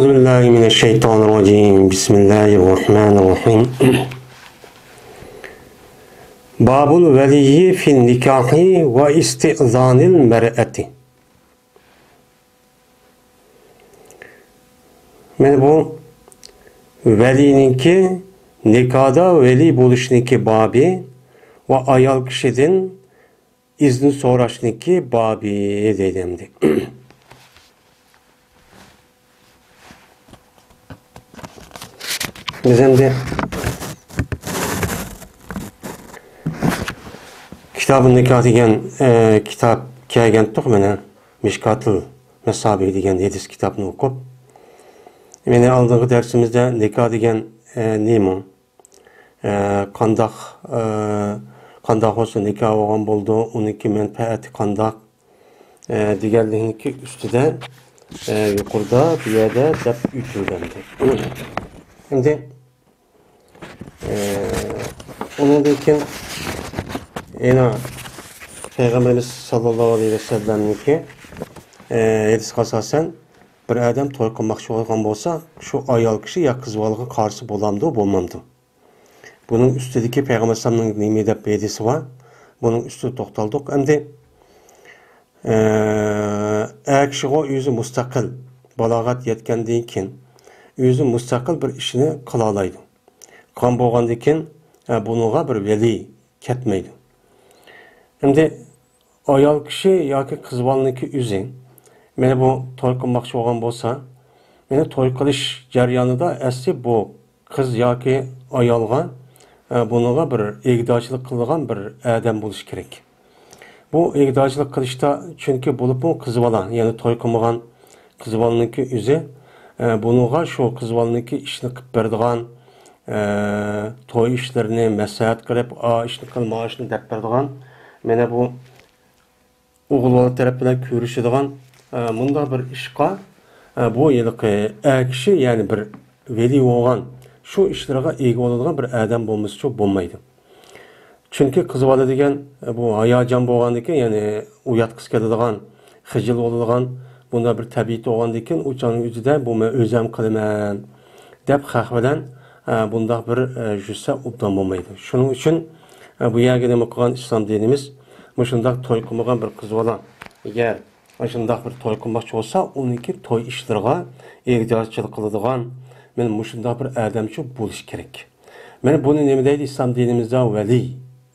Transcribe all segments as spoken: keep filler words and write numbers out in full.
أعوذ بالله من الشيطان الرجيم. بسم الله الرحمن الرحيم. باب الولي في النكاح واستئذان المرأة. مانا بۇ ۋەلىينىڭكى، نىكاھدا ۋەلىي بولۇشنىڭكى بابى ۋە ئايال كىشىدىن ئىزنى سوراشنىڭكى بابى دەيدۇ ئەمدى. بىز ئەمدى كىتابۇن نىكاھ دېگەن، ئە، كىتاب كەلگەنتۇق مانا، مىشكاتىل مەسابىھ دېگەن ھەدىس كىتابنى ئوقۇپ. مانا ئالدىنقى دەرسىمىزدە نىكاھ دېگەن، ئە، نېمە؟ ئە، قانداق، ئە، قانداق بولسا نىكاھ بولغان بولىدۇ، ئۇنىڭكى مەنپەئەتى قانداق، ئە، دېگەنلىكنىڭكى ئۈستىدە، ئە، يۇقىرىدا بۇ يەردە دەپ ئۆتۈلدى ئەمدى. ئەمدى، ئە، ئۇنىڭدىن كېيىن يەنە پەيغەمبىرىمىز ساللاللاھۇ ئەلەيھى ۋەسەللەمنىڭكى، ئە، ھەدىسىگە ئاساسەن، بىر ئادەم توي قىلماقچى بولغان بولسا، شۇ ئايال كىشى يا قىز بالىغا قارشى بولامدۇ، بولمامدۇ؟ بۇنىڭ ئۈستىدىكى پەيغەمبەر ئەلەيھىسسالامنىڭ نېمە دەپ ھەدىسى بار؟ بۇنىڭ ئۈستىدە توختالدۇق. ئەمدى، ئە، ئەر كىشىغۇ ئۆزى مۇستەقىل بالاغەت يەتكەندىن كېيىن، ئۆزى مۇستەقىل بىر ئىشنى قىلالايدۇ. قىلغان بولغاندىن كېيىن، ئە، بۇنىڭغا بىر ۋەلىي كەتمەيدۇ. ئەمدى ئايال كىشى ياكى قىز بالىنىڭكى ئۆزى، مانا بۇ توي قىلماقچى بولغان بولسا، مانا توي قىلىش جەريانىدا ئەسلى بۇ قىز ياكى ئايالغا، ئە، بۇنىڭغا بىر ئىگىدارچىلىق قىلىدىغان بىر ئادەم بولۇشى كېرەك. بۇ ئىگىدارچىلىق قىلىشتا، چۈنكى بولۇپمۇ قىز بالا، يەنى توي قىلمىغان قىز بالىنىڭكى ئۆزى، ئە، بۇنىڭغا شۇ قىز بالىنىڭكى ئىشىنى قىلىپ بېرىدىغان، ئە، توي ئىشلىرىنى مەسلىھەت قىلىپ، ئا ئىشنى قىل، ما ئىشنى دەپ بېرىدىغان، مانا بۇ ئوغۇل بالا تەرەپ بىلەن كۆرۈشىدىغان، ئە، مۇنداق بىر ئىشقا، ئە، بۇ ھېلىقى ئەر كىشى، يەنى بىر ۋەلىي بولغان، شۇ ئىشلىرىغا ئىگە بولىدىغان بىر ئادەم بولمىسىچۇ بولمايدۇ. چۈنكى قىز بالا دېگەن، ئە، بۇ ھاياجان بولغاندىكىن، يەنى ئۇياتقۇسى كېلىدىغان، خىجىل بولىدىغان، بۇنداق بىر تەبىئىتى بولغاندىكىن، ئۇ چاغنىڭ ئۆزىدە بۇ مەن ئۆزەم قىلىمەن دەپ خەق بىلەن، ئە، بۇنداق بىر، ئە، يۈرسە ئوبدان بولمايدۇ. شۇنىڭ ئۈچۈن، ئە، بۇ يەرگە نېمە قىلغان ئىسلام دىنىمىز؟ مۇشۇنداق توي قىلمىغان بىر قىز بالا، ئەگەر ئاشۇنداق بىر توي قىلماقچى بولسا، ئۇنىڭكى توي ئىشلىرىغا ئىگىدارچىلىق قىلىدىغان، مانا مۇشۇنداق بىر ئادەمچۇ بولۇشى كېرەك. مانا بۇنى نېمە دەيدۇ ئىسلام دىنىمىزدا؟ ۋەلىي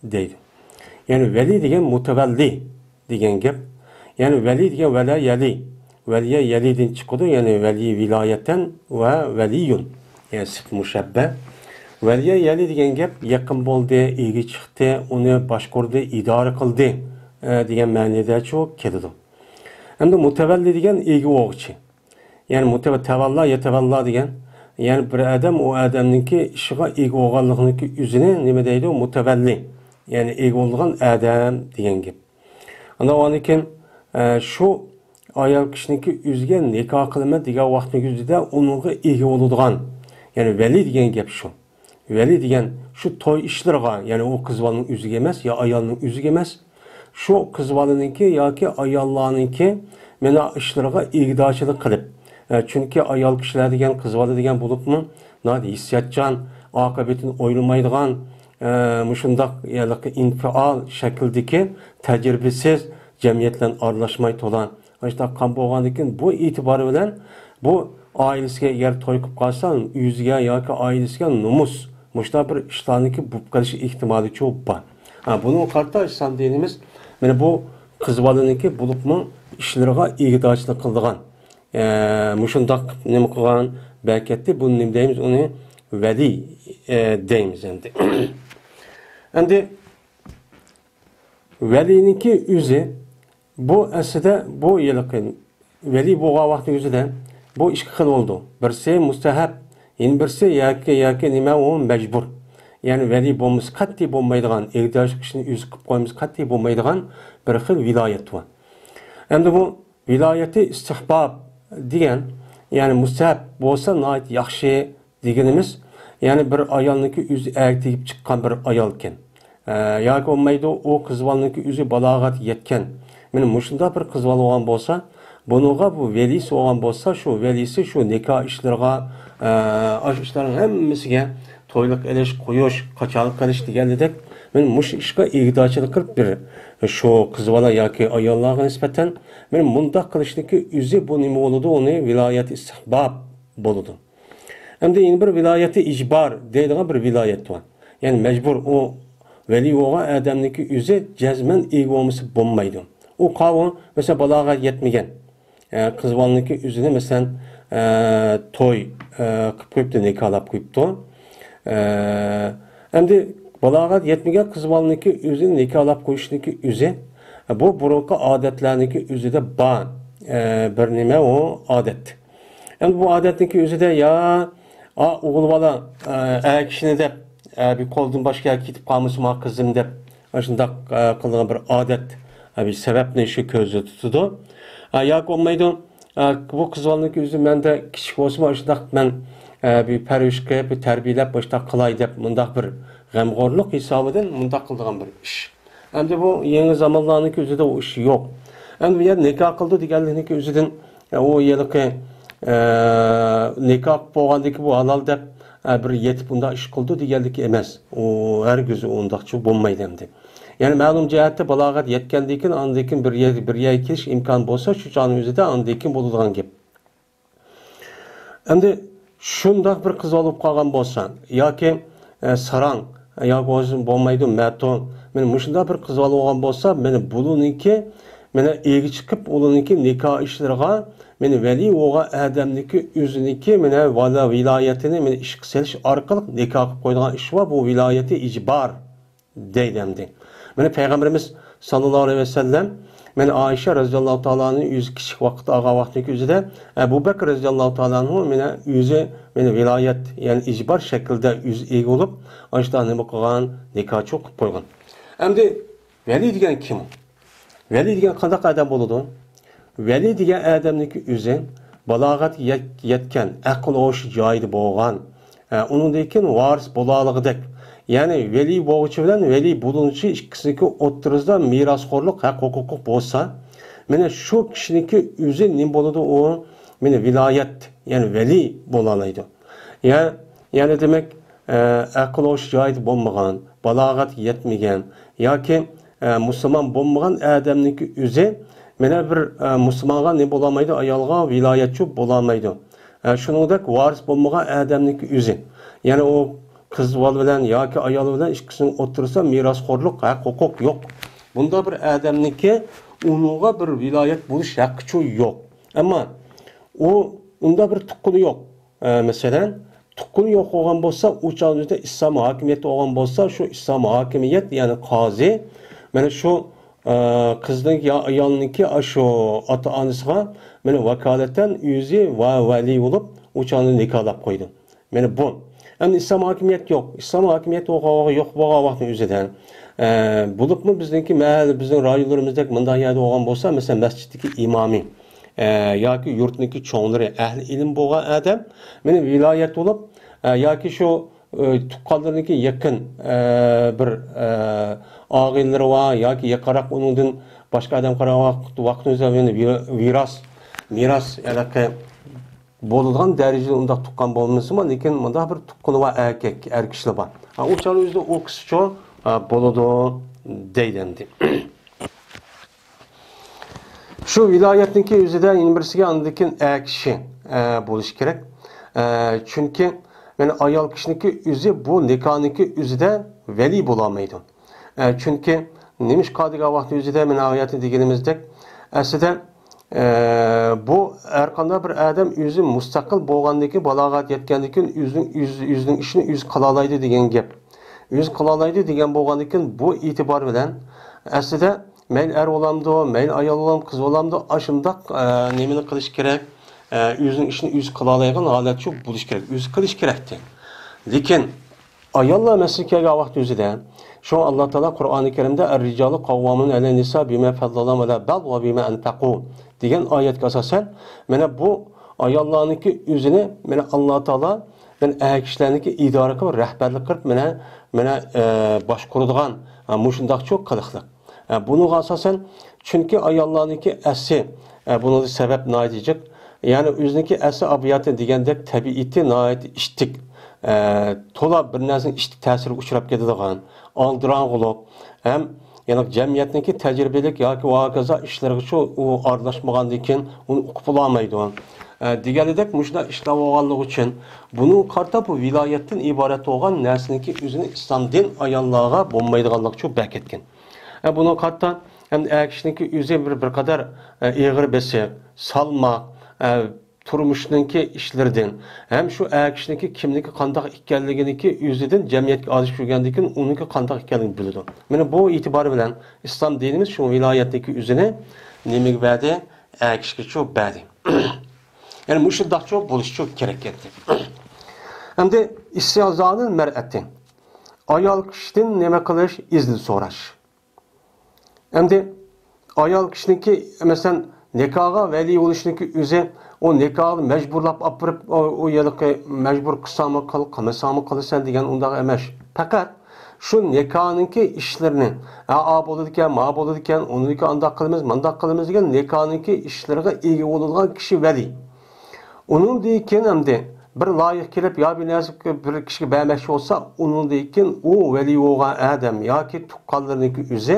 دەيدۇ. يەنى ۋەلىي دېگەن مۇتەۋەللى دېگەن گەپ. يەنى ۋەلىي دېگەن ۋەلە يەلى. ۋەلىيە يەلىدىن چىقىدۇ، يەنى ۋەلىي ۋىلايەتەن ۋە ۋەلىيۇن. يەنى سىفت مۇشەببە. ۋەلىيە يەلى دېگەن گەپ يېقىن بولدى، ئىگە چىقتى، ئۇنى باشقۇردى، ئىدارە قىلدى، ئە، دېگەن مەنىدەچۇ كېلىدۇ. ئەمدى مۇتەۋەللى دېگەن ئىگە بولغۇچى. يەنى مۇتەۋە-، تەۋەللا، يەتەۋەللا دېگەن، يەنى بىر ئادەم ئۇ ئادەمنىڭكى ئىشىغا ئىگە بولغانلىقىنىڭكى ئۆزىنى نېمە دەيدۇ؟ مۇتەۋەللى. يەنى ئىگە بولىدىغان ئادەم دېگەن گەپ. ئاندىن ئاندىن كېيىن، ئە، شۇ ئايال كىشىنىڭكى ئۆزىگە نىكاھ قىلىمەن دېگەن ۋاقتىنىڭ ئۆزىدە ئۇنىڭغا ئىگە بولىدىغان، يەنى ۋەلىي دېگەن گەپ شۇ. ۋەلىي دېگەن شۇ توي ئىشلىرىغا، يەنى ئۇ قىز بالىنىڭ ئۆزىگە ئەمەس، يا ئايالنىڭ ئۆزىگە ئەمەس، شۇ قىز بالىنىڭكى ياكى ئاياللارنىڭكى مانا ئىشلىرىغا ئىگىدارچىلىق قىلىپ، ئە، چۈنكى ئايال كىشىلەر دېگەن، قىز بالا دېگەن بولۇپمۇ ناھايىتى ھېسسىياتچان، ئاقىۋىتىنى ئويلىمايدىغان، ئە، مۇشۇنداق ھېلىقى ئىنفىئال شەكلىدىكى تەجرىبىسىز، جەمئىيەت بىلەن ئارىلاشماي تولا. ئاشۇنداق قان بولغاندىكىن، بۇ ئېتىبار بىلەن بۇ ئائىلىسىگە ئەگەر توي قىلىپ قالسا، ئۆزىگە ياكى ئائىلىسىگە نومۇس، مۇشۇنداق بىر ئىشلارنىڭكى بولۇپ قېلىشى ئېھتىمالىچۇ بار. ھە، بۇنىڭغا قارىتا ئىسلام دىنىمىز مانا بۇ قىز بالىنىڭكى بولۇپمۇ ئىشلىرىغا ئىگىدارچىلىق قىلىدىغان، ئە، مۇشۇنداق نېمە قىلغان بەرىكەتتە، بۇنى نېمە دەيمىز؟ ئۇنى ۋەلىي، ئە، دەيمىز ئەمدى. ئەمدى ۋەلىينىڭكى ئۆزى، بۇ ئەسلىدە بۇ ھېلىقى ۋەلىي بولغان ۋاقتى ئۆزىدە بۇ ئىككى خىل بولىدۇ. بىرسى مۇستەھەب، يەنە بىرسى ياكى، ياكى نېمە، ئۇ مەجبۇر. يەنى ۋەلىي بولمىسا قەتئىي بولمايدىغان، ئىگىدارچىلىق كىشىنى ئۆزى قىلىپ قويمىسا قەتئىي بولمايدىغان بىر خىل ۋىلايەت بار. ئەمدى بۇ ۋىلايەتى ئىستىھباب دېگەن، يەنى مۇستەھەب بولسا ناھايىتى ياخشى دېگىنىمىز، يەنى بىر ئايالنىڭكى ئۆزى ئەرگە تېگىپ چىققان بىر ئايالكەن. ئە، ياكى بولمايدۇ، ئۇ قىز بالىنىڭكى ئۆزى بالاغەتكە يەتكەن. مانا مۇشۇنداق بىر قىز بالا بولغان بولسا، بۇنىڭغا بۇ ۋەلىسى بولغان بولسا، شۇ ۋەلىسى شۇ نىكاھ ئىشلىرىغا، ئە، ئاشۇ ئىشلارنىڭ ھەممىسىگە تويلۇق ئېلىش، قويۇش، قاچانلىق قىلىش دېگەندەك، مەن مۇشۇ ئىشقا ئىگىدارچىلىق قىلىپ بىر شۇ قىز بالا ياكى ئاياللارغا نىسبەتەن مەن مۇنداق قىلىشنىڭكى ئۆزى بۇ نېمە بولىدۇ؟ ئۇنى ۋىلايەت ئىستىھباب بولىدۇ. ئەمدى يەنە بىر ۋىلايەتى ئىجبار دەيدىغان بىر ۋىلايەت بار. يەنى مەجبۇر ئۇ ۋەلى بولغان ئادەمنىڭكى ئۆزى جەزمەن ئىگە بولمىسا بولمايدۇ. ئۇ قاۋۇ، مەسىلەن، بالاغەت يەتمىگەن، ئە، قىز بالىنىڭكى ئۆزىنى، مەسىلەن، ئە، توي، ئە، قىلىپ قويۇپتۇ، نىكاھلاپ قويۇپتۇ. ئە، ئەمدى بالاغەت يەتمىگەن قىز بالىنىڭكى ئۆزىنى نىكاھلاپ قويۇشنىڭكى ئۆزى، ئە، بۇ بۇرۇنقى ئادەتلەرنىڭكى ئۆزىدە بار، ئە، بىر نېمە ئۇ ئادەت. ئەمدى بۇ ئادەتنىڭكى ئۆزىدە يا، ئا، ئوغۇل بالا، ئە، ئەر كىشىنى دەپ، ئە، بىر قولدىن باشقا يەرگە كېتىپ قالمىسۇن ما قىزىم دەپ، ئاشۇنداق، ئە، قىلىدىغان بىر ئادەت، ئە، بىر سەۋەبنى شۇ كۆزدە تۇتىدۇ. ئە، ياكى بولمايدۇ، ئە، بۇ قىز بالىنىڭكى ئۆزى مەندە كىچىك بولسىمۇ ئاشۇنداق مەن، ئە، بىر پەرۋىش قىلىپ، بىر تەربىيەلەپ، ئاشۇنداق قىلاي دەپ، مۇنداق بىر غەمخورلۇق ھېسابىدىن مۇنداق قىلىدىغان بىر ئىش. ئەمدى بۇ يېڭى زامانلارنىڭكى ئۆزىدە ئۇ ئىش يوق. ئەمدى بۇ يەردە نىكاھ قىلدى دېگەنلىكنىڭكى ئۆزىدىن، ئە، ئۇ ھېلىقى، ئە، نىكاھ قىلىپ بولغاندىن كېيىن بۇ ھالال دەپ، ئە، بىر يېتىپ ئۇنداق ئىش قىلدى دېگەنلىكى ئەمەس. ئۇ ھەرگىز ئۇنداقچە بولمايدۇ ئەمدى. يەنى مەلۇم جەھەتتە بالاغەت يەتكەندىن كېيىن، ئاندىن كېيىن بىر يەر، بىر يەرگە كېلىش ئىمكانى بولسا، شۇ چاغنىڭ ئۆزىدە ئاندىن كېيىن بولىدىغان گەپ. ئەمدى شۇنداق بىر قىز بولۇپ قالغان بولسا، ياكى، ئە، ساراڭ، ياكى بولمىسا بولمايدۇ، مەتۇن. مانا مۇشۇنداق بىر قىز بولغان بولسا، مانا بۇلارنىڭكى، مانا ئېگە چىقىپ، ئۇلارنىڭكى نىكاھ ئىشلىرىغا، مانا ۋەلى بولغان ئادەمنىڭكى ئۆزىنىڭكى، مانا ۋالا ۋىلايەتىنى، مانا ئىشقا سېلىش ئارقىلىق نىكاھ قىلىپ قويىدىغان ئىش بار، بۇ ۋىلايەتى ئىجبار. دەيدۇ ئەمدى. مانا پەيغەمبىرىمىز ساللاللاھۇ ئەلەيھى ۋەسەللەم، مانا ئائىشە رەزىياللاھۇ تائالا ئەنھا ئۆزى كىچىك ۋاقىت ئالغان ۋاقتىنىڭكى ئۆزىدە، ئەبۇ بەكرى رەزىياللاھۇ تائالا ئەنھۇ مانا ئۆزى، مانا ۋىلايەت، يەنى ئىجبار شەكلىدە ئۆزى ئىگە بولۇپ، ئاشۇنداق نېمە قىلغان، نىكاھچى قىلىپ قويغان. ئەمدى ۋەلى دېگەن كىم؟ ۋەلى دېگەن قانداق ئادەم بولىدۇ؟ ۋەلى دېگەن ئادەمنىڭكى ئۆزى بالاغەتكە يەت-، يەتكەن، ئەقىل ھوشى جايىدا بولغان، ئە، ئۇنىڭدىن كېيىن ۋارىس بولالىغۇدەك، يەنى ۋەلى بولغۇچى بىلەن ۋەلى بولۇنغۇچى ئىككىسىنىڭكى ئوتتۇرىسىدا مىراس ھوقۇق بولسا، مانا شۇ كىشىنىڭكى ئۆزى نېمە بولىدۇ ئۇ؟ مانا ۋىلايەت، يەنى ۋەلى بولالايدۇ. يە-، يەنى دېمەك، ئە، ئەقىل ھوشى جايىدا بولمىغان، بالاغەتكە يەتمىگەن ياكى، ئە، مۇسۇلمان بولمىغان ئادەمنىڭكى ئۆزى مانا بىر، ئە، مۇسۇلمانغا نېمە بولالمايدۇ، ئايالغا ۋىلايەتچى بولالمايدۇ. ئە، شۇنىڭدەك ۋارىس بولمىغان ئادەمنىڭكى ئۆزى. يەنى ئۇ قىز بالا بىلەن ياكى ئايال بىلەن ئىككىسىنىڭ ئوتتۇرىسىدا مىراس ھوقۇق، ھەق ھوقۇق يوق. بۇنداق بىر ئادەمنىڭكى ئۇنىڭغا بىر ۋىلايەت بولۇش ھەققىچۇ يوق. ئەمما ئۇ ئۇنداق بىر تۇغقىنى يوق. ئە، مەسىلەن، تۇغقىنى يوق بولغان بولسا، ئۇ چاغنىڭ ئۆزىدە ئىسلام ھاكىمىيىتى بولغان بولسا، شۇ ئىسلام ھاكىمىيەت، يەنى قازى، مانا شۇ، ئە، قىزنىڭ يا ئايالنىڭكى ئاشۇ ئاتا-ئانىسىغا مانا ۋاكالىتەن ئۆزى ۋە ۋەلىي بولۇپ، ئۇ چاغنى نىكاھلاپ قويىدۇ. مانا بۇ. ئەمدى ئىسلام ھاكىمىيەت يوق. ئىسلام ھاكىمىيەت يوق، يوق بولغان ۋاقىتنىڭ ئۆزىدە، ئە، بولۇپمۇ بىزنىڭكى مەھەللە، بىزنىڭ رايونلىرىمىزدەك مۇنداق يەردە بولغان بولسا، مەسىلەن، مەسچىتتىكى ئىمامى، ئە، ياكى يۇرتنىڭكى چوڭلىرى، ئەھلى ئىلىم بولغان ئادەم، مانا ۋىلايەت بولۇپ، ئە، ياكى شۇ، ئە، تۇغقانلىرىنىڭكى يېقىن، ئە، بىر، ئە، ئاغىنىلىرى بار ياكى يېقىنراق ئۇنىڭدىن باشقا ئادەم قارىغان ۋاقىت، ۋاقىتنىڭ ئۆزىدە مانا ۋىرا-، ۋىراس، مىراس، ھېلىقى بولىدىغان دەرىجىدە ئۇنداق تۇغقان بولمىسىمۇ، لېكىن مۇنداق بىر تۇغقىنى بار ئەركەك، ئەر كىشىلەر بار. ھە، ئۇ چاغدا ئۆزىدە ئۇ قىزچۇ، ھە، بولىدۇ دەيدۇ ئەمدى. شۇ ۋىلايەتنىڭكى ئۆزىدە يەنە بىرسىگە ئاندىن كېيىن ئەر كىشى، ئە، بولۇشى كېرەك. ئە، چۈنكى مانا ئايال كىشىنىڭكى ئۆزى بۇ نىكاھنىڭكى ئۆزىدە ۋەلىي بولالمايدۇ. ئە، چۈنكى نېمىشقا دېگەن ۋاقىت ئۆزىدە مانا ھاياتنى دېگىنىمىزدەك، ئەسلىدە، ئە، بۇ ھەرقانداق بىر ئادەم ئۆزى مۇستەقىل بولغاندىن كېيىن، بالاغەت يەتكەندىن كېيىن ئۆزىنىڭ، ئۆز-، ئۆزىنىڭ ئىشىنى ئۆزى قىلالايدۇ دېگەن گەپ. ئۆزى قىلالايدۇ دېگەن بولغاندىن كېيىن، بۇ ئېتىبار بىلەن ئەسلىدە مەيلى ئەر بولامدۇ، مەيلى ئايال بولامدۇ، قىز بولامدۇ، ئاشۇنداق، ئە، نېمىنى قىلىش كېرەك؟ ئە، ئۆزىنىڭ ئىشىنى ئۆزى قىلالايدىغان ھالەت شۇ بولۇش كېرەك. ئۆزى قىلىش كېرەكتى. لېكىن ئاياللار مەسىلىسى كەلگەن ۋاقىت ئۆزىدە، شۇڭا ئاللا تائالا قۇرئانى كەرىمدە «ئەر-رىجالۇ قەۋۋامۇنە ئەلەن نىسا بىما فەززەللاھۇ ئەلە بەئز ۋە بىما ئەنفەقۇ» دېگەن ئايەتكە ئاساسەن، مانا بۇ ئاياللارنىڭكى ئۆزىنى، مانا ئاللا تائالا، مانا ئەر كىشىلەرنىڭكى ئىدارە قىلىپ، رەھبەرلىك قىلىپ، مانا، مانا، ئە، باشقۇرىدىغان، ئە، مۇشۇنداقچۇ قىلىقلىق. ئە، بۇنىڭغا ئاساسەن، چۈنكى ئاياللارنىڭكى ئەسلى، ئە، بۇنىڭدا سەۋەب ناھايىتى جىق. يەنى ئۆزىنىڭكى ئەسلى ئابىياتى دېگەندەك تەبىئىتى ناھايىتى ئىتتىك. ئە، تولا بىر نەرسىنىڭ ئىتتىك تەسىرىگە ئۇچراپ كېتىدىغان، ئالدىراڭغۇلۇق ھەم يەنە جەمئىيەتنىڭكى تەجرىبىلىك ياكى ۋە ھاكازا ئىشلىرىغىچۇ ئۇ ئارىلاشمىغاندىن كېيىن ئۇنى ئۇقۇپ بولالمايدۇ. ئە، دېگەندەك مۇشۇنداق ئىشلار بولغانلىقى ئۈچۈن بۇنىڭغا قارىتا بۇ ۋىلايەتتىن ئىبارەت بولغان نەرسىنىڭكى ئۆزىنى ئىسلام دىن ئاياللارغا بولمايدىغانلىقى شۇ بەك كەتكەن. ئە، بۇنىڭغا قارىتا ئەمدى ئەر كىشىنىڭكى ئۆزى بىر، بىر قەدەر، ئە، ئېغىر بېسىق، سالماق، ئە، تۇرمۇشنىڭكى ئىشلىرىدىن ھەم شۇ ئەر كىشىنىڭكى كىملىكى قانداق ئىكەنلىكىنىڭكى ئۆزىدىن جەمئىيەتكە ئادىشىپ يۈرگەندىن كېيىن ئۇنىڭكى قانداق ئىكەنلىكىنى بىلىدۇ. مانا بۇ ئېتىبار بىلەن ئىسلام دىنىمىز شۇ ۋىلايەتتىكى ئۆزىنى نېمىگە بەردى؟ ئەر كىشىگە شۇ بەردى. يەنى مۇشۇنداقچۇ بولۇشچۇ كېرەك ئىدى. ئەمدى ئىستىئزانىل مەرئەتى. ئايال كىشىدىن نېمە قىلىش؟ ئىزن سوراش. ئەمدى ئايال كىشىنىڭكى، مەسىلەن، نىكاھقا ۋەلىي بولۇشنىڭكى ئۆزى، ئۇ نىكاھنى مەجبۇرلاپ ئاپىرىپ، ئۇ، ئۇ ھېلىقى مەجبۇر قىلساڭمۇ قىل، قىلمىساڭمۇ قىلىسەن دېگەن ئۇنداق ئەمەس. پەقەت شۇ نىكاھنىڭكى ئىشلىرىنى، ھە، ئا بولىدىكەن، ما بولىدىكەن، ئۇنىڭكى ئانداق قىلىمىز، مانداق قىلىمىز دېگەن نىكاھنىڭكى ئىشلىرىغا ئىگە بولىدىغان كىشى ۋەلىي. ئۇنىڭدىن كېيىن ئەمدى بىر لايىق كېلىپ يا بىر نەرسە بىر كىشىگە بەرمەكچى بولسا، ئۇنىڭدىن كېيىن ئۇ ۋەلىي بولغان ئادەم ياكى تۇغقانلىرىنىڭكى ئۆزى،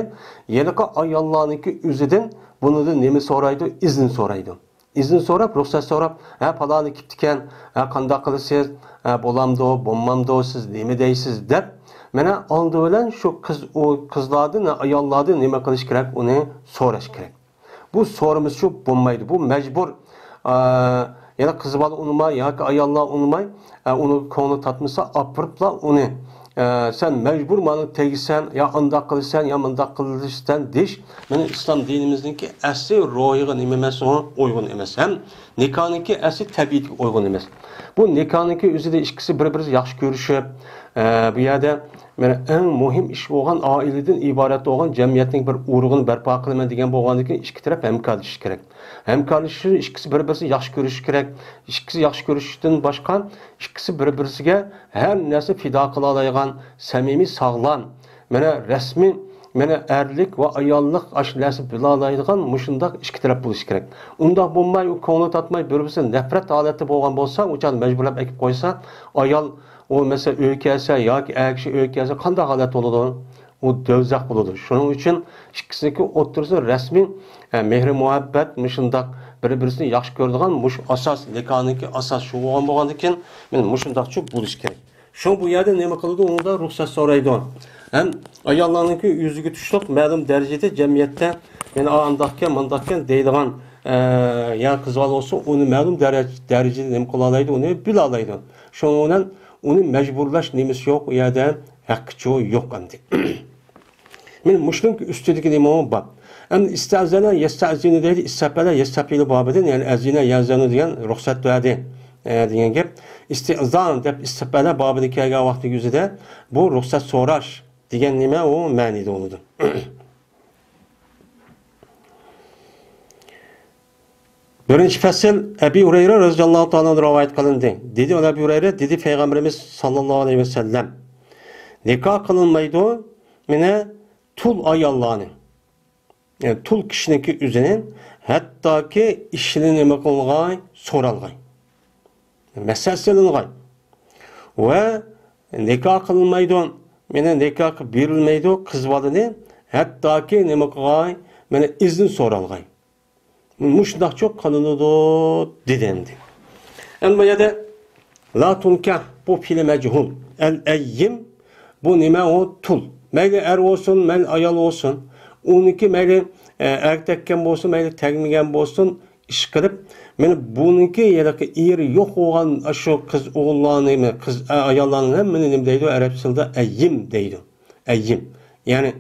ھېلىقى ئاياللارنىڭكى ئۆزىدىن بۇنىڭدىن نېمە سورايدۇ؟ ئىزن سورايدۇ. ئىزن سوراپ، رۇخسەت سوراپ، ھە، پالانى كېپتىكەن، ھە، قانداق قىلىسىز، ھە، بولامدۇ، بولمامدۇ، سىز نېمە دەيسىز دەپ، مانا ئالدى بىلەن شۇ قىز، ئۇ قىزلاردىن، ئاياللاردىن نېمە قىلىش كېرەك، ئۇنى سوراش كېرەك. بۇ سورىمىزچۇ بولمايدۇ. بۇ مەجبۇر، ئا، يەنى قىز بالا ئۇنىماي ياكى ئاياللار ئۇنىماي، ئا، ئۇنىڭ كۆڭلى تارتمىسا، ئاپىرىپلا ئۇنى، ئا، سەن مەجبۇر مانا تېگىسەن، يا ئانداق قىلىسەن، يا مۇنداق قىلىسەن دېيىش، مېنىڭ ئىسلام دىنىمىزنىڭكى ئەسلى روھىغا نېمە ئەمەس، ئۇ ئۇيغۇن ئەمەس. ھەم نىكاھنىڭكى ئەسلى تەبىئىتىگە ئۇيغۇن ئەمەس. بۇ نىكاھنىڭكى ئۆزىدە ئىككىسى بىر-بىرىگە ياخشى كۆرۈشۈپ، ئە، بۇ يەردە مانا ئەڭ مۇھىم ئىش بولغان ئائىلىدىن ئىبارەت بولغان جەمئىيەتنىڭ بىر ئۇرۇقىنى بەرپا قىلىمەن دېگەن بولغاندىن كېيىن ئىككى تەرەپ ھەمكارلىشىشى كېرەك. ھەمكارلىشىش ئۈچۈن ئىككىسى بىر-بىرسىنى ياخشى كۆرۈشى كېرەك. ئىككىسى ياخشى كۆرۈشۈشتىن باشقا ئىككىسى بىر-بىرسىگە ھەر نەرسە پىدا قىلالايدىغان، سەمىمىي، ساغلام، مانا رەسمىي، مانا ئەرلىك ۋە ئاياللىق ئاشۇ نەرسە بىلالايدىغان مۇشۇنداق ئىككى تەرەپ بولۇشى كېرەك. ئۇنداق بولماي، ئۇ كۆڭلى تارتماي، بىر-بىرسىنى نەپرەت ھالەتتە بولغان بولسا، ئۇ چاغدا مەجبۇرلاپ ئەكىپ قويسا، ئايال ئۇ مەسىلەن ئۆيگە كەلسە ياكى ئەر كىشى ئۆيگە كەلسە قانداق ھالەت بولىدۇ؟ ئۇ دوزاخ بولىدۇ. شۇنىڭ ئۈچۈن ئىككىسىنىڭكى ئوتتۇرىسىدا رەسمىي، ئە، مېھرى مۇھەببەت، مۇشۇنداق بىر-بىرسىنى ياخشى كۆرىدىغان مۇشۇ ئاساس، نىكاھنىڭكى ئاساسى شۇ بولغان بولغاندىكىن، مانا مۇشۇنداقچۇ بولۇشى كېرەك. شۇ بۇ يەردە نېمە قىلىدۇ؟ ئۇنىڭدا رۇخسەت سورايدۇ. ھەم ئاياللارنىڭكى ئۆزىگە تۇشلۇق مەلۇم دەرىجىدە جەمئىيەتتە، يەنى ئانداقكەن، مۇنداقكەن دەيدىغان، ئە، يا قىز بالا بولسا، ئۇنى مەلۇم دەرەج-، دەرىجىدە نېمە قىلالايدۇ، ئۇنى بىلالايدۇ. شۇنىڭ بىلەن ئۇنى مەجبۇرلاش نېمىسى يوق، ئۇ يەردە ھەققىچۇ يوق ئەمدى. مانا مۇشۇنىڭ ئۈستىدىكى نېمىمۇ بار. ئەمدى ئىستەزەنە يەستەزىنۇ دەيدۇ، ئىستەپەلە يەستەپىلۇ بابىدىن، يەنى ئەزىنە يەزەنۇ دېگەن رۇخسەت بەردى، ئە، دېگەن گەپ. ئىستىزان دەپ ئىستەپەلە بابىدىن كەلگەن ۋاقتى يۈزىدە بۇ رۇخسەت سوراش دېگەن نېمە ئۇ مەنىدە بولىدۇ. بىرىنچى پەسىل ئەبى ھۇرەيرە رەزىياللاھۇ تائالا ئەنھۇ رىۋايەت قىلىندى. دېدى، ئەبى ھۇرەيرە دېدى، پەيغەمبىرىمىز ساللاللاھۇ ئەلەيھى ۋەسەللەم، نىكاھ قىلىنمايدۇ، مانا تۇل ئاياللارنى، يەنى تۇل كىشىنىڭكى ئۆزىنى، ھەتتاكى ئىشىنى نېمە قىلغاي، سورالغاي، مەسلىھەت سېلىنغاي ۋە نىكاھ قىلىنمايدۇ، مانا نىكاھقا بېرىلمەيدۇ قىز بالىنى، ھەتتاكى نېمە قىلغاي، مانا ئىزنى سورالغاي. مۇشۇنداقچۇ قىلىنىدۇ دېدى ئەمدى. ئەمدى بۇ يەردە لا تۇنكەھ، بۇ پېئلى مەجھۇل. ئەل ئەييىم، بۇ نېمە؟ ئۇ تۇل. مەيلى ئەر بولسۇن، مەيلى ئايال بولسۇن. ئۇنىڭكى مەيلى، ئە، ئەر تەگكەن بولسۇن، مەيلى تەگمىگەن بولسۇن، ئىشقىلىپ، مانا بۇنىڭكى ھېلىقى ئېرى يوق بولغان ئاشۇ قىز ئوغۇللارنى، قىز، ئە، ئاياللارنى ھەممىنى نېمە دەيدۇ؟ ئەرەب تىلىدا ئەييىم دەيدۇ. ئەييىم. يەنى،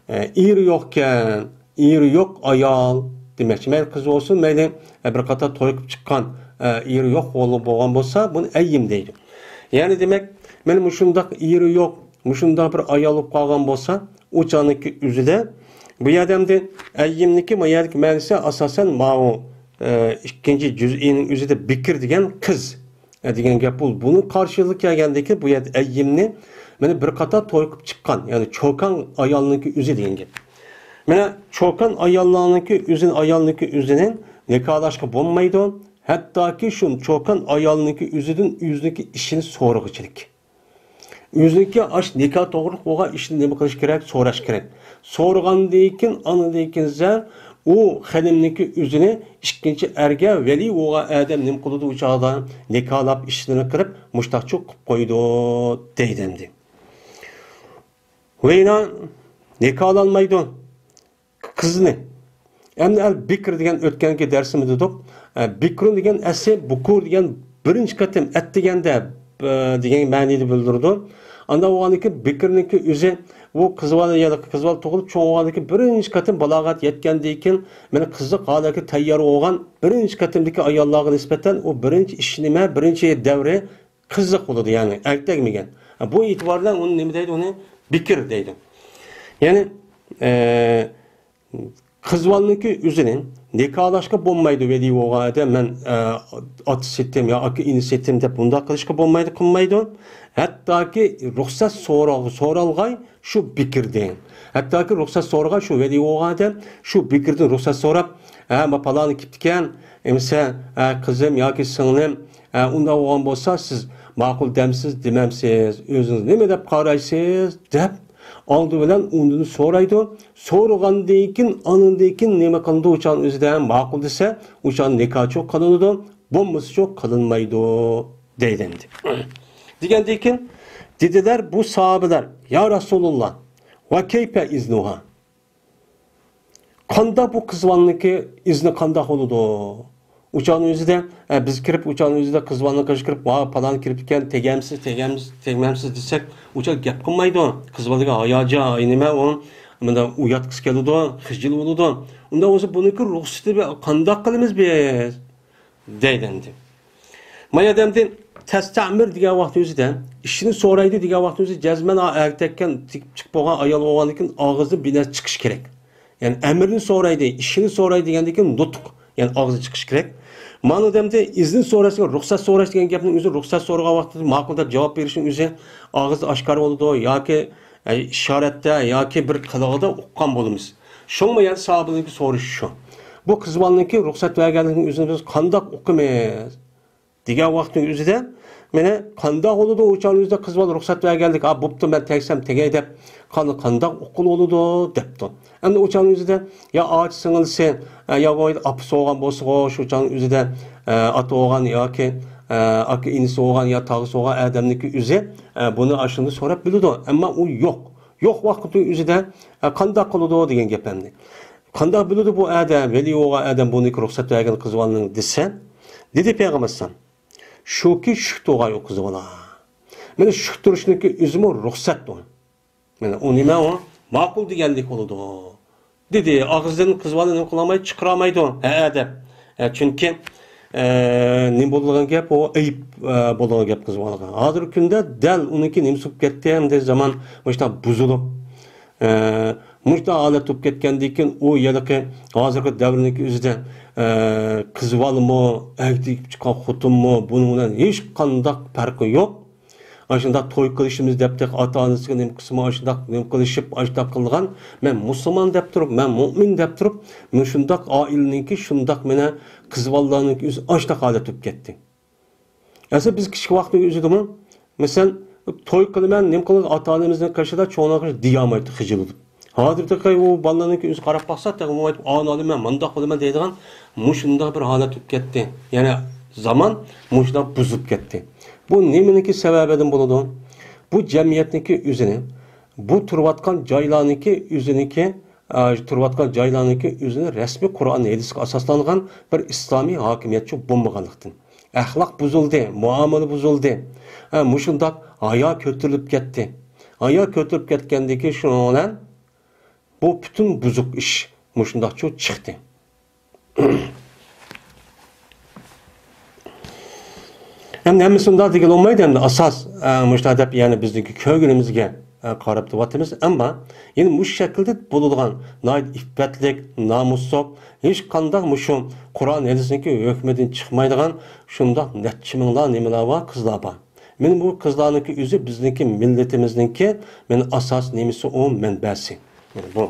ئە، ئېرى يوقكەن، ئېرى يوق ئايال دېمەكچى. مەيلى قىز بولسۇن، مەيلى، ئە، بىر قاتار توي قىلىپ چىققان، ئە، ئېرى يوق بولۇپ بولغان بولسا، بۇنى ئەييىم دەيدۇ. يەنى دېمەك، مانا مۇشۇنداق ئېرى يوق، مۇشۇنداق بىر ئايال بولۇپ قالغان بولسا، ئۇ چاغنىڭكى ئۆزىدە، بۇ يەردە ئەمدى ئەييىمنىڭكى ما يەردىكى مەنىسى ئاساسەن ماۋۇ، ئە، ئىككىنچى جۈزئىنىڭ ئۆزىدە بىكىر دېگەن قىز. ئە، دېگەن گەپ بولدى. بۇنىڭ قارشىلىقىغا كەلگەندىكى بۇ يەردە ئەييىمنى مانا بىر قاتار توي قىلىپ چىققان، يەنى چوكان ئايالنىڭكى ئۆزى دېگەن گەپ. مانا چوكان ئاياللارنىڭكى ئۆزىنى، ئايالنىڭكى ئۆزىنى نىكاھلاشقا بولمايدۇ. ھەتتاكى شۇ چوكان ئايالنىڭكى ئۆزىدىن ئۆزىنىڭكى ئىشىنى سورىغۇچىلىك. ئۆزىنىڭكى ئاش نىكاھ توغرىلىق بولغان ئىشنى نېمە قىلىش كېرەك؟ سوراش كېرەك. سورىغاندىن كېيىن، ئاندىن كېيىن سەن ئۇ خېنىمنىڭكى ئۆزىنى ئىككىنچى ئەرگە ۋەلىي بولغان ئادەم نېمە قىلىدۇ؟ ئۇ چاغدا نىكاھلاپ ئىشلىرىنى قىلىپ، مۇشتاقچۇ قىلىپ قويىدۇ دەيدۇ ئەمدى. ۋەينا نىكاھلانمايدۇ. قىزنى. ئەمدى ئەل بىكىر دېگەن ئۆتكەنكى دەرسىمىزدە دېدۇق. ئە، بىكرۇن دېگەن ئەسلى بۇكۇر دېگەن بىرىنچى قېتىم ئەت دېگەندە، ئە، دېگەن مەنىنى بىلدۈرىدۇ. ئاندىن بولغاندىن كېيىن بىكىرنىڭكى ئۆزى، بۇ قىز بالا يا قىز بالا تۇغۇلۇپ چوڭ بولغاندىن كېيىن بىرىنچى قېتىم بالاغەت يەتكەندىن كېيىن، مانا قىزلىق ھالەتكە تەييار بولغان بىرىنچى قېتىمدىكى ئاياللارغا نىسبەتەن ئۇ بىرىنچى ئىش نېمە، بىرىنچى دەۋرى قىزلىق بولىدۇ، يەنى ئەركەك دېمىگەن. بۇ ئېتىبار بىلەن ئۇنى نېمە دەيدۇ؟ ئۇنى بىكىر دەيدۇ. يەنى، ئە، قىز بالىنىڭكى ئۆزىنى نىكاھلاشقا بولمايدۇ، ۋەلىي بولغان ئادەم، مەن، ئە، ئاتىسى ئېتىم يا ئاكا ئىنىسى ئېتىم دەپ بۇنداق قىلىشقا بولمايدۇ، قىلمايدۇ. ھەتتاكى رۇخسەت سورا-، سورالغاي شۇ بىكىردىن. ھەتتاكى رۇخسەت سورىغان شۇ ۋەلىي بولغان ئادەم شۇ بىكىردىن رۇخسەت سوراپ، ھە، ما پالانى كېپتىكەن، ئەمىسە، ھە، قىزىم ياكى سىڭلىم، ھە، ئۇنداق بولغان بولسا، سىز ماقۇل دەمسىز، دېمەمسىز، ئۆزىڭىز نېمە دەپ قارايسىز، دەپ ئالدى بىلەن ئۇندىن سورايدۇ. سورىغاندىن كېيىن، ئاندىن كېيىن نېمە قىلىدۇ؟ ئۇچان ئۆزىدە ماقۇل دېسە، ئۇچان نىكاھچۇ قىلىنىدۇ، بولمىسىچۇ قىلىنمايدۇ، دەيدۇ ئەمدى. دېگەندىن كېيىن دېدىلەر بۇ ساھابىلەر، يا رەسۇلۇللا، ۋە كەيپە ئىزنۇھا؟ قانداق بۇ قىز بالىنىڭكى ئىزنى قانداق بولىدۇ؟ ئۇچانىڭ ئۆزىدە، ئە، بىز كىرىپ، ئۇچانىڭ ئۆزىدە قىز بالىنىڭ قېشىغا كىرىپ، ۋا، پالان كىرىپتىكەن، تېگەمسىز، تېگەمسىز، تېگمەمسىز دېسەك، ئۇچان گەپ قىلمايدۇ. قىز بالىغا ھاياجان، نېمە ئۇ، مۇنداق ئۇياتقۇسى كېلىدۇ، خىجىل بولىدۇ. ئۇنداق بولسا بۇنىڭكى رۇخسىتى قانداق قىلىمىز بىز؟ دەيدۇ ئەمدى. ما يەردە ئەمدى تەستەمىر دېگەن ۋاقىت ئۆزىدە، ئىشىنى سورايدۇ دېگەن ۋاقىت ئۆزى جەزمەن ئا-، ئەركەككەن تىكىپ چىقىپ بولغان ئايال بولغاندىن كېيىن ئاغزىدىن بىر نەرسە چىقىشى كېرەك. يەنى ئەمرىنى سورايدۇ، ئىشىنى سورايدۇ دېگەندىن كېيىن نۇتۇق، يەنى ئاغزى چىقىشى كېرەك. مانا دەمدە ئىزنى سوراش دېگەن، رۇخسەت سوراش دېگەن گەپنىڭ ئۆزى، رۇخسەت سورىغان ۋاقتىدا ماقۇل دەپ جاۋاب بېرىشنىڭ ئۆزى ئاغزىدا ئاشكارا بولىدۇ ياكى، ئە، ئىشارەتتە ياكى بىر قىلىقىدا ئۇققان بولىمىز. شۇڭا يەنە ساھابىنىڭكى سورىشى شۇ. بۇ قىز بالىنىڭكى رۇخسەت بەرگەنلىكىنىڭ ئۆزىنى بىز قانداق ئۇقىمىز؟ دېگەن ۋاقىتنىڭ ئۆزىدە، مانا، قانداق بولىدۇ، ئۇ چاغنىڭ ئۆزىدە قىز بالا رۇخسەت بەرگەنلىك، «ئا، بوپتۇ، مەن تەگسەم تېگەي» دەپ، قان-، قانداق ئۇققىلى بولىدۇ، دەپتۇ. ئەمدى ئۇ چاغنىڭ ئۆزىدە، يا ئاچا سىڭىلسى، ئە، يا بولمىسا ئاپىسى بولغان بولسىغۇ، شۇ چاغنىڭ ئۆزىدە، ئە، ئاتا بولغان ياكى، ئە، ئاكا ئىنىسى بولغان يا تاغىسى بولغان ئادەمنىڭكى ئۆزى، ئە، بۇنى ئاشۇنداق سوراپ بىلىدۇ. ئەمما ئۇ يوق. يوق ۋاقىتنىڭ ئۆزىدە، ئە، قانداق قىلىدۇ دېگەن گەپ ئەمدى. قانداق بىلىدۇ بۇ ئادەم، ۋەلىي بولغان ئادەم بۇنىڭكى رۇخسەت بەرگەن قىز بالىنىڭ دېسە، دېدى پەيغەمبەر ئەلەيھىسسالام، شۇكى شۈك تۇرغاي ئۇ قىز بالا. مانا شۈك تۇرۇشنىڭكى ئۆزىمۇ رۇخسەت ئۇ. مانا ئۇ نېمە ئۇ؟ ماقۇل دېگەنلىك بولىدۇ. دېدى، ئاغزىدىن قىز بالا نېمە قىلالمايدۇ، چىقىرالمايدۇ. ھە، دەپ. ئە، چۈنكى، ئە، نېمە بولىدىغان گەپ ئۇ؟ ئەيىب، ئە، بولىدىغان گەپ قىز بالىغا. ھازىرقى كۈندە دەل ئۇنىڭكى نېمىسى بولۇپ كەتتى، ئەمدى زامان مۇشۇنداق بۇزۇلۇپ، ئە، مۇشۇنداق ھالەت بولۇپ كەتكەندىن كېيىن ئۇ ھېلىقى ھازىرقى دەۋرنىڭكى ئۆزىدە، ئە، قىز بالىمۇ، ئەگدىگە چىققان خوتۇنمۇ بۇنىڭ بىلەن ھېچقانداق پەرقى يوق. ئاشۇنداق توي قىلىشىمىز دەپ تېخى ئاتا-ئانىسىغا نېمە قىلسىمۇ، ئاشۇنداق نېمە قىلىشىپ، ئاشۇنداق قىلغان. مەن مۇسۇلمان دەپ تۇرۇپ، مەن مۇئمىن دەپ تۇرۇپ، مۇشۇنداق ئائىلىنىڭكى، شۇنداق مانا قىز بالىلارنىڭكى ئۆزى ئاشۇنداق ھالەت بولۇپ كەتتى. ئەسلى بىز كىچىك ۋاقىتنىڭ ئۆزىدىمۇ، مەسىلەن، توي قىلىمەن، نېمە قىلىمەن، ئاتا-ئانىمىزنىڭ قېشىدا، چوڭلارنىڭ قېشىدا دېيەلمەيتتى، خىجىل بولۇپ. ھازىر تېخى ئۇ بالىلارنىڭكى ئۆزى قاراپ باقسا، تېخى ئۇ ئانا ئالىمەن، مانداق قىلىمەن دەيدىغان مۇشۇنداق بىر ھالەت بولۇپ كەتتى. يەنى زامان مۇشۇنداق بۇزۇلۇپ كەتتى. بۇ نېمىنىڭكى سەۋەبىدىن بولىدۇ؟ بۇ جەمئىيەتنىڭكى ئۆزىنى، بۇ تۇرۇۋاتقان جايلارنىڭكى ئۆزىنىڭكى، ئا، تۇرۇۋاتقان جايلارنىڭكى ئۆزىنى رەسمىي قۇرئان، ھەدىسكە ئاساسلانغان بىر ئىسلامىي ھاكىمىيەتچۇ بولمىغانلىقتىن. ئەخلاق بۇزۇلدى، مۇئامىلە بۇزۇلدى. ھە، مۇشۇنداق ھايا كۆتۈرۈلۈپ كەتتى. ھايا كۆتۈرۈلۈپ كەتكەندىكى شۇنىڭ بىلەن بۇ پۈتۈن بۇزۇق ئىش مۇشۇنداقچۇ چىقتى. ئەمدى ھەممىسى ئۇنداق دېگىلى بولمايدۇ، ئەمدى ئاساس، ئە، مۇشۇنداق دەپ، يەنى بىزنىڭكى كۆرگىنىمىزگە، ئە، قاراپ تۇرۇۋاتىمىز. ئەمما يەنە مۇشۇ شەكىلدە بولىدىغان ناھايىتى ئىپپەتلىك، نامۇسلۇق، ھېچقانداق مۇشۇ قۇرئان ھەدىسنىڭكى ھۆكمىدىن چىقمايدىغان شۇنداق نەچچە مىڭلار نېمىلەر بار، قىزلار بار. مانا بۇ قىزلارنىڭكى ئۆزى بىزنىڭكى مىللىتىمىزنىڭكى مانا ئاساس نېمىسى ئۇ مەنبەسى. مانا بۇ.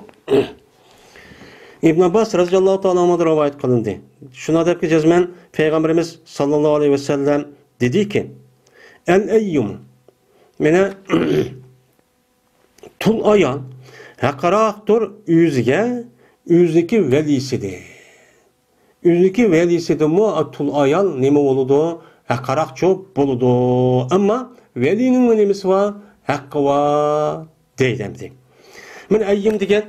ئىبن ئابباس رەزىياللاھۇ تائالا ئەنھۇدىن رىۋايەت قىلىندى. شۇنىڭ دەپكى جەزمەن پەيغەمبىرىمىز ساللاللاھۇ ئەلەيھى ۋەسەللەم دېدىكى، ئەل ئەييىمۇ، مانا، تۇل ئايال ھەققىراقتۇر ئۆزىگە، ئۆزىنىڭكى ۋەلىسىدىن. ئۆزىنىڭكى ۋەلىسىدىنمۇ تۇل ئايال نېمە بولىدۇ؟ ھەققىراقچۇ بولىدۇ. ئەمما ۋەلىنىڭمۇ نېمىسى بار؟ ھەققى بار دەيدۇ ئەمدى. مانا ئەييىم دېگەن،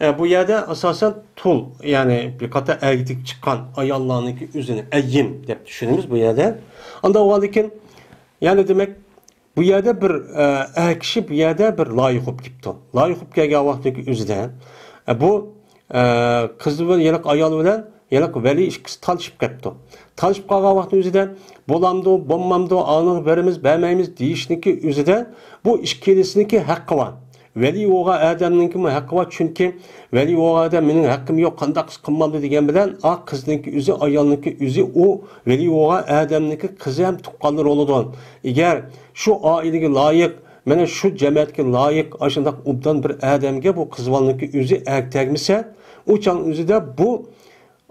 ئە، بۇ يەردە ئاساسەن تۇل، يەنى بىر قاتار ئەگىپ چىققان ئاياللارنىڭكى ئۆزىنى ئەييىم دەپ چۈشىنىمىز بۇ يەردە. ئانداق بولغاندىكىن، يەنى دېمەك، بۇ يەردە بىر، ئە، ئەر كىشى بۇ يەردە بىر لايىق بولۇپ كېپتۇ. لايىق بولۇپ كەلگەن ۋاقتىدىكى ئۆزىدە، ئە، بۇ، ئە، قىز بىلەن، يەنە ئايال بىلەن، يەنە ۋەلى ئىككىسى تالىشىپ قېپتۇ. تالىشىپ قالغان ۋاقتىنىڭ ئۆزىدە، بولامدۇ، بولمامدۇ، ئانىغا بېرىمىز، بەرمەيمىز دېيىشنىڭكى ئۆزىدە بۇ ئىككىلىسىنىڭكى ھەققى بار. ۋەلى بولغان ئادەمنىڭكىمۇ ھەققى بار، چۈنكى ۋەلى بولغان ئادەم مېنىڭ ھەققىم يوق، قانداق قىلسا قىلمامدۇ دېگەن بىلەن، ئا قىزنىڭكى ئۆزى، ئايالنىڭكى ئۆزى ئۇ ۋەلى بولغان ئادەمنىڭكى قىزى ھەم تۇغقانلىرى بولىدۇ. ئەگەر شۇ ئائىلىگە لايىق، مانا شۇ جەمەتكە لايىق، ئاشۇنداق ئوبدان بىر ئادەمگە بۇ قىز بالىنىڭكى ئۆزى ئەر تەگمىسە، ئۇ چاغنىڭ ئۆزىدە بۇ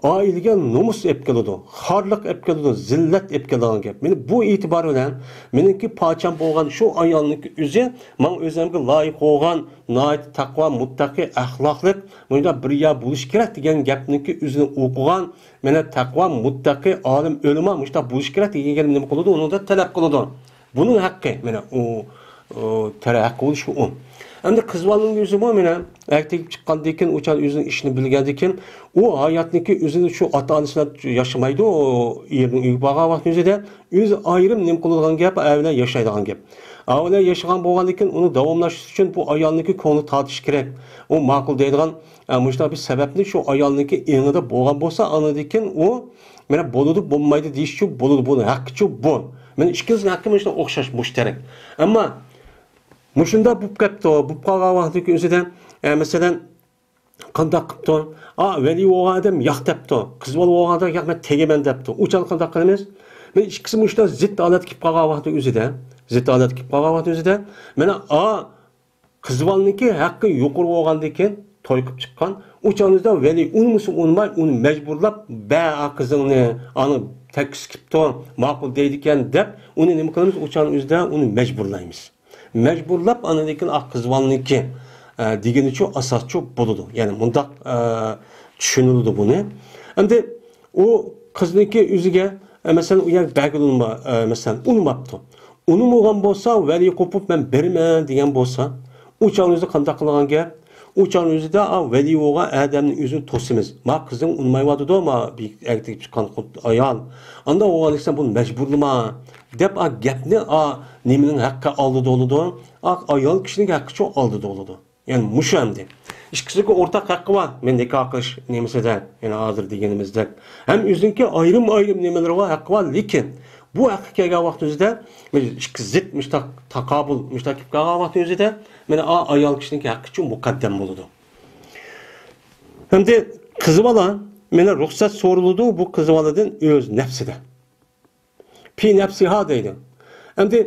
ئائىلىگە نومۇس ئېلىپ كېلىدۇ، خارلىق ئېلىپ كېلىدۇ، زىللەت ئېلىپ كېلىدىغان گەپ. مانا بۇ ئېتىبار بىلەن مېنىڭكى پاچام بولغان شۇ ئايالنىڭكى ئۆزى ماڭا ئۆزۈمگە لايىق بولغان، ناھايىتى تەقۋا، مۇتتەقى، ئەخلاقلىق، مۇنداق بىر يار بولۇشى كېرەك دېگەن گەپنىڭكى ئۆزىنى ئوقۇغان، مانا تەقۋا، مۇتتەقى، ئالىم، ئۆلىما مۇشۇنداق بولۇشى كېرەك دېگەن گەپنى نېمە قىلىدۇ؟ ئۇنىڭدا تەلەپ قىلىدۇ. بۇنىڭ ھەققى، مانا ئۇ، ئۇ تەرە ھەققى بولۇشى ئۇ. ئەمدى قىز بالىنىڭ ئۆزىمۇ مانا ئەر تېگىپ چىققاندىن كېيىن، ئۇ چاغ ئۆزىنىڭ ئىشىنى بىلگەندىن كېيىن، ئۇ ھاياتنىكى ئۆزىنى شۇ ئاتا-ئانىسى بىلەن ياشىمايدۇ، ئۇ ئېرىنىڭ ئۆيىگە بارغان ۋاقتىنىڭ ئۆزىدە ئۆزى ئايرىم نېمە قىلىدىغان گەپ، ئەر بىلەن ياشايدىغان گەپ. ئەر بىلەن ياشىغان بولغاندىن كېيىن ئۇنى داۋاملاشتۇرۇش ئۈچۈن بۇ ئايالنىڭكى كۆڭلى تارتىشى كېرەك. ئۇ ماقۇل دەيدىغان، ئە، مۇشۇنداق بىر سەۋەبنى شۇ ئايالنىڭكى ئېڭىدا بولغان بولسا، ئاندىن كېيىن ئۇ مانا بولىدۇ، بولمايدۇ دېيىشچۇ، بولىدۇ، بۇ ھەققىچۇ بۇ. مانا ئىككىمىزنىڭ ھەققى مۇشۇنداق ئوخشاش، مۇشتەرەك. ئەمما مۇشۇنداق بولۇپ قاپتۇ، بولۇپ قالغان ۋاقتىدىكى ئۆزىدە، ئە، مەسىلەن، قانداق قىپتۇ؟ ئا، ۋەلى بولغان ئادەم ياق دەپتۇ. قىز بالا بولغان ئادەم ياق، مەن تېگىمەن دەپتۇ. ئۇ چاغدا قانداق قىلىمىز؟ مانا ئىككىسى مۇشۇنداق زىت ھالەتكە كېلىپ قالغان ۋاقتى ئۆزىدە، زىت ھالەتكە كېلىپ قالغان ۋاقتى ئۆزىدە، مانا، ئا، قىز بالىنىڭكى ھەققى يۇقىرى بولغاندىن كېيىن، توي قىلىپ چىققان، ئۇ چاغنىڭدا ۋەلى ئۇنىمىسا ئۇنىماي، ئۇنى مەجبۇرلاپ، بە قىزىڭنى، ئانا تەكلىپ كېپتۇ، ماقۇل دەيدىكەن دەپ، ئۇنى نېمە قىلىمىز؟ ئۇ چاغنىڭ ئۆزىدە ئۇنى مەجبۇرلايمىز. مەجبۇرلاپ، ئاندىن كېيىن، ئا، قىز بالىنىڭكى، ئە، دېگىنىچۇ ئاساسچۇ بولىدۇ. يەنى مۇنداق، ئە، چۈشىنىلىدۇ بۇنى. ئەمدى ئۇ قىزنىڭكى ئۆزىگە، ئە، مەسىلەن، ئۇ يەرگە بەرگىلى ئۇنىما-، ئە، مەسىلەن، ئۇنىماپتۇ. ئۇنىمىغان بولسا، ۋەلى قوپۇپ، مەن بېرىمەن دېگەن بولسا، ئۇ چاغنىڭ ئۆزىدە قانداق قىلىدىغان گەپ؟ ئۇ چاغنىڭ ئۆزىدە، ئا، ۋەلى بولغان ئادەمنىڭ ئۆزىنى توسىمىز. ما قىزىڭ ئۇنىمايۋاتىدۇ، ما بىر ئەركە تېگىپ چىققان ئايال. ئانداق بولغاندىكىن سەن بۇنى مەجبۇرلىما، دەپ، ئا، گەپنى، ئا، نېمىنىڭ ھەققى ئالدىدا بولىدۇ؟ ئا، ئايال كىشىنىڭ ھەققىچۇ ئالدىدا بولىدۇ. يەنى مۇشۇ ئەمدى. ئىككىسىنىڭكى ئورتاق ھەققى بار. مەن نىكاھ قىلىش نېمىسىدە، يەنە ھازىر دېگىنىمىزدەك. ھەم ئۆزىنىڭكى ئايرىم-ئايرىم نېمىلىرى بار، ھەققى بار. لېكىن بۇ ھەققە كەلگەن ۋاقتىمىزدا، ئىككى زىت مۇشتاق تاقابىل، مۇشتاق كېلىپ قالغان ۋاقتىمىزدا، مانا، ئا، ئايال كىشىنىڭكى ھەققىچۇ مۇقەددەم بولىدۇ. ئەمدى قىز بالا، مانا، رۇخسەت سورىلىدۇ بۇ قىز بالىدىن ئۆز نەپسىدە. پى نەپسىھا دەيدۇ. ئەمدى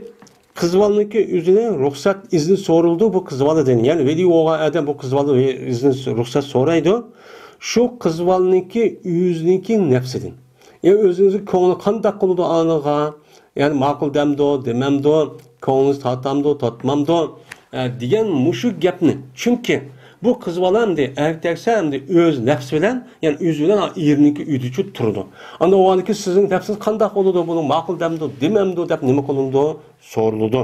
قىز بالىنىڭكى ئۆزىنى رۇخسەت ئىزنى سورىلىدۇ بۇ قىز بالىدىن. يەنى ۋەلى بولغان ئادەم بۇ قىز بالا ئىزنى، رۇخسەت سورايدۇ. شۇ قىز بالىنىڭكى ئۆزىنىڭكى نەپسىدىن. يەنى ئۆزىنىڭ كۆڭلى قانداق قىلىدۇ ئانىغا؟ يەنى ماقۇل دەمدۇ، دېمەمدۇ، كۆڭلىنى تارتامدۇ، تارتمامدۇ، ئە، دېگەن مۇشۇ گەپنى. چۈنكى بۇ قىز بالا ئەمدى ئەر تەگسە ئەمدى ئۆز نەپسى بىلەن، يەنى ئۆزى بىلەن ئېرىنىڭكى ئۆيىدىچۇ تۇرىدۇ. ئاندىن ئۇنىڭدىن كېيىن سىزنىڭ نەپسىڭىز قانداق بولىدۇ، بۇنىڭ ماقۇل دەمدۇ، دېمەمدۇ دەپ نېمە قىلىنىدۇ؟ سورىلىدۇ.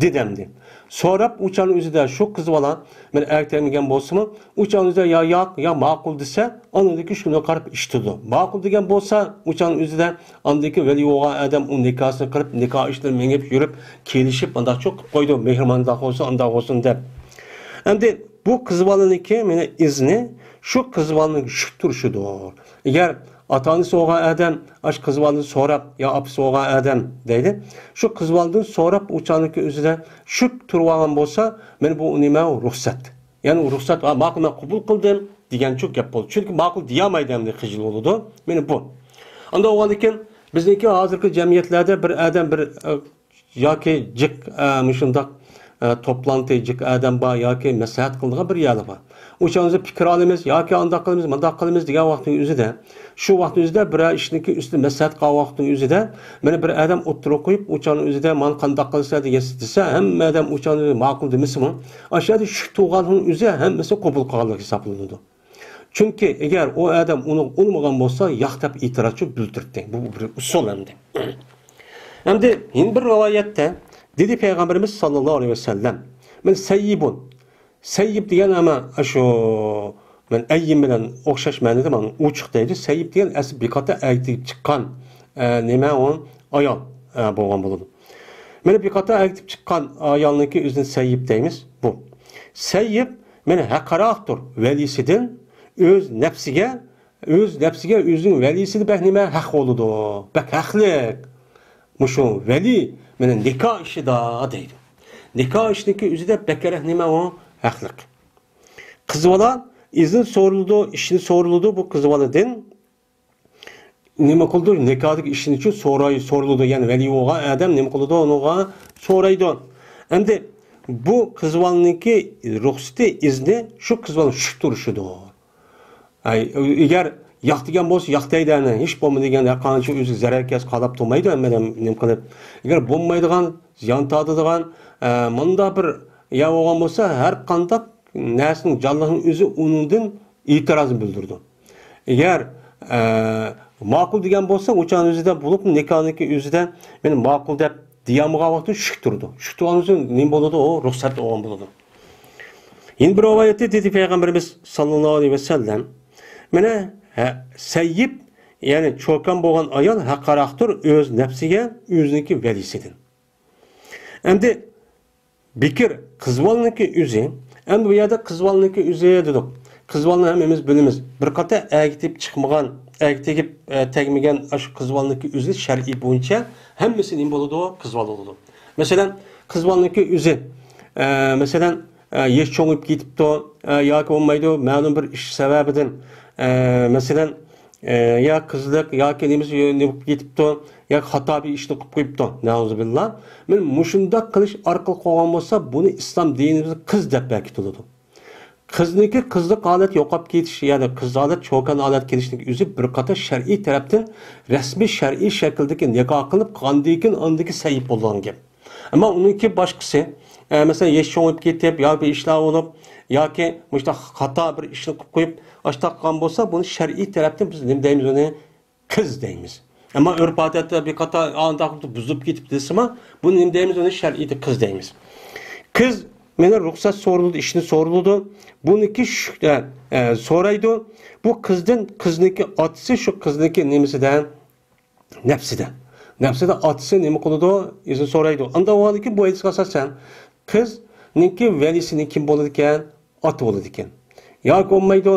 دېدى ئەمدى. سوراپ ئۇ چاغنىڭ ئۆزىدە شۇ قىز بالا، مەن ئەر تەگمىگەن بولسىمۇ، ئۇ چاغنىڭ ئۆزىدە يا ياق، يا ماقۇل دېسە، ئاندىن كېيىن شۇنى قاراپ ئىش تۇتىدۇ. ماقۇل دېگەن بولسا، ئۇ چاغنىڭ ئۆزىدە ئاندىن كېيىن ۋەلى بولغان ئادەم ئۇ نىكاھسىنى قىلىپ، نىكاھ ئىشلىرى مېڭىپ يۈرۈپ، كېلىشىپ، ئانداقچۇ قىلىپ قويىدۇ، مېھرىمانداق بولسۇن، ئانداق بولسۇن دەپ. ئەمدى بۇ قىز بالىنىڭكى مانا ئىزنى شۇ قىز بالىنىڭ شۈك تۇرۇشىدۇر. ئەگەر ئاتا-ئانىسى بولغان ئادەم ئاشۇ قىز بالىدىن سوراپ، يا ئاپىسى بولغان ئادەم دەيلى، شۇ قىز بالىدىن سوراپ، ئۇ چاغنىڭكى ئۆزىدە شۈك تۇرۇۋالغان بولسا، مانا بۇ نېمە؟ رۇخسەت. يەنى ئۇ رۇخسەت، «ھا، ماقۇل، مەن قوبۇل قىلدىم» دېگەنچۇ گەپ بولىدۇ. چۈنكى ماقۇل دېيەلمەيدۇ ئەمدى، خىجىل بولىدۇ. مانا بۇ. ئانداق بولغاندىكىن بىزنىڭكى ھازىرقى جەمئىيەتلەردە بىر ئادەم بىر، ئە، ياكى جىق، ئە، مۇشۇنداق ئە، توپلانتى، جىق ئادەم بار ياكى مەسلىھەت قىلىدىغان بىر يەرلەر بار. ئۇ چاغدا بىز پىكىر ئالىمىز ياكى ئانداق قىلىمىز، مۇنداق قىلىمىز دېگەن ۋاقىتنىڭ ئۆزىدە، شۇ ۋاقىتنىڭ ئۆزىدە بىرەر ئىشنىڭكى ئۈستىدە مەسلىھەت قىلغان ۋاقىتنىڭ ئۆزىدە، مانا بىر ئادەم ئوتتۇرىغا قويۇپ، ئۇ چاغنىڭ ئۆزىدە مانا قانداق قىلىسىلەر دېگەن دېسە، ھەممە ئادەم ئۇ چاغنىڭ ئۆزىدە ماقۇل دېمىسىمۇ، ئاشۇ يەردە شۈك تۇغاننىڭ ئۆزى ھەممىسى قوبۇل قىلغانلىق ھېسابلىنىدۇ. چۈنكى ئەگەر ئۇ ئادەم ئۇنى ئۇنىمىغان بولسا، ياق دەپ ئېتىرازچۇ بىلدۈرتتى. بۇ بىر ئۇسۇل ئەمدى. ئەمدى يەنە بىر رىۋايەتتە دېدى پەيغەمبىرىمىز ساللاللاھۇ ئەلەيھى ۋەسەللەم، مەن سەييىبۇن. سەييىب دېگەن ئەمە شۇ، مەن ئەييىم بىلەن ئوخشاش مەنىدە، مانا ئوچۇق دەيدۇ. سەييىب دېگەن ئەسلى بىكاردا ئەگىپ چىققان، ئە، نېمە ئۇ؟ ئايال، ئە، بولغان بولىدۇ. مانا بىكاردا ئەگىپ چىققان ئايالنىڭكى ئۆزىنى سەييىب دەيمىز. بۇ سەييىب مانا ھەققىراقتۇر ۋەلىسىدىن، ئۆز نەپسىگە، ئۆز نەپسىگە ئۆزىنىڭ ۋەلىسىدە بەك نېمە ھەق بولىدۇ، بەك ھەقلىق. مۇشۇ ۋەلى مانا نىكاھ ئىشىدا دەيدۇ. نىكاھ ئىشىنىڭكى ئۆزىدە بەكرەك نېمە ئۇ؟ ھەقلىق. قىز بالا ئىزىن سورىلىدۇ، ئىشىنى سورىلىدۇ بۇ قىز بالىدىن. نېمە قىلىدۇ؟ نىكاھدىكى ئىشىنى ئۈچۈن سوراي، سورىلىدۇ. يەنى ۋەلىي بولغان ئادەم نېمە قىلىدۇ؟ ئۇنىڭغا سورايدۇ. ئەمدى بۇ قىز بالىنىڭكى رۇخسىتى، ئىزنى شۇ قىز بالىنىڭ شۈك تۇرۇشىدۇ. ئەي، ئەگەر ياق دېگەن بولسا، ياق دەيدۇ، ئەنە، ھېچ بولمىدى دېگەن، قانچە ئۆزىگە زەرەر كەلسە قالاپ تۇرمايدۇ، ھەممە نېمە، نېمە قىلىپ. ئەگەر بولمايدىغان، زىيان تارتىدىغان، ئە، مۇنداق بىر يەر بولغان بولسا، ھەر قانداق نەرسىنىڭ جانلىقنىڭ ئۆزى ئۇنىڭدىن ئېتىرازنى بىلدۈرىدۇ. ئەگەر، ئە، ماقۇل دېگەن بولسا، ئۇ چاغنىڭ ئۆزىدە بولۇپ، نىكاھنىڭكى ئۆزىدە مەن ماقۇل دەپ دېيەلمىگەن ۋاقىتتا شۈك تۇرىدۇ. شۈك تۇرغان بولسا نېمە بولىدۇ؟ ئۇ رۇخسەت بولغان بولىدۇ. يەنە بىر رىۋايەتتە دېدى پەيغەمبىرىمىز ساللاللاھۇ ئەلەيھى ۋەسەللەم، مانا، ھە، سەييىب، يەنى چوكان بولغان ئايال ھەققىراقتۇر ئۆز نەپسىگە ئۆزىنىڭكى ۋەلىسىدىن. ئەمدى بىكىر قىز بالىنىڭكى ئۆزى، ئەمدى بۇ يەردە قىز بالىنىڭكى ئۆزى دېدۇق. قىز بالىنى ھەممىمىز بىلىمىز. بىر قاتا ئەگىتىپ چىقمىغان، ئەگىتىپ، ئە، تەگمىگەن ئاشۇ قىز بالىنىڭكى ئۆزى شەرئىي بويىچە ھەممىسى نېمە بولىدۇ؟ قىز بالا بولىدۇ. مەسىلەن، قىز بالىنىڭكى ئۆزى، ئە، مەسىلەن، ئە، يېشى چوڭىيىپ كېتىپتۇ، ئە، ياكى بولمايدۇ، مەلۇم بىر ئىش سەۋەبىدىن، ئە، مەسىلەن، ئە، يا قىزلىق ياكى نېمىسى نېمە بولۇپ كېتىپتۇ، ياكى خاتا بىر ئىشنى قىلىپ قويۇپتۇ، نەئۇزۇبىللا. مانا مۇشۇنداق قىلىش ئارقىلىق قويغان بولسا، بۇنى ئىسلام دىنىمىزدا قىز دەپ بەكىتىلىدۇ. قىزنىڭكى قىزلىق ھالەت يوقاپ كېتىش، يەنى قىز ھالەت چوكان ھالەت كېلىشنىڭ ئۆزى بىر قاتار شەرئىي تەرەپتىن رەسمىي شەرئىي شەكىلدىكى نىكاھ قىلىپ قىلغاندىن كېيىن ئاندىكى سەييىب بولىدىغان گەپ. ئەمما ئۇنىڭكى باشقىسى، ئە، مەسىلەن، يېشى چوڭىيىپ كېتىپ، يا بىر ئىشلار بولۇپ، ياكى مۇشۇنداق خاتا بىر ئىشنى قىلىپ قويۇپ، ئاشۇنداق قىلغان بولسا، بۇنى شەرئىي تەرەپتىن بىز نېمە دەيمىز ئۇنى؟ قىز دەيمىز. ئەمما ئۆرپ-ئادەتتە بىر قاتار ئانداق بۇزۇلۇپ كېتىپ دېسىمۇ، بۇنى نېمە دەيمىز؟ ئۇنى شەرئىيدە قىز دەيمىز. قىز مانا رۇخسەت سورىلىدۇ، ئىشنى سورىلىدۇ. بۇنىڭكى شۈك-، ئە، ئە، سورايدۇ. بۇ قىزدىن، قىزنىڭكى ئاتىسى شۇ قىزنىڭكى نېمىسىدە؟ نەپسىدە. نەپسىدە ئاتىسى نېمە قىلىدۇ؟ ئىزىن سورايدۇ. ئانداق بولغاندىكىن بۇ ھەدىسكە ئاساسەن، قىزنىڭكى ۋەلىسى كىم بولىدىكەن؟ ئاتا بولىدىكەن. ياكى بولمايدۇ،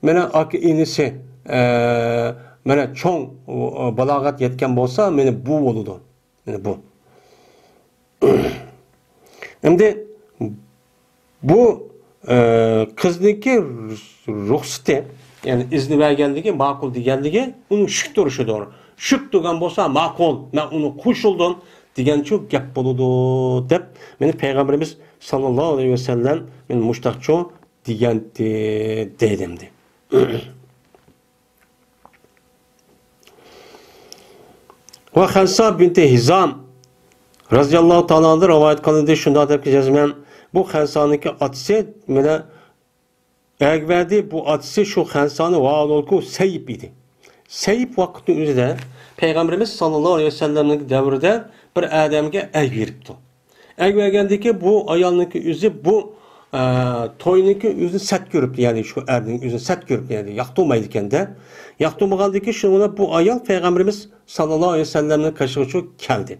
مانا ئاكا ئىنىسى، ئە، مانا چوڭ، ئۇ، بالاغەت يەتكەن بولسا، مانا بۇ بولىدۇ. مانا بۇ. ئەمدى بۇ، ئە، قىزنىڭكى رۇخسىتى، يەنى ئىزنى بەرگەنلىكى، ماقۇل دېگەنلىكى، ئۇنىڭ شۈك تۇرۇشىدۇر. شۈك تۇرغان بولسا، ماقۇل، مەن ئۇنى قوشۇلدۇم دېگەنچۇ گەپ بولىدۇ، دەپ، مانا پەيغەمبىرىمىز ساللاللاھۇ ئەلەيھى ۋەسەللەم، مانا مۇشتاقچۇ دېگەنتى، دەيدۇ ئەمدى. ۋە خەنسا بىنتى ھىزام رازىياللاھۇ تائالا ئانھادىن رىۋايەت قىلىندى، شۇنداق دەپكى جەزمەن، بۇ خەنسانىڭكى ئاتىسى مانا ئەگىۋەردى، بۇ ئاتىسى شۇ خەنسانى ۋە ئالولكۇ سەيىپ ئىدى. سەيىپ ۋاقىتنىڭ ئۆزىدە پەيغەمبىرىمىز ساللاللاھۇ ئەلەيھى ۋەسەللەمنىڭ دەۋرىدە بىر ئادەمگە ئەگىۋېرىپتۇ. ئەگىۋەرگەندىكى بۇ ئايالنىڭكى ئۆزى بۇ، ئە، توينىڭكى ئۆزىنى سەت كۆرۈپتۇ، يەنى شۇ ئەرنىڭ ئۆزىنى سەت كۆرۈپتۇ، يەنى ياقتۇرمايدىكەندە. ياقتۇرمىغاندىكىن شۇنىڭ بىلەن بۇ ئايال پەيغەمبىرىمىز ساللاللاھۇ ئەلەيھى ۋەسەللەمنىڭ قېشىغىچۇ كەلدى.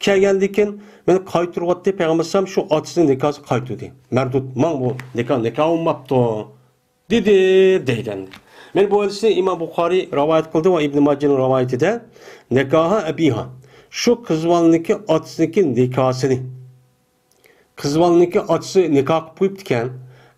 كەلگەندىكىن مېنى قايتۇرۇۋەتتى، پەيغەمبەر ئەلەيھىسسالام شۇ ئاتىسىنىڭ نىكاھىسىنى قايتۇردى. مەردۇت، ماڭ بۇ نىكاھ، نىكاھ بولماپتۇ. دېدى، دەيدۇ ئەمدى. مانا بۇ ھەدىسنى ئىمام بۇخارىي رىۋايەت قىلدى ۋە ئىبن ماجىنىڭ رىۋايىتىدە، نىكاھا ئەبىھا، شۇ قىز بالىنىڭكى ئاتىسىنىڭكى نىكاھسىنى، قىز بالىنىڭكى ئاتىسى نىكاھ قىلىپ قويۇپتىكەن.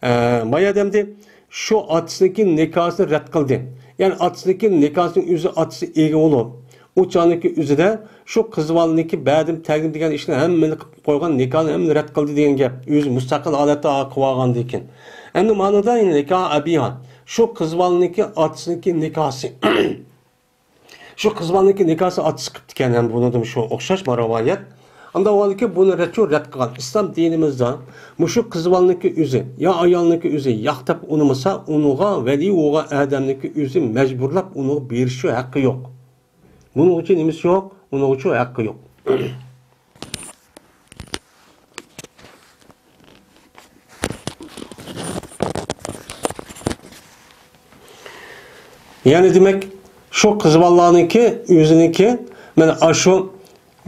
ئە، بايا دەمدى، شۇ ئاتىسىنىڭكى نىكاھسىنى رەت قىلدى. يەنى ئاتىسىنىڭكى نىكاھسىنىڭ ئۆزى ئاتىسى ئىگە بولۇپ، ئۇ چاغنىڭكى ئۆزىدە شۇ قىز بالىنىڭكى بەدىم تەگدىم دېگەن ئىشنى ھەممىنى قىلىپ قويغان، نىكاھنى ھەممىنى رەت قىلدى دېگەن گەپ. ئۆزى مۇستەقىل ھالەتتە قىلىۋالغاندىن كېيىن. ئەمدى مانىدا نىكاھ ئەبىھا، شۇ قىز بالىنىڭكى ئاتىسىنىڭكى نىكاھسى. شۇ قىز بالىنىڭكى نىكاھسى ئاتىسى قىپتىكەن، ھەم بۇنىڭدىمۇ شۇ ئوخشاش ما رىۋايەت. ئاندا ئۇنىڭكى بۇنى رەتچۇ رەت قىلغان. ئىسلام دىنىمىزدا مۇشۇ قىز بالىنىڭكى ئۆزى يا ئايالنىڭكى ئۆزى ياق دەپ ئۇنىمىسا، ئۇنىڭغا ۋەلى بولغان ئادەمنىڭكى ئۆزى مەجبۇرلاپ ئۇنىڭغا بېرىشى ھەققى يوق. بۇنىڭ ئۈچۈن نېمىسى يوق؟ ئۇنىڭ ئۈچۈن ھەققى يوق. يەنى دېمەك، شۇ قىز بالىلارنىڭكى، ئۆزىنىڭكى، مانا ئاشۇ،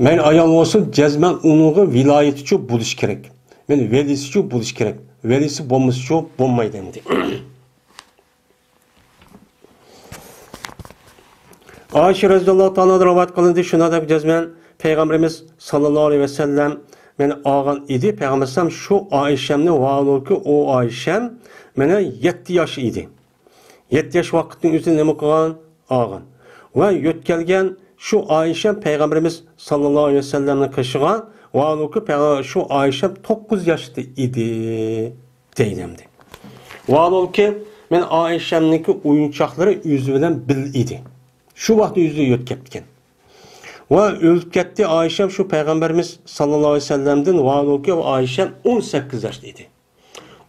مەيلى ئايال بولسۇن، جەزمەن ئۇنىڭغا ۋىلايىتىچۇ بولۇش كېرەك. مانا ۋەلىسىچۇ بولۇش كېرەك. ۋەلىسى بولمىسىچۇ بولمايدۇ ئەمدى. ئائىشە رەزىياللاھۇ تائالا ئانھادىن رىۋايەت قىلىندى، شۇنداق جەزمەن پەيغەمبىرىمىز ساللاللاھۇ ئەلەيھى ۋەسەللەم مېنى ئالغان ئىدى. پەيغەمبەر ئەلەيھىسسالام شۇ ئائىشەمنى، ۋاھالۇكى ئۇ ئائىشەم مانا يەتتە ياش ئىدى. يەتتە ياش ۋاقىتنىڭ ئۆزىدە نېمە قىلغان؟ ئالغان. ۋە يۆتكەلگەن شۇ ئائىشەم پەيغەمبىرىمىز ساللاللاھۇ ئەلەيھى ۋەسەللەمنىڭ قېشىغا، ۋاھالۇكى پەيغە-، شۇ ئائىشەم توققۇز ياشتا ئىدى. دەيدۇ ئەمدى. ۋاھالۇكى، مەن ئائىشەمنىڭكى ئويۇنچاقلىرى ئۆزى بىلەن بىللە ئىدى. شۇ ۋاقىت ئۆزى يۆتكەپتىكەن. ۋە ئۆلۈپ كەتتى ئائىشەم شۇ پەيغەمبىرىمىز ساللاللاھۇ ئەلەيھى ۋەسەللەمدىن، ۋاھالۇكى ئائىشەم ئون سەككىز ياشتا ئىدى.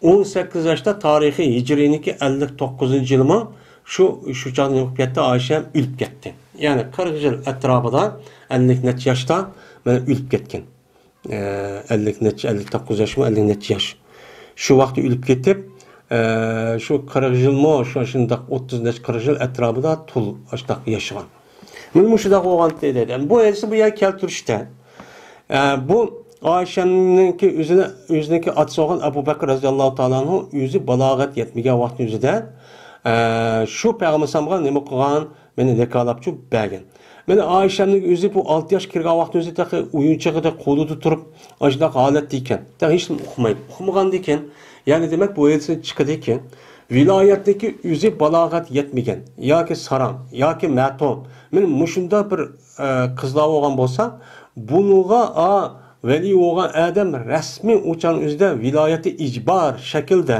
ئون سەككىز ياشتا، تارىخىي ھىجرىينىڭكى ئەللىك توققۇزىنچى يىلىمۇ شۇ، شۇ چاغدا نېمە بولۇپ كەتتى، ئائىشەم ئۆلۈپ كەتتى. يەنى قىرىق يىل ئەتراپىدا، ئەللىك نەچچە ياشتا مانا ئۆلۈپ كەتكەن. ئە، ئەللىك نەچچە، ئەللىك توققۇز ياشمۇ، ئەللىك نەچچە ياش. شۇ ۋاقىتتا ئۆلۈپ كېتىپ، ئە، شۇ قىرىق يىلمۇ، شۇ، شۇنداق ئوتتۇز نەچچە، قىرىق يىل ئەتراپىدا تۇل ئاشۇنداق ياشىغان. مانا مۇشۇنداق بولغانتى دەيدۇ. بۇ ھەدىسنى بۇ يەرگە كەلتۈرۈشتە، ئە، بۇ ئائىشەنىڭكى ئۆزىنى، ئۆزىنىڭكى ئاتىسى بولغان ئەبۇ بەكرى رەزىياللاھۇ تائالا ئەنھۇ ئۆزى بالاغەت يەتمىگەن ۋاقىتنىڭ ئۆزىدە، ئە، شۇ پەيغەمبەر ئەلەيھىسسالامغا نېمە قىلغان؟ مېنى نىكاھلاپچۇ بەرگەن. مانا ئائىشەمنىڭ ئۆزى بۇ ئالتە ياش كىرگەن ۋاقىتنىڭ ئۆزى تېخى ئويۇنچۇقىدا قولىدا تۇرۇپ، ئاشۇنداق ھالەتتە ئىكەن. تېخى ھېچنېمە ئۇقمايدۇ. ئۇقمىغاندىكىن، يەنى دېمەك، بۇ ھەدىستىن چىقىدىكى، ۋىلايەتنىڭكى ئۆزى بالاغەت يەتمىگەن ياكى ساراڭ ياكى مەتۇن. مانا مۇشۇنداق بىر، ئە، قىزلار بولغان بولسا، بۇنىڭغا، ئا، ۋەلى بولغان ئادەم رەسمىي ئۇ چاغنىڭ ئۆزىدە ۋىلايەتى ئىجبار شەكىلدە،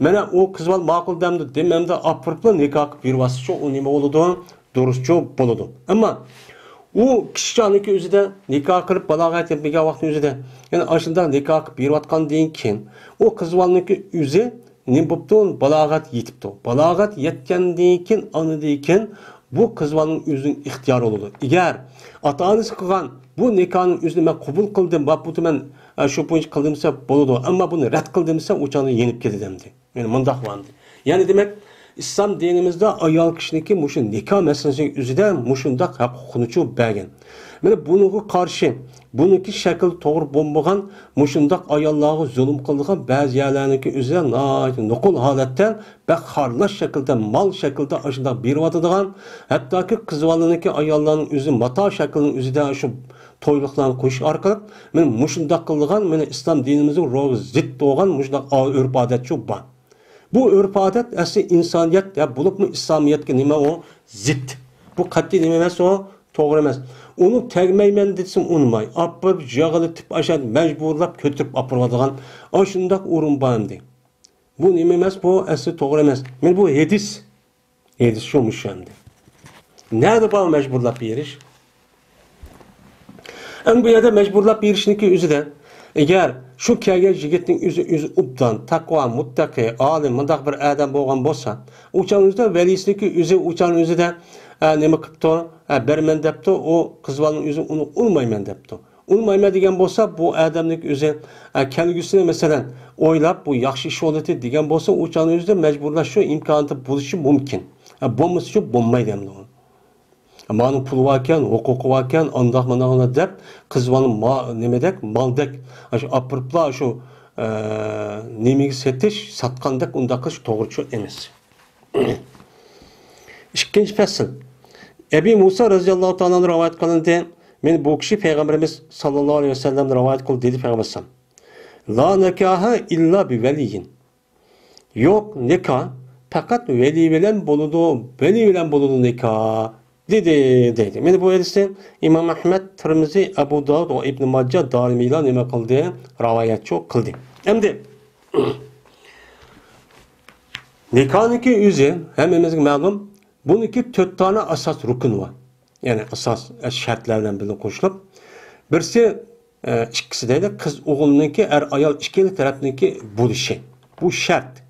مانا ئۇ قىز بالا ماقۇل دەمدۇ، دېمەمدۇ، ئاپىرىپلا نىكاھ قىلىپ بېرىۋاتسىچۇ، ئۇ نېمە بولىدۇ؟ دۇرۇسچۇ بولىدۇ. ئەمما ئۇ كىچىك چاغنىڭكى ئۆزىدە نىكاھ قىلىپ بالاغەت يەتمىگەن ۋاقىتنىڭ ئۆزىدە، يەنى ئاشۇنداق نىكاھ قىلىپ بېرىۋاتقاندىن كېيىن، ئۇ قىز بالىنىڭكى ئۆزى نېمە بوپتۇ؟ بالاغەت يېتىپتۇ. بالاغەت يەتكەندىن كېيىن، ئانىدىن كېيىن بۇ قىز بالىنىڭ ئۆزىنىڭ ئىختىيارى بولىدۇ. ئەگەر ئاتا-ئانىسى قىلغان بۇ نىكاھنىڭ ئۆزىنى مەن قوبۇل قىلدىم، ماپۇتى مەن، ئە، شۇ بويىچە قىلدىم دېسە بولىدۇ. ئەمما بۇنى رەت قىلدىم دېسە، ئۇ چاغدا يېنىپ كېتىدۇ ئەمدى. يەنى مۇنداق بولدى. يەنى دېمەك، ئىسلام دىنىمىزدا ئايال كىشىنىڭكى مۇشۇ نىكاھ مەسىلىسى ئۆزىدە مۇشۇنداق ھەق ھوقۇقنىچۇ بەرگەن. مانا بۇنىڭغا قارشى، بۇنىڭكى شەكلى توغرا بولمىغان مۇشۇنداق ئاياللارغا زۇلۇم قىلىدىغان بەزى يەرلەرنىڭكى ئۆزىدە ناھايىتى نوقۇل ھالەتتە، بەك خارلاش شەكلىدە، مال شەكلىدە ئاشۇنداق بېرىۋاتىدىغان، ھەتتاكى قىز بالىنىڭكى ئاياللارنىڭ ئۆزى ماتا شەكلىنىڭ ئۆزىدە شۇ تويلۇقلارنى قويۇش ئارقىلىق، مانا مۇشۇنداق قىلىدىغان، مانا ئىسلام دىنىمىزنىڭ روھىغا زىت بولغان مۇشۇنداق ئا-، ئۆرپ-ئادەتچۇ بار. بۇ ئۆرپ-ئادەت ئەسلى ئىنسانىيەت، يا بولۇپمۇ ئىسلامىيەتكە نېمە ئۇ؟ زىت. بۇ قەتئىي نېمە ئەمەس ئۇ؟ توغرا ئەمەس. ئۇنى تەگمەيمەن دېسىمۇ ئۇنىماي. ئاپىرىپ، يىغلىتىپ، ئاشۇ مەجبۇرلاپ كۆتۈرۈپ ئاپىرىۋاتىدىغان ئاشۇنداق ئورۇن بار ئەمدى. بۇ نېمە ئەمەس؟ بۇ ئەسلى توغرا ئەمەس. مانا بۇ ھەدىس. ھەدىس شۇ، مۇشۇ ئەمدى. نەدە بار مەجبۇرلاپ بېرىش؟ ئەمدى بۇ يەردە مەجبۇرلاپ بېرىشنىڭكى ئۆزىدە، ئەگەر شۇ كەلگەن يىگىتنىڭ ئۆزى، ئۆزى ئوبدان، تەقۋا، مۇتتەقى، ئالىم، مۇنداق بىر ئادەم بولغان بولسا، ئۇ چاغنىڭ ئۆزىدە ۋەلىسىنىڭكى ئۆزى، ئۇ چاغنىڭ ئۆزىدە، ئە، نېمە قىپتۇ؟ ئە، بەرمەن دەپتۇ، ئۇ قىز بالىنىڭ ئۆزى ئۇنى ئۇرمايمەن دەپتۇ. ئۇرمايمەن دېگەن بولسا، بۇ ئادەمنىڭ ئۆزى، ئە، كەلگۈسىنى، مەسىلەن، ئويلاپ، بۇ ياخشى ئىش بولىدۇ دېگەن بولسا، ئۇ چاغنىڭ ئۆزىدە مەجبۇرلاش شۇ ئىمكانىيىتى بولۇشى مۇمكىن. ئە، بولمىسىچۇ بولمايدۇ ئەمدى ئۇ. مانىڭ پۇلى باركەن، ھوقۇقى باركەن، ئانداق مانداق دەپ، قىز بالىنى ما-، نېمىدەك، مالدەك، ئاشۇ ئاپىرىپلا، شۇ، ئە، نېمىگە سېتىش، ساتقاندەك ئۇنداق قىلىش توغرىچۇ ئەمەس. ئىككىنچى پەسىل. ئەبى مۇسا رەزىياللاھۇ تائالا ئەنھۇ رىۋايەت قىلىندى. مېنى بۇ كىشى پەيغەمبىرىمىز ساللاللاھۇ ئەلەيھى ۋەسەللەمدىن رىۋايەت قىلدى، دېدى پەيغەمبەر ئەلەيھىسسالام. لا نىكاھە ئىللا بىۋەلىيين. يوق نىكاھ، پەقەت ۋەلىي بىلەن بولىدۇ، ۋەلىي بىلەن بولىدۇ نىكاھ. دېدى، دەيدۇ. مانا بۇ ھەدىسنى ئىمام ئەھمەد، تىرمىزى، ئەبۇ داۋۇد ۋە ئىبن ماججا دارىمىلا نېمە قىلدى؟ راۋايەتچۇ قىلدى. ئەمدى نىكاھنىكى ئۆزى ھەممىمىزگە مەلۇم، بۇنىڭكى تۆت دانە ئاساس رۇكۇنى بار. يەنى ئاساس، ئە، شەرتلەر بىلەن بىللە قوشۇلۇپ، بىرسى، ئە، ئىككىسى دەيلى، قىز ئوغۇلنىڭكى، ئەر ئايال ئىككىلا تەرەپنىڭكى بولۇشى. بۇ شەرت.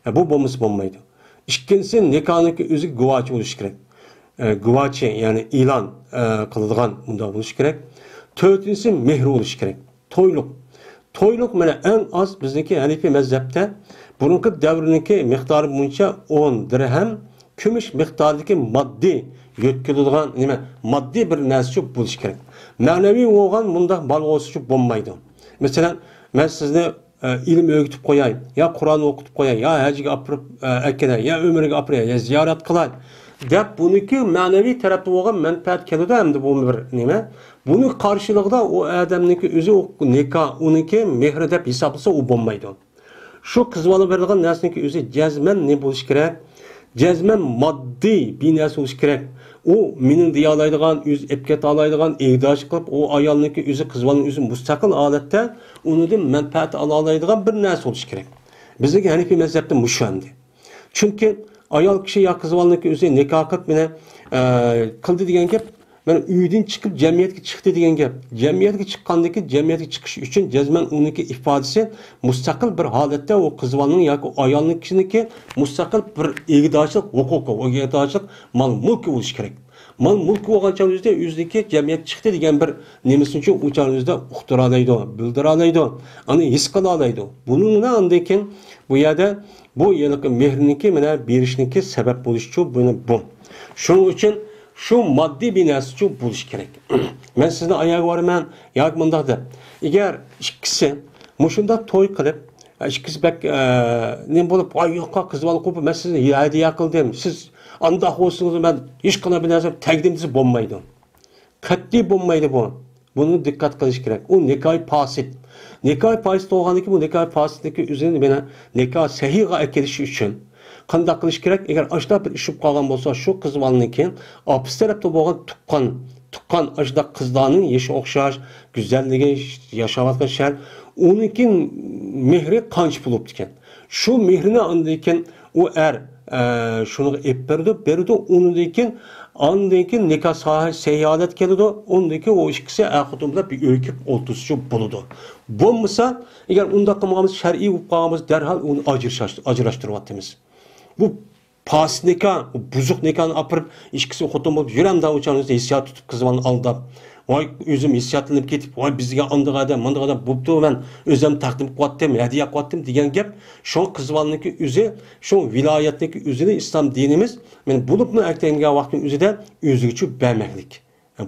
ئە، بۇ بولمىسا بولمايدۇ. ئىككىنچىسى، نىكاھنىڭكى ئۆزى گۇۋاچى بولۇشى كېرەك. ئە، گۇۋاچى، يەنى ئېلان، ئە، قىلىدىغان مۇنداق بولۇشى كېرەك. تۆتىنچىسى، مېھرى بولۇشى كېرەك. تويلۇق. تويلۇق مانا ئەڭ ئاز بىزنىڭكى ھەنىفىي مەزھەپتە بۇرۇنقى دەۋرنىڭكى مىقدارى بويىچە ئون دىرھەم كۈمۈش مىقدارىدىكى ماددىي يۆتكىلىدىغان نېمە، ماددىي بىر نەرسىچۇ بولۇشى كېرەك. مەنىۋى بولغان مۇنداق مال بولسىچۇ بولمايدۇ. مەسىلەن، مەن سىزنى، ئە، ئىلىم ئۆگىتىپ قوياي، يا قۇرئان ئوقۇتۇپ قوياي، يا ھەجگە ئاپىرىپ، ئە، ئەكېلەي، يا ئۆمرىگە ئاپىرىي، يا زىيارەت قىلاي دەپ، بۇنىڭكى مەنىۋى تەرەپتە بولغان مەنپەئەت كېلىدۇ، ئەمدى بۇمۇ بىر نېمە. بۇنىڭ قارشىلىقىدا ئۇ ئادەمنىڭكى ئۆزى ئۇ نىكاھ، ئۇنىڭكى مېھرى دەپ ھېسابلىسا، ئۇ بولمايدۇ. شۇ قىز بالا بېرىدىغان نەرسىنىڭكى ئۆزى جەزمەن نېمە بولۇشى كېرەك؟ جەزمەن ماددىي بىر نەرسە بولۇشى كېرەك. ئۇ مېنىڭ دېيەلەيدىغان، ئۆزى ئېلىپ كېتەلەيدىغان، ئىگىدارچىلىق قىلىپ، ئۇ ئايالنىڭكى ئۆزى، قىز بالىنىڭ ئۆزى مۇستەقىل ھالەتتە ئۇنىڭدىن مەنپەئەت ئالالايدىغان بىر نەرسە بولۇشى كېرەك. بىزنىڭكى ھەنىپىي مەزھەپتە مۇشۇ ئەمدى. چۈنكى ئايال كىشى يا قىز بالىنىڭكى ئۆزى نىكاھ قىلىپ، مېنى، ئە، قىلدى دېگەن گەپ، مانا ئۆيدىن چىقىپ جەمئىيەتكە چىقتى دېگەن گەپ. جەمئىيەتكە چىققاندىن كېيىن، جەمئىيەتكە چىقىش ئۈچۈن جەزمەن ئۇنىڭكى ئىپادىسى مۇستەقىل بىر ھالەتتە ئۇ قىز بالىنىڭ ياكى ئايالنىڭ كىشىنىڭكى مۇستەقىل بىر ئىگىدارچىلىق ھوقۇقى، ئىگىدارچىلىق مال مۈلكى بولۇشى كېرەك. مال مۈلكى بولغان چاغ ئۆزىدە ئۆزىدىكى جەمئىيەتكە چىقتى دېگەن بىر نېمىسىنىچۇ ئۇ چاغ ئۆزىدە ئۇقتۇرالايدۇ، بىلدۈرالايدۇ، ئۇنى ھېس قىلالايدۇ. بۇنىڭ بىلەن ئاندىن كېيىن بۇ يەردە بۇ ھېلىقى مېھرىنىڭكى مانا بېرىشنىڭكى سەۋەب بولۇشىچۇ بۇنى بۇ. شۇنىڭ ئۈچۈن شۇ ماددىي بىر نەرسىچۇ بولۇشى كېرەك. مەن سىزنى ئاياغا بارىمەن ياكى مۇنداق دەپ. ئەگەر ئىككىسى مۇشۇنداق توي قىلىپ، ئىككىسى بەك، ئە، نېمە بولۇپ، ۋاي يوققا قىز بالا قوپۇپ، مەن سىزنى ھەدىيە قىلدىم، سىز ئانداق بولسىڭىز مەن ھېچقانداق بىر نەرسە تەگدىم دېسە بولمايدۇ. قەتئىي بولمايدۇ بۇ. بۇنى دىققەت قىلىش كېرەك. ئۇ نىكاھى پاسىت. نىكاھى پاسىت بولغاندىن كېيىن بۇ نىكاھى پاسىتنىڭكى ئۆزىنى مانا نىكاھ سەھىھغا ئەكېلىش ئۈچۈن قانداق قىلىش كېرەك؟ ئەگەر ئاشۇنداق بىر ئىش بولۇپ قالغان بولسا، شۇ قىز بالىنىڭكى ئاپىسى تەرەپتە بولغان تۇغقان، تۇغقان ئاشۇنداق قىزلارنىڭ يېشى ئوخشاش، گۈزەللىكى، ياشاۋاتقان شەھەر، ئۇنىڭكى مېھرى قانچە پۇل بوپتىكەن؟ شۇ مېھرىنى ئاندىن كېيىن ئۇ ئەر، ئە، شۇنىڭغا ئېلىپ بېرىدۇ، بېرىدۇ، ئۇنىڭدىن كېيىن، ئاندىن كېيىن نىكاھ ساھە-، سەھىھالەت كېلىدۇ، ئۇندىن كېيىن ئۇ ئىككىسى ئەر-خوتۇن بىلەن بىر ئۆيگە كىرىپ ئولتۇرسىچۇ بولىدۇ. بولمىسا، ئەگەر ئۇنداق قىلمىغان بولسا، شەرئىي بولۇپ قالغان بولسا، دەرھال ئۇنى ئاجرىشاش-، ئاجراشتۇرۇۋاتىمىز. بۇ پاسىت نىكاھ، بۇ بۇزۇق نىكاھنى ئاپىرىپ، ئىككىسى خوتۇن بولۇپ يۈرەمدە ئۇچانىڭىزدا ھېسسىيات تۇتۇپ، قىز بالىنى ئالداپ، ۋاي، ئۆزۈم ھېسسىياتلىنىپ كېتىپ، ۋاي، بىزگە ئاندىغا ئادەم، ماندىغا ئادەم بوپتۇ، مەن ئۆزۈم تەقدىم قىلىۋاتتىم، ھەدىيە قىلىۋاتتىم دېگەن گەپ، شۇ قىز بالىنىڭكى ئۆزى، شۇ ۋىلايەتنىڭكى ئۆزىنى ئىسلام دىنىمىز، مانا بولۇپمۇ ئەتەيگە ۋاقىتنىڭ ئۆزىدە ئۆزىگىچۇ بەرمەكلىك.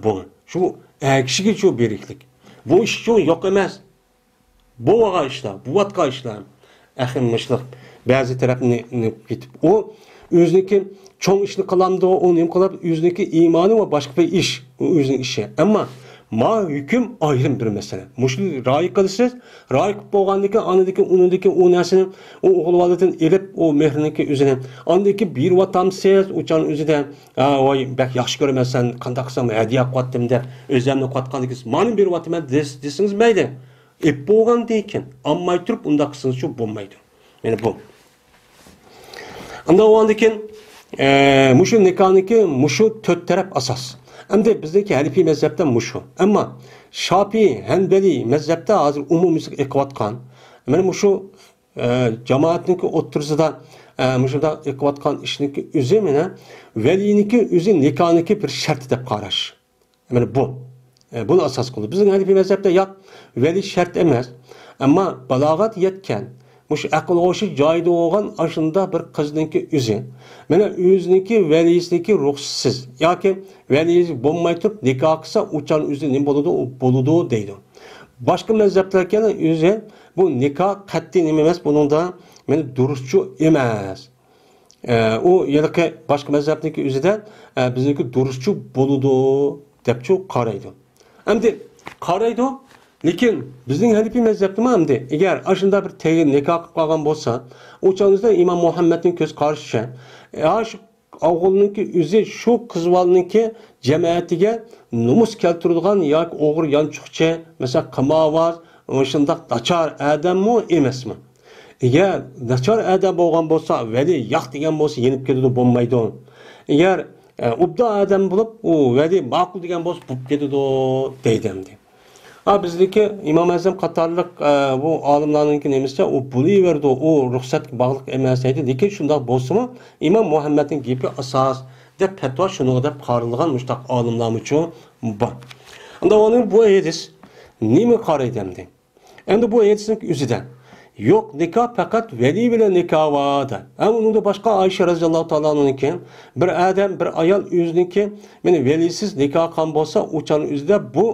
بۇ، شۇ ئەر كىشىگىچۇ بېرىكلىك. بۇ ئىشچۇ يوق ئەمەس. بولغان ئىشلار، بولۇۋاتقان ئىشلار. ئەخىر مۇشۇلۇق بەزى تەرەپنى كېتىپ، ئۇ ئۆزىنىڭكى چوڭ ئىشنى قىلامدۇ، ئۇ نېمە قىلىپ، ئۆزىنىڭكى ئىمانى ۋە باشقا بىر ئىش، ئۇ ئۆزىنىڭ ئىشى. ئەمما ما ھۆكۈم ئايرىم بىر مەسىلە. مۇشۇنى رىئايە قىلىسىز، رىئايە قىلىپ بولغاندىن كېيىن، ئاندىن كېيىن ئۇنىڭدىن كېيىن ئۇ نەرسىنى ئۇ ئوغۇل بالىدىن ئېلىپ، ئۇ مېھرىنىڭكى ئۆزىنى ئاندىن كېيىن بېرىۋاتامسىز، ئۇ چاغنىڭ ئۆزىدە، ھە، ۋاي، بەك ياخشى كۆرىمەن سەن، قانداق قىلسام ھەدىيە قىلىۋاتتىم دەپ، ئۆزۈمنى قىلىۋاتقاندىن كېيىن، مانا بېرىۋاتىمەن دېس-، دېسىڭىز مەيلى. ئېپ بولغاندىن كېيىن، ئالماي تۇرۇپ ئۇنداق قىلسىڭىزچۇ بولمايدۇ. يەنى بۇ. ئاندىن ئۇندىن كېيىن، ئە، مۇشۇ نىكاھنىڭكى مۇشۇ تۆت تەرەپ ئاساس. ئەمدى بىزنىڭكى ھەنىپىي مەزھەپتە مۇشۇ. ئەمما شاپىي، ھەنبەلىي مەزھەپتە ھازىر ئومۇمىي ئېقىۋاتقان، مانا مۇشۇ، ئە، جامائەتنىڭكى ئوتتۇرىسىدا، ئە، مۇشۇنداق ئېقىۋاتقان ئىشنىڭكى ئۆزى مانا ۋەلىينىڭكى ئۆزى نىكاھنىڭكى بىر شەرتى دەپ قاراش. مانا بۇ. ئە، بۇنى ئاساس قىلىدۇ. بىزنىڭ ھەنىپىي مەزھەپتە ياق، ۋەلىي شەرت ئەمەس. ئەمما بالاغەت يەتكەن، مۇشۇ ئەقىل ھوشى جايىدا بولغان ئاشۇنداق بىر قىزنىڭكى ئۆزى، مانا ئۆزىنىڭكى ۋەلىيسىنىڭكى رۇخسىتىسىز ياكى ۋەلىيسى بولماي تۇرۇپ نىكاھ قىلسا، ئۇ چاغ ئۆزى نېمە بولىدۇ؟ ئۇ بولىدۇ دەيدۇ. باشقا مەزھەپلەركە ئۆزى بۇ نىكاھ قەتئىي نېمە ئەمەس، بۇنىڭدا مانا دۇرۇسچۇ ئەمەس. ئە، ئۇ ھېلىقى باشقا مەزھەپنىڭكى ئۆزىدە، ئە، بىزنىڭكى دۇرۇسچۇ بولىدۇ دەپچۇ قارايدۇ. ئەمدى قارايدۇ، لېكىن بىزنىڭ ھەنىپىي مەزھەپتىمۇ ئەمدى ئەگەر ئاشۇنداق بىر تەيىن نىكاھ قىلىپ قالغان بولسا، ئۇ چاغدا ئىمام مۇھەممەدنىڭ كۆز قارىشىچە، ئە، شۇ ئوغۇلنىڭكى ئۆزى شۇ قىز بالىنىڭكى جەمەتىگە نومۇس كەلتۈرىدىغان ياكى ئوغرى يانچۇقچى، مەسىلەن، قىمارۋاز، شۇنداق ناچار ئادەممۇ ئەمەسمۇ؟ ئەگەر ناچار ئادەم بولغان بولسا، ۋەلى ياق دېگەن بولسا يېنىپ كېتىدۇ، بولمايدۇ. ئەگەر، ئە، ئوبدان ئادەم بولۇپ، ئۇ ۋەلى ماقۇل دېگەن بولسا بولۇپ كېتىدۇ دەيدۇ ئەمدى. ھا، بىزدىكى ئىمام ئەزەم قاتارلىق، ئە، بۇ ئالىملارنىڭكى نېمىسىچە، ئۇ بولۇۋېرىدۇ، ئۇ رۇخسەتكە باغلىق ئەمەس دەيدۇ. لېكىن شۇنداق بولسىمۇ، ئىمام مۇھەممەدنىڭ گېپى ئاساس دەپ پەتىۋا شۇنىڭغا دەپ قارىلىدىغان مۇشۇنداق ئالىملارمۇچۇ بار. ئەمدى ئۇنىڭ بۇ ھەدىس نېمە قارايدۇ ئەمدى؟ ئەمدى بۇ ھەدىسنىڭ ئۆزىدە يوق، نىكاھ پەقەت ۋەلى بىلەن نىكاھ بار دەيدۇ. ھەم ئۇنىڭدىن باشقا ئائىشە رەزىياللاھۇ تائالا ئانھىكى بىر ئادەم، بىر ئايال ئۆزىنىڭكى مېنى ۋەلىسىز نىكاھ قىلغان بولسا، ئۇ چاغنىڭ ئۆزىدە بۇ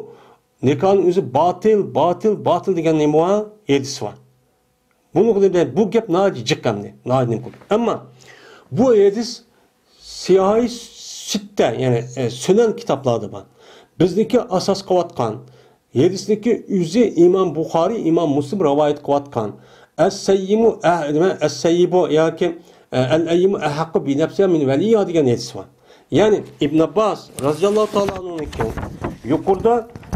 نىكاھنىڭ ئۆزى باتىل، باتىل، باتىل دېگەن نېمە بار؟ ھەدىس بار. بۇنىڭغا دېمەي، بۇ گەپ ناھايىتى جىق ئەمدى، ناھايىتى نېمە قىلىدۇ. ئەمما بۇ ھەدىس سىياھى سىتتە، يەنى، ئە، سۈنەن كىتابلاردا بار. بىزنىڭكى ئاساس قىلىۋاتقان ھەدىسنىڭكى ئۆزى ئىمام بۇخارىي، ئىمام مۇسلىم رىۋايەت قىلىۋاتقان ئەس-سەييىمۇ ئە-، نېمە، ئەس-سەييىبۇ ياكى، ئە، ئەل-ئەييىمۇ ئەھەققۇ بىنەپسىھا مىن ۋەلىييىھا دېگەن ھەدىس بار. يەنى ئىبن ئابباس رازىياللاھۇ تائالا ئەنھۇنىڭكى يۇقىرىدا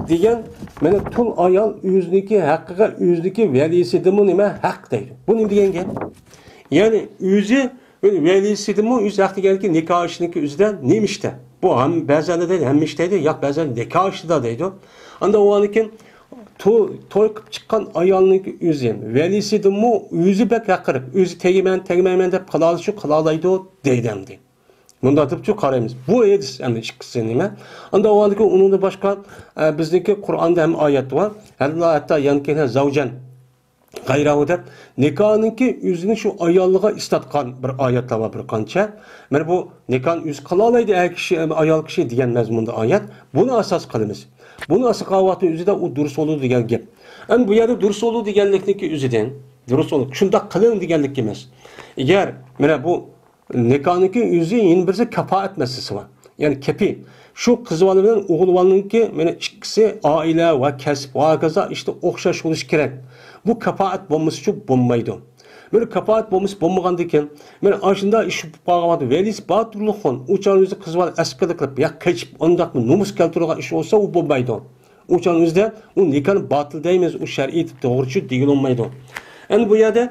دېگەن، مانا، تۇل ئايال ئۆزىنىڭكى ھەققىگە ئۆزىنىڭكى ۋەلىسىدىنمۇ نېمە ھەق دەيدۇ. بۇ نېمە دېگەن گەپ؟ يەنى ئۆزى ۋەلىسىدىنمۇ ئۆز ھەق دېگەنكى نىكاھ ئىشىنىڭكى ئۆزىدە نېمە ئىشتا؟ بۇ ھەم بەزىلەر دەيدۇ، ھەممە ئىشتا دەيدۇ، ياق، بەزىلەر نىكاھ ئىشىدا دەيدۇ. ئاندىن ئۇنىڭدىن كېيىن توي، توي قىلىپ چىققان ئايالنىڭكى ئۆزى ۋەلىسىدىنمۇ ئۆزى بەك ھەقىرىپ، ئۆزى تېگىمەن، تېگمەيمەن دەپ قىلالىشى قىلالايدۇ دەيدۇ ئەمدى. مۇنداق دەپچۇ قارايمىز. بۇ ھەدىس ئەمدى ئىككىسى نېمە؟ ئاندىن ئۇنىڭدىن باشقا، ئە، بىزنىڭكى قۇرئاندا ھەم ئايەت بار. ھەتتا، ھەتتا يەنكىھنە زەۋجەن غەيرەھۇ دەپ، نىكاھنىڭكى ئۆزىنى شۇ ئايالىغا ئىستاتقان بىر ئايەتلەر بار بىر قانچە. مانا بۇ نىكاھنى ئۆزى قىلالايدۇ ئەر كىشى، ئايال كىشى دېگەن مەزمۇندا ئايەت. بۇنى ئاساس قىلىمىز. بۇنى ئاساس قىلىۋاتقان ئۆزىدە ئۇ دۇرۇس بولىدۇ دېگەن گەپ. ئەمدى بۇ يەردە دۇرۇس بولىدۇ دېگەنلىكنىڭكى ئۆزىدىن، دۇرۇس بولىدۇ، شۇنداق قىلىڭ دېگەنلىك ئەمەس. ئەگەر، مانا بۇ نىكاھنىڭكى ئۆزى يەنە بىرسى كاپائەت مەسىلىسى بار. يەنى كېپى. شۇ قىز بالا بىلەن ئوغۇل بالىنىڭكى، مانا، ئىككىسى ئائىلە ۋە كەسىپ ۋە ھاكازا ئىشتا ئوخشاش بولۇشى كېرەك. بۇ كاپائەت بولمىسىچۇ بولمايدۇ. مانا كاپائەت بولمىسا بولمىغاندىكىن، مانا ئاشۇنداق ئىش بولۇپ قالغان ۋاقىتتا ۋەلىسى بار تۇرۇلۇقخۇن، ئۇ چاغ ئۆزى قىز بالا ئەسكىلىك قىلىپ، يا قېچىپ، ئۇنداقمۇ نومۇس كەلتۈرىدىغان ئىش بولسا، ئۇ بولمايدۇ. ئۇ چاغ ئۆزىدە ئۇ نىكاھنى باتىل دەيمىز، ئۇ شەرئىي توغرىچۇ دېگىلى بولمايدۇ. ئەمدى بۇ يەردە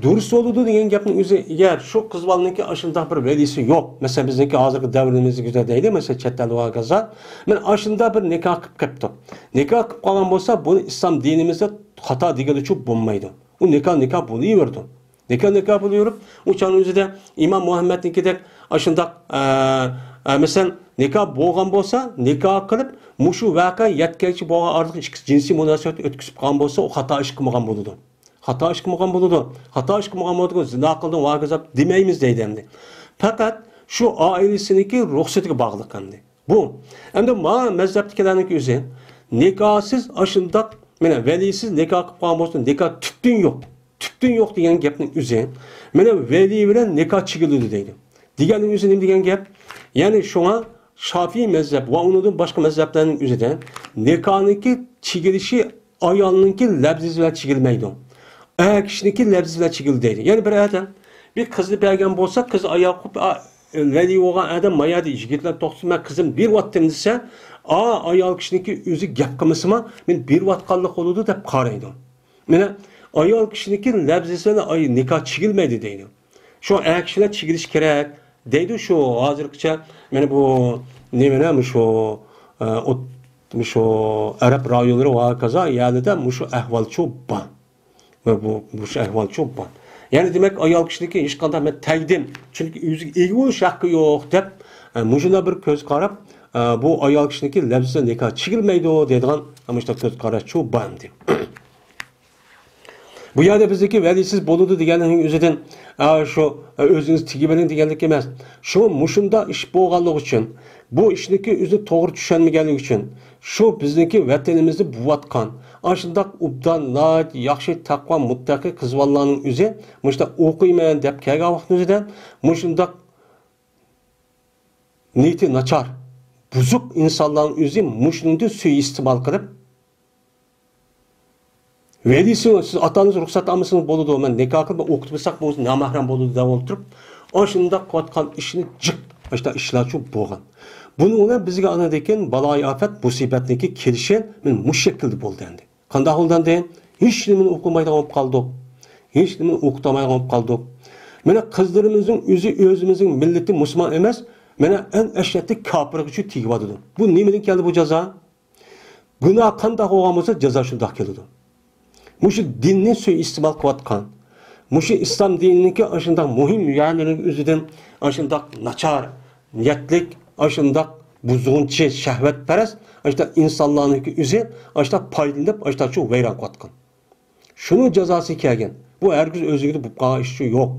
دۇرۇس بولىدۇ دېگەن گەپنىڭ ئۆزى، ئەگەر شۇ قىز بالىنىڭكى ئاشۇنداق بىر ۋەلىسى يوق، مەسىلەن، بىزنىڭكى ھازىرقى دەۋرىمىزدىكىدەك دەيلى، مەسىلەن، چەت ئەل ۋە ھاكازا، مانا ئاشۇنداق بىر نىكاھ قىلىپ قېپتۇ. نىكاھ قىلىپ قالغان بولسا، بۇنى ئىسلام دىنىمىزدا خاتا دېگىلىچۇ بولمايدۇ. ئۇ نىكاھ نىكاھ بولۇۋېرىدۇ. نىكاھ نىكاھ بولۇۋېرىپ، ئۇ چاغنىڭ ئۆزىدە ئىمام مۇھەممەدنىڭكىدەك ئاشۇنداق، ئە، ئە، مەسىلەن، نىكاھ بولغان بولسا، نىكاھ قىلىپ، مۇشۇ ۋەقە يەتكەنچە بولغان ئارىلىق ئىككىسى جىنسىي مۇناسىۋەت ئۆتكۈزۈپ قالغان بولسا، ئۇ خاتا ئىش قىلمىغان بولىدۇ. خاتا ئىش قىلمىغان بولىدۇ. خاتا ئىش قىلمىغان بولىدۇ، زىنا قىلدىڭ، ۋاكىزاپ دېمەيمىز دەيدۇ ئەمدى. پەقەت شۇ ئائىلىسىنىڭكى رۇخسىتىگە باغلىق ئەمدى. بۇ. ئەمدى ما مەزھەپتىكىلەرنىڭكى ئۆزى نىكاھسىز ئاشۇنداق، مانا، ۋەلىسىز نىكاھ قىلىپ قالغان بولسا، نىكاھ تۈپتىن يوق. تۈپتىن يوق دېگەن گەپنىڭ ئۆزى، مانا، ۋەلى بىلەن نىكاھ چېكىلىدۇ دەيدۇ. دېگەننىڭ ئۆزى نېمە دېگەن گەپ؟ يەنى شۇڭا شافىئىي مەزھەپ ۋە ئۇنىڭدىن باشقا مەزھەپلەرنىڭ ئۆزىدە نىكاھنىڭكى چېكىلىشى ئايالنىڭكى لەپزىسى بىلەن چېكىلمەيدۇ. ئەر كىشىنىڭكى لەپزىسى بىلەن چېكىلدى دەيدۇ. يەنى بىر ئادەم بىر قىزنى بەرگەن بولسا، قىز ئاياغ قويۇپ، ئا، ۋەلى بولغان ئادەم ما يەردە يىگىتلەر توختىسۇن، مەن قىزىمنى بېرىۋاتتىم دېسە، ئا، ئايال كىشىنىڭكى ئۆزى گەپ قىلمىسىمۇ، مېنى بېرىۋاتقانلىق بولىدۇ دەپ قارايدۇ. مانا، ئايال كىشىنىڭكى لەپزىسى بىلەن ئاي-، نىكاھ چېكىلمەيدۇ دەيدۇ. شۇ ئەر كىشىلەر چېكىلىشى كېرەك دەيدۇ. شۇ ھازىرغىچە مانا بۇ نېمىنى، مۇشۇ، ئە، ئوت-، مۇشۇ ئەرەب رايونلىرى ۋە ھاكازا يەرلىدە مۇشۇ ئەھۋالچۇ بار. ۋە بۇ، مۇشۇ ئەھۋالچۇ بار. يەنى دېمەك، ئايال كىشىنىڭكى ھېچقانداق مەن تەگدىم، چۈنكى ئۆزىگە ئىگە بولۇش ھەققى يوق دەپ، ئە، مۇشۇنداق بىر كۆز قاراپ، ئە، بۇ ئايال كىشىنىڭكى لەپزىسى نىكاھ چېكىلمەيدۇ دەيدىغان مۇشۇنداق كۆز قاراشچۇ بار ئەمدى. بۇ يەردە بىزدىكى ۋەلىسىز بولىدۇ دېگەننىڭ ئۆزىدىن، ئا، شۇ، ئا، ئۆزىڭىز تېگىۋېلىڭ دېگەنلىك ئەمەس. شۇ مۇشۇنداق ئىش بولغانلىقى ئۈچۈن، بۇ ئىشنىكى ئۆزىنى توغرا چۈشەنمىگەنلىكى ئۈچۈن، شۇ بىزنىڭكى ۋەتىنىمىزدە بولۇۋاتقان ئاشۇنداق ئوبدان، ناھايىتى ياخشى، تەقۋا، مۇتتەقى قىز بالىلارنىڭ ئۆزى مۇشۇنداق ئوقۇيمەن دەپ كەلگەن ۋاقىتنىڭ ئۆزىدە مۇشۇنداق نىيىتى ناچار، بۇزۇق ئىنسانلارنىڭ ئۆزى مۇشۇنىڭدىن سۇيىئىستېمال قىلىپ، ۋەلىسى، سىز ئاتا-ئانىڭىز رۇخسەت ئالمىسىڭىز بولىدۇ، مەن نىكاھ قىلىپ ئوقۇتمىساق بولسا نامەھرەم بولىدۇ دەپ ئولتۇرۇپ، ئاشۇنداق قىلىۋاتقان ئىشنى جىق، ئاشۇنداق ئىشلارچۇ بولغان. بۇنىڭ بىلەن بىزگە ئاندىن كېيىن بالايىئاپەت، مۇسىبەتنىڭكى كېلىشى مانا مۇشۇ شەكىلدە بولدى ئەمدى. قانداق بولدى ئەمدى؟ ھېچنېمىنى ئوقۇمايدىغان بولۇپ قالدۇق. ھېچنېمىنى ئوقۇتالمايدىغان بولۇپ قالدۇق. مانا قىزلىرىمىزنىڭ ئۆزى ئۆزىمىزنىڭ مىللىتى مۇسۇلمان ئەمەس، مانا ئەڭ ئەشەددىي كاپىرغىچۇ تېگىۋاتىدۇ. بۇ نېمىدىن كەلدى بۇ جازا؟ گۇناھ قانداق بولغان بولسا، جازا شۇنداق كېلىدۇ. مۇشۇ دىننى سۇيىئىستېمال قىلىۋاتقان، مۇشۇ ئىسلام دىنىنىڭكى ئاشۇنداق مۇھىم يەرلىرىنىڭ ئۆزىدىن ئاشۇنداق ناچار نىيەتلىك، ئاشۇنداق بۇزغۇنچى، شەھۋەتپەرەس، ئاشۇنداق ئىنسانلارنىڭكى ئۆزى ئاشۇنداق پايدىلىنىپ، ئاشۇنداق شۇ ۋەيران قىلىۋاتقان. شۇنىڭ جازاسى كەلگەن. بۇ ھەرگىز ئۆزلۈكىدە بولۇپ قالغان ئىش يوق.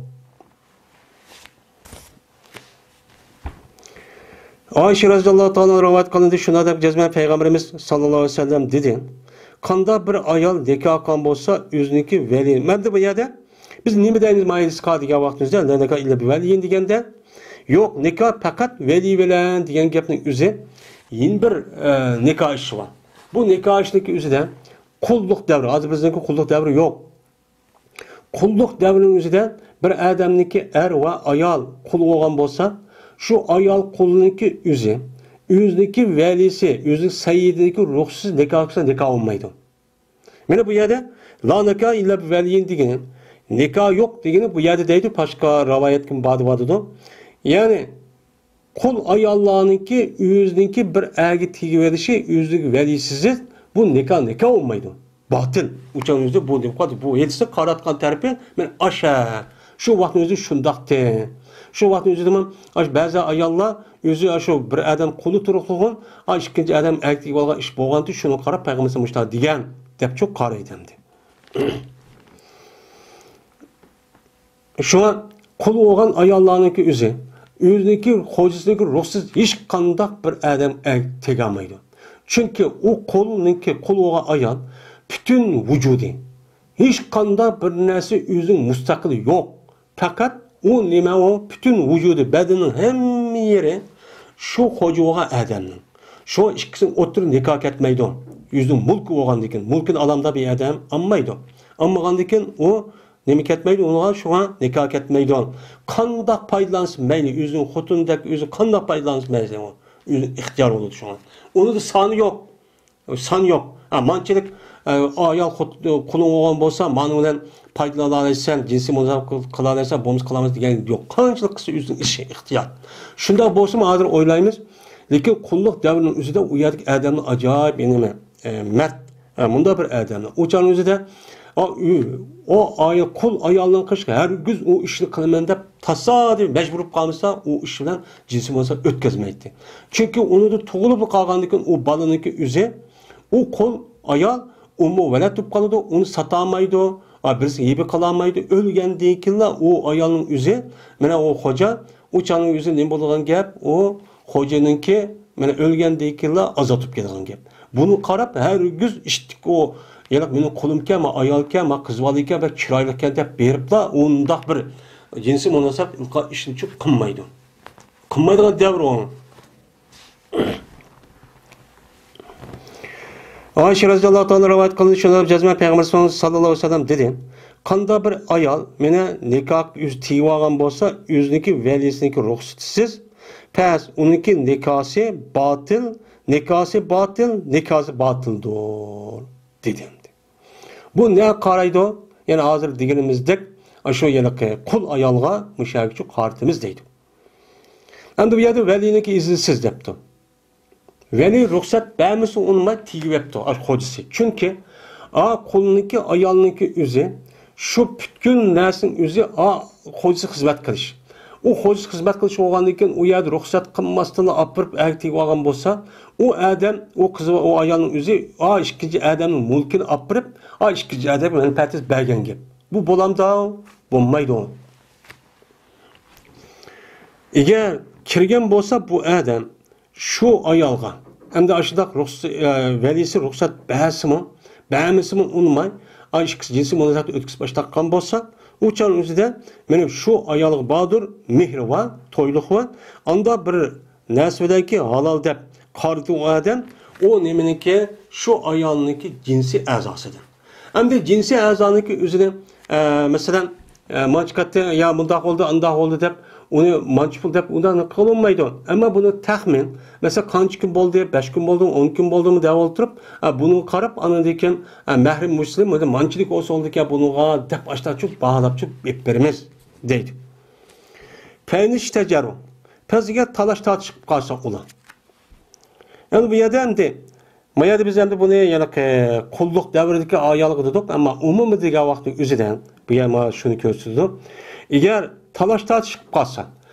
ئائىشە رەزىياللاھۇ تائالا رىۋايەت قىلىندى، شۇنداق دەپ جەزمەن پەيغەمبىرىمىز ساللاللاھۇ ئەلەيھى ۋەسەللەم دېدى، قانداق بىر ئايال نىكاھ قىلغان بولسا، ئۆزىنىڭكى ۋەلى، مەندە بۇ يەردە بىز نېمە دەيمىز مايىلىسقا دېگەن ۋاقتىمىزدا، لا نىكاھ ئىللا بىۋەلىيين دېگەندە، يوق، نىكاھ پەقەت ۋەلىي بىلەن دېگەن گەپنىڭ ئۆزى يەنە بىر، ئە، نىكاھ ئىشى بار. بۇ نىكاھ ئىشىنىڭكى ئۆزىدە قۇللۇق دەۋرى، ھازىر بىزنىڭكى قۇللۇق دەۋرى يوق. قۇللۇق دەۋرىنىڭ ئۆزىدە بىر ئادەمنىڭكى ئەر ۋە ئايال قۇل بولغان بولسا، شۇ ئايال قۇلنىڭكى ئۆزى، ئۆزىنىڭكى ۋەلىسى، ئۆزىنىڭ سەييىدىنىڭكى رۇخسىتى، نىكاھى بىلەن نىكاھ بولمايدۇ. مانا بۇ يەردە لا نىكاھ ئىللا بىۋەلىيين دېگىنى، نىكاھ يوق دېگىنى بۇ يەردە دەيدۇ، باشقا رىۋايەتكىمۇ بار دەۋاتىدۇ. يەنى قۇل ئاياللارنىڭكى ئۆزىنىڭكى بىر ئەرگە تېگىۋېلىشى، ئۆزىنىڭ ۋەلىسىز، بۇ نىكاھ، نىكاھ بولمايدۇ. باتىل. ئۇچان ئۆزى بۇ دەپ قالدى. بۇ ھېلىسى قاراتقان تەرىپى مەن ئاشا. شۇ ۋاقىتنىڭ ئۆزى شۇنداقتى. شۇ ۋاقىتنىڭ ئۆزىدىمۇ ئاش بەزى ئاياللار ئۆزى شۇ بىر ئادەم قۇلى تۇرۇقلۇغۇن، ئاش ئىككىنچى ئادەم ئەرگە تېگىۋالغان ئىش بولغانتى، شۇنىڭغا قاراپ پەيغەمبەر مۇشۇنداق دېگەن دەپچۇ قارايدۇ ئەمدى. شۇڭا قۇل بولغان ئاياللارنىڭكى ئۆزى، ئۆزىنىڭكى خوجىسىنىڭكى رۇخسىتىسىز ھېچقانداق بىر ئادەم ئەر تېگەلمەيدۇ. چۈنكى ئۇ قۇلنىڭكى، قۇل بولغان ئايال پۈتۈن ۋۇجۇدى، ھېچقانداق بىر نەرسە ئۆزىنىڭ مۇستەقىلى يوق. پەقەت ئۇ نېمە ئۇ؟ پۈتۈن ۋۇجۇدى، بەدىنىنىڭ ھەممە يېرى شۇ خوجا بولغان ئادەمنىڭ. شۇ ئىككىسىنىڭ ئوتتۇرىدا نىكاھ كەتمەيدۇ. ئۆزىنىڭ مۇلكى بولغاندىكىن، مۇلكىنى ئالامدا بىر ئادەم ئالمايدۇ. ئالمىغاندىكىن ئۇ نېمە كەتمەيدۇ؟ ئۇنىڭغا شۇڭا نىكاھ كەتمەيدۇ. قانداق پايدىلانسا مەيلى، ئۆزىنىڭ خوتۇنىدەك ئۆزى قانداق پايدىلانسا مەيلى، ئۇ ئۆزىنىڭ ئىختىيارى بولىدۇ شۇڭا. ئۇنىڭدا سانى يوق. سان يوق. ھە، مانچىلىك، ئە، ئايال خوت-، قۇلۇڭ بولغان بولسا، مانا بىلەن پايدىلىنالايسەن، جىنسىي مۇناسىۋەت قىل-، قىلالايسەن، بولمىسا قىلالمايسەن دېگەن يوق. قانچىلىك قىلسا ئۆزىنىڭ ئىشى، ئىختىيار. شۇنداق بولسىمۇ ھازىر ئويلايمىز، لېكىن قۇللۇق دەۋرىنىڭ ئۆزىدە ئۇ يەردىكى ئادەمنىڭ ئاجايىپ يەنە، ئە، مەرد، ئە، مۇنداق بىر ئادەمنىڭ ئۇ چاغنىڭ ئۆزىدە، ئا، ئۆ-، ئۇ ئايال، قۇل ئايالنىڭ قىلىشىغا ھەرگىز ئۇ ئىشنى قىلىمەن دەپ تاسادىپىي مەجبۇر بولۇپ قالمىسا، ئۇ ئىش بىلەن جىنسىي مۇناسىۋەت ئۆتكۈزمەيتتى. چۈنكى ئۇنىڭدا تۇغۇلۇپلا قالغاندىكىن ئۇ بالىنىڭكى ئۆزى، ئۇ قۇل ئايال، ئۇمۇ ۋەلەد بولۇپ قالىدۇ، ئۇنى ساتالمايدۇ، ئا، بىرسىگە ھەيبە قىلالمايدۇ. ئۆلگەندىن كېيىنلا ئۇ ئايالنىڭ ئۆزى، مانا ئۇ خوجا، ئۇ چاغنىڭ ئۆزى نېمە بولىدىغان گەپ، ئۇ خوجىنىڭكى، مانا ئۆلگەندىن كېيىنلا ئازاد بولۇپ كېتىدىغان گەپ. بۇنى قاراپ، ھەرگىز ئىشتىك ئۇ، يەنى مېنىڭ قۇلۇمكەن، ما ئايالكەن، ما قىز بالىكەن، بەك چىرايلىقكەن دەپ بېرىپلا، ئۇنداق بىر جىنسىي مۇناسىۋەت قىلىدىغان ئىشنى قىلمايدۇ. قىلمايدىغان دەۋر ئۇ. ئائىشە رەزىياللاھۇ تائالا رىۋايەت قىلىندى، شۇنداق جەزمەن پەيغەمبەر ساللاللاھۇ ئەلەيھى ۋەسەللەم دېدى، قانداق بىر ئايال مېنى نىكاھقا ئۆزى تېگىۋالغان بولسا، ئۆزىنىڭكى ۋەلىسىنىڭكى رۇخسىتىسىز، پەس ئۇنىڭكى نىكاھسى باتىل، نىكاھسى باتىل، نىكاھسى باتىلدۇر، دېدى. بۇ نەگە قارايدۇ؟ يەنە ھازىر دېگىنىمىزدەك، ئاشۇ ھېلىقى قۇل ئايالغا مۇشۇنىڭغىچە قارىتىمىز دەيدۇ. ئەمدى بۇ يەردە ۋەلىينىڭكى ئىزنىسىز دەپتۇ. ۋەلىي رۇخسەت بەرمىسە ئۇنىماي تېگىۋەپتۇ ئاشۇ خوجىسى. چۈنكى ئا قۇلنىڭكى، ئايالنىڭكى ئۆزى شۇ پۈتكۈل نەرسىنىڭ ئۆزى ئا خوجىسى خىزمەت قىلىش. ئۇ خوجىسى خىزمەت قىلىش بولغاندىن كېيىن ئۇ يەردە رۇخسەت قىلماستىنلا ئاپىرىپ ئەرگە تېگىۋالغان بولسا، ئۇ ئادەم، ئۇ قىز ۋە ئۇ ئايالنىڭ ئۆزى ئا ئىككىنچى ئادەمنىڭ مۇلكىنى ئاپىرىپ ئا ئىككىنچى ئادەمگە مەنپەئەت بەرگەن گەپ. بۇ بولامدۇ؟ بولمايدۇ. ئەگەر كىرگەن بولسا بۇ ئادەم شۇ ئايالغا، ئەمدى ئاشۇنداق رۇخس-، ئە، ۋەلىسى رۇخسەت بەرسىمۇ، بەرمىسىمۇ ئۇنىماي، ئا، ئىككىسى جىنسىي مۇناسىۋەتنى ئۆتكۈزۈپ باشلاپ قالغان بولسا، ئۇ چاغنىڭ ئۆزىدە مېنىڭ شۇ ئايالغا باردۇر، مېھرى بار، تويلۇقى بار، ئاندا بىر نەرسە بىلەنكى ھالال دەپ قارىدى ئۇ ئادەم، ئۇ نېمىنىڭكى؟ شۇ ئايالنىڭكى جىنسىي ئەزاسىدىن. ئەمدى جىنسىي ئەزانىڭكى ئۆزىنى، ئە، مەسىلەن، ئە، مانچە قاتتى، يا مۇنداق بولدى، ئانداق بولدى دەپ، ئۇنى مانچە پۇل دەپ ئۇنداق قىلىنمايدۇ. ئەمما بۇنى تەخمىن، مەسىلەن، قانچە كۈن بولدى، بەش كۈن بولدىمۇ، ئون كۈن بولدىمۇ دەپ ئولتۇرۇپ، ئە، بۇنىڭغا قاراپ، ئاندىن كېيىن، ئە، مەھرىم مۇسلىم، مانچىلىك بولسا بولىدىكەن بۇنىڭغا دەپ ئاشتاچۇ باھالاپچۇ بېرىپ بېرىمىز، دەيدۇ. پەينىشتەجەرۇ. پەزىگە تالاش تارتىشىپ قالسا ئۇلار. ئەمدى بۇ يەردە ئەمدى، ما يەردە بىز ئەمدى بۇنى يەنە قۇللۇق دەۋرىدىكى ئايالغا دېدۇق، ئەمما ئومۇمىي دېگەن ۋاقىتنىڭ ئۆزىدە بۇ يەر مانا شۇنى كۆرسىتىدۇ. ئەگەر تالاش تارتىشىپ قالسا،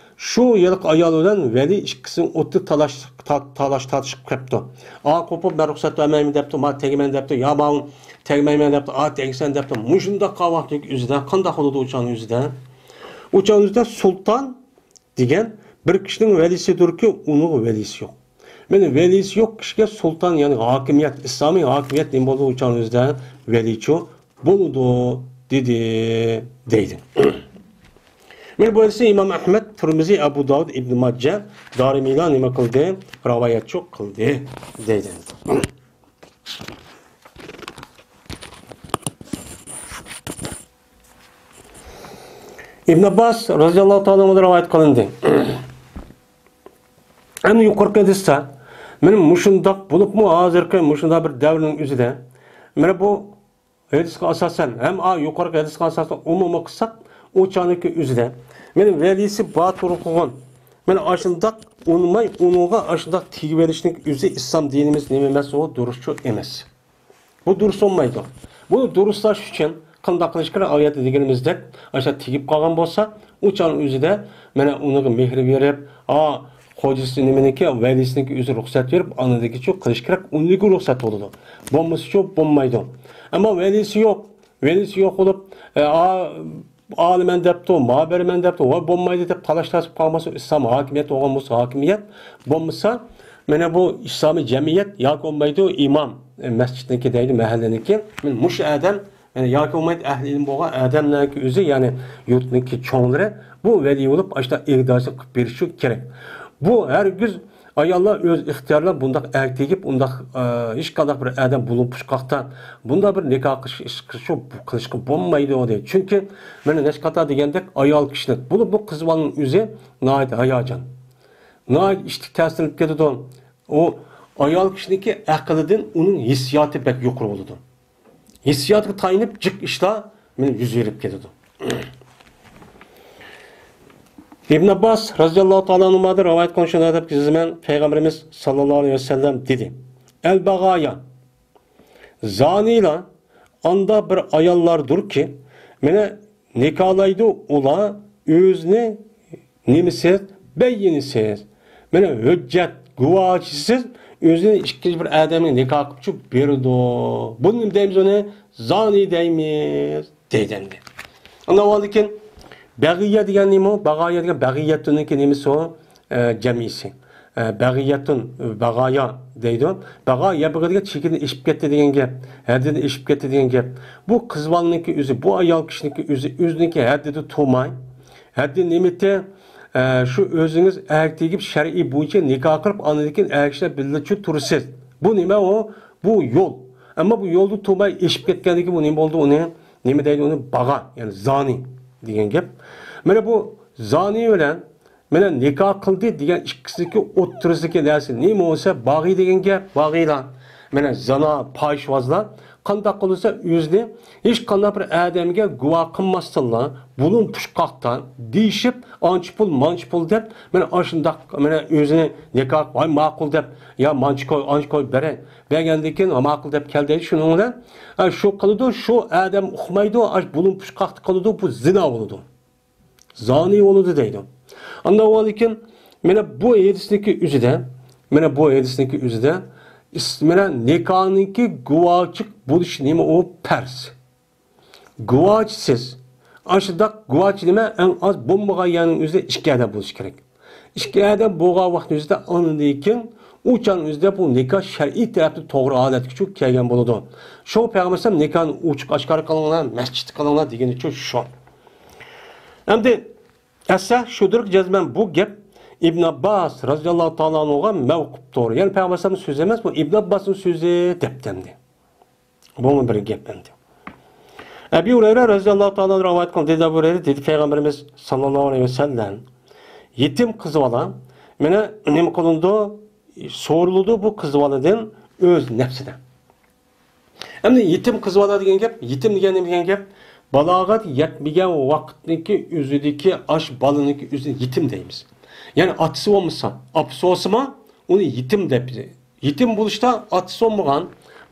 شۇ ھېلىقى ئايال بىلەن ۋەلىي ئىككىسىنىڭ ئوتتۇرا تالاش، تا-، تالاش تارتىشىپ قېپتۇ. ئا قوپۇپ، مەن رۇخسەت بەرمەيمەن دەپتۇ، ما تەگمەن دەپتۇ، يا ماۋۇ تەگمەيمەن دەپتۇ، ئا تەگسەن دەپتۇ. مۇشۇنداق قالغان ۋاقىتنىڭ ئۆزىدە قانداق بولىدۇ ئۇ چاغنىڭ ئۆزىدە؟ ئۇ چاغنىڭ ئۆزىدە سۇلتان دېگەن بىر كىشىنىڭ ۋەلىسىدۇركى، ئۇنىڭ ۋەلىسى يوق. مانا ۋەلىسى يوق كىشىگە سۇلتان، يەنى ھاكىمىيەت، ئىسلامىي ھاكىمىيەت نېمە بولىدۇ؟ ئۇ چاغنىڭ ئۆزىدە ۋەلىچۇ بولىدۇ، دېدى، دەيدۇ. مانا بۇ ھەدىسنى ئىمام ئەھمەد، تۇرمۇزى، ئەبۇ داۋۇد، ئىبن ماجە، دارىمىلار نېمە قىلدى؟ رىۋايەتچۇ قىلدى، دەيدۇ. ئىبن ئابباس رازىياللاھۇ تائالا ئەنھۇدىن رىۋايەت قىلىندى. ئەنە يۇقىرىقى ھەدىستە، مانا مۇشۇنداق بولۇپمۇ ھازىرقى مۇشۇنداق بىر دەۋرنىڭ ئۆزىدە، مانا بۇ ھەدىسقا ئاساسەن، ھەم ئا يۇقىرىقى ھەدىسقا ئاساسەن ئومۇمىي قىلساق، ئۇ چاغنىڭكى ئۆزىدە، مانا ۋەلىسى بار تۇرغۇغۇن، مانا ئاشۇنداق ئۇنىماي، ئۇنىڭغا ئاشۇنداق تېگىۋېلىشنىڭ ئۆزى ئىسلام دىنىمىز نېمە ئەمەس، ئۇ دۇرۇسچۇ ئەمەس. بۇ دۇرۇس بولمايدۇ. بۇنى دۇرۇسلاش ئۈچۈن قانداق قىلىش كېرەك؟ ئايەتتە دېگىنىمىزدەك، ئاشۇ تېگىپ قالغان بولسا، ئۇ چاغنىڭ ئۆزىدە مانا ئۇنىڭغا مېھىر بېرىپ، ئا، خوجىسى نېمىنىڭكى، ۋەلىسىنىڭكى ئۆزى رۇخسەت بېرىپ، ئاندىن كېيىنچۇ قىلىش كېرەك، ئۇندىن كېيىن رۇخسەت بولىدۇ. بولمىسىچۇ بولمايدۇ. ئەمما ۋەلىسى يوق. ۋەلىسى يوق بولۇپ، ئە، ئا، ئالىمەن دەپتۇ، ما بېرىمەن دەپتۇ، ۋاي بولمايدۇ دەپ تالاش تارتىپ قالمىسا، ئىسلام ھاكىمىيەت بولغان بولسا ھاكىمىيەت، بولمىسا، مانا بۇ ئىسلامىي جەمئىيەت ياكى بولمايدۇ، ئىمام، ئە، مەسچىتنىڭكى دەيدۇ، مەھەللىنىڭكى، مانا مۇشۇ ئادەم، مانا ياكى بولمايدۇ، ئەھلى ئىلىم بولغان ئادەملەرنىڭكى ئۆزى، يەنى يۇرتنىڭكى چوڭلىرى بۇ ۋەلىي بولۇپ، ئاشۇنداق ئىگىدارچىلىق قىلىپ بېرىشى كېرەك. بۇ ھەرگىز ئاياللار ئۆز ئىختىيارى بىلەن بۇنداق ئەركىگە، ئۇنداق، ئە، ھېچقانداق بىر ئادەم بۇلۇڭ پۇچقاقتا بۇنداق بىر نىكاھ قىلىش، ئىش قىلىشى قىلىشقا بولمايدۇ، دەيدۇ. چۈنكى مانا نەچچە قېتىم دېگەندەك، ئايال كىشىلىك، بولۇپمۇ قىز بالىنىڭ ئۆزى ناھايىتى ھاياجان، ناھايىتى ئىشتىك تەسىرلىنىپ كېتىدۇ. ئۇ ئايال كىشىنىڭكى ئەقلىدىن ئۇنىڭ ھېسسىياتى بەك يۇقىرى بولىدۇ. ھېسسىياتقا تايىنىپ جىق ئىشلار مانا يۈز بېرىپ كېتىدۇ. ئىبن ئابباس رازىياللاھۇ تائالا ئەنھۇمادىن رىۋايەت قىلىنغان شۇنداق دەپ يېزىمەن، پەيغەمبىرىمىز ساللاللاھۇ ئەلەيھى ۋەسەللەم دېدى: ئەل باغايا، زانىيلار ئاندا بىر ئاياللاردۇركى، مانا نىكاھلايدۇ ئۇلار ئۆزىنى نېمىسىز، بەيىنىسىز، مانا ھۆججەت، گۇۋاھچىسىز ئۆزىنى ئىككىنچى بىر ئادەمگە نىكاھ قىلىپ چۈشۈپ بېرىدۇ. بۇنى نېمە دەيمىز ئۇنى؟ زانى دەيمىز، دەيدۇ ئەمدى. ئاندىن كېيىن بەغىيە دېگەن نېمە ئۇ؟ باغايا دېگەن بەغىيەتۇننىڭكى نېمىسى ئۇ؟ ئە، جەمئىسى. ئە، بەغىيەتۇن، باغايا دەيدۇ. باغا، يەبغى دېگەن چېكىدىن ئېشىپ كەتتى دېگەن گەپ، ھەددىدىن ئېشىپ كەتتى دېگەن گەپ. بۇ قىز بالىنىڭكى ئۆزى، بۇ ئايال كىشىنىڭكى ئۆزى ئۆزىنىڭكى ھەددىدە تۇرماي، ھەددى نېمىتى، ئە، شۇ ئۆزىڭىز ئەركە تېگىپ شەرئىي بويىچە نىكاھ قىلىپ، ئاندىن كېيىن ئەر كىشىلەر بىللە چۈ تۇرىسىز. بۇ نېمە ئۇ؟ بۇ يول. ئەمما بۇ يولدا تۇرماي ئېشىپ كەتكەندىن كېيىن بۇ نېمە بولدى ئۇنى؟ نېمە دەيدۇ ئۇنى؟ باغا، يەنى زانى دېگەن گەپ. مانا بۇ زانى بىلەن مانا نىكاھ قىلدى دېگەن ئىككىسىنىڭكى ئوتتۇرىسىدىكى نەرسە نېمە بولسا، باغى دېگەن گەپ، باغىيلار. مانا زانا، پاھىشۋازلار قانداق قىلسا ئۆزىنى ھېچقانداق بىر ئادەمگە گۇۋاھ قىلماستىنلا، بۇلۇڭ پۇچقاقتا دېيىشىپ، ئانچە پۇل، مانچە پۇل دەپ، مانا ئاشۇنداق، مانا ئۆزىنى نىكاھ، ۋاي ماقۇل دەپ، يا مانچە كوي، ئانچە كوي بېرەي، بەرگەندىن كېيىن ماقۇل دەپ كەل دەيدۇ. شۇنىڭ بىلەن، ئە، شۇ قىلىدۇ، شۇ ئادەم ئۇقمايدۇ، ئاش بۇلۇڭ پۇچقاقتا قىلىدۇ، بۇ زىنا بولىدۇ. زانى بولىدۇ دەيدۇ. ئاندىن كېيىن مانا بۇ ھەدىسنىڭكى ئۆزىدە، مانا بۇ ھەدىسنىڭكى ئۆزىدە ئىس-، مانا نىكاھنىڭكى گۇۋاھچى بولۇش نېمە ئۇ؟ پەرز. گۇۋاھچىسىز. ئاشۇنداق گۇۋاھچى نېمە؟ ئەڭ ئاز بولمىغان يەرنىڭ ئۆزىدە ئىككى ئادەم بولۇشى كېرەك. ئىككى ئادەم بولغان ۋاقىتنىڭ ئۆزىدە ئاندىن كېيىن ئۇ چاغنىڭ ئۆزىدە بۇ نىكاھ شەرئىي تەرەپتىن توغرا ھالەتكە چۈشۈپ كەلگەن بولىدۇ. شۇ پەيغەمبەر ئەلەيھىسسالام نىكاھنى ئوچۇق ئاشكارا قىلىڭلار، مەسچىتتە قىلىڭلار دېگىنىچۇ شۇ. ئەمدى ئەسسەھ شۇدۇر، جەزمەن بۇ گەپ ئىبن ئابباس رازىياللاھۇ تائالا ئەنھۇغا مەۋقۇپتۇر. يەنى پەيغەمبەر ئەلەيھىسسالامنىڭ سۆزى ئەمەس، بۇ ئىبن ئابباسنىڭ سۆزى دەپتۇ ئەمدى. بۇمۇ بىر گەپ ئەمدى. ئەبى ھۇرەيرە رازىياللاھۇ تائالا ئەنھۇ رىۋايەت قىلدى، دېدى ئەبۇ ھۇرەيرە، دېدى پەيغەمبىرىمىز ساللاللاھۇ ئەلەيھى ۋەسەللەم، يېتىم قىز بالا، مانا، نېمە قىلىنىدۇ؟ سورىلىدۇ بۇ قىز بالىدىن ئۆز نەپسىدە. ئەمدى يېتىم قىز بالا دېگەن گەپ، يېتىم دېگەن نېمە دېگەن گەپ؟ بالاغەت يەتمىگەن ۋاقىتنىڭكى ئۆزىدىكى ئاش بالىنىڭكى ئۆزىنى يېتىم دەيمىز. يەنى ئاتىسى بولمىسا، ئاپىسى بولسىمۇ، ئۇنى يېتىم دەپ، يېتىم بولۇشتا ئاتىسى بولمىغان،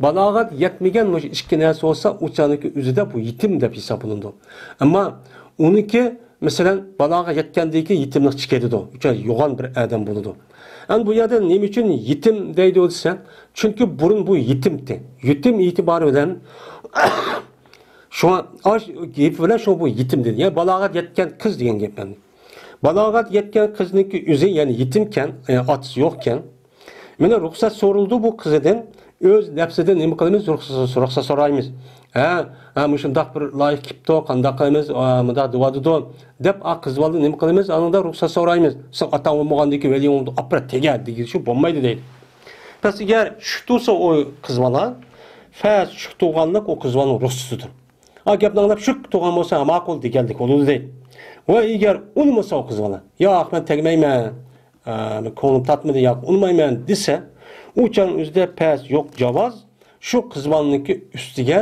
بالاغەت يەتمىگەن مۇشۇ ئىككى نەرسە بولسا، ئۇ چاغنىڭكى ئۆزىدە بۇ يېتىم دەپ ھېسابلىنىدۇ. ئەمما ئۇنىڭكى، مەسىلەن، بالاغەت يەتكەندىن كېيىن يېتىملىقچە كېتىدۇ. ئۇ چاغ يوغان بىر ئادەم بولىدۇ. ئەمدى بۇ يەردە نېمە ئۈچۈن يېتىم دەيدۇ دېسە، چۈنكى بۇرۇن بۇ يېتىمتى. يېتىم ئېتىبارى بىلەن شۇڭا ئاش گېپى بىلەن شۇ بۇ يېتىم دېدى. يەنى بالاغەت يەتكەن قىز دېگەن گەپ ئەمدى. بالاغەت يەتكەن قىزنىڭكى ئۆزى، يەنى يېتىمكەن، ئاتىسى يوقكەن. مانا رۇخسەت سورىلىدۇ بۇ قىزىدىن. ئۆز نەپسىدىن نېمە قىلىمىز؟ رۇخسەت، رۇخسەت سورايمىز. ھە، ھە، مۇشۇنداق بىر لايىھە كېلىپتۇ، قانداق قىلىمىز؟ ئا، مۇنداق دېۋاتىدۇ، دەپ، ئا، قىز بالىدىن نېمە قىلىمىز؟ ئانىڭدا رۇخسەت سورايمىز. سەن ئاتاڭ بولمىغاندىن كېيىن ۋەلىيىڭ بولۇپ ئاپىرىپ تېگە دېگىلى شۇ بولمايدۇ دەيدۇ. پەس ئەگەر چۈشۈپ تۇرسا ئۇ قىز بالا، پەس چۈشۈپ تۇرغانلىق ئۇ قىز بالىنىڭ رۇخسىتىدۇر. ئا گەپنى ئاڭلاپ شۈك تۇرغان بولسا، ماقۇل دېگەنلىك بولىدۇ دەيدۇ. ۋە ئەگەر ئۇنىمىسا ئۇ قىز بالا، ياق، مەن تەگمەيمەن، ئە، كۆڭلۈم تارتمىدى، ياق، ئۇنىمايمەن دېسە، ئۇ چاغ ئۆزىدە پەس يوق جاۋاز، شۇ قىز بالىنىڭكى ئۈستىگە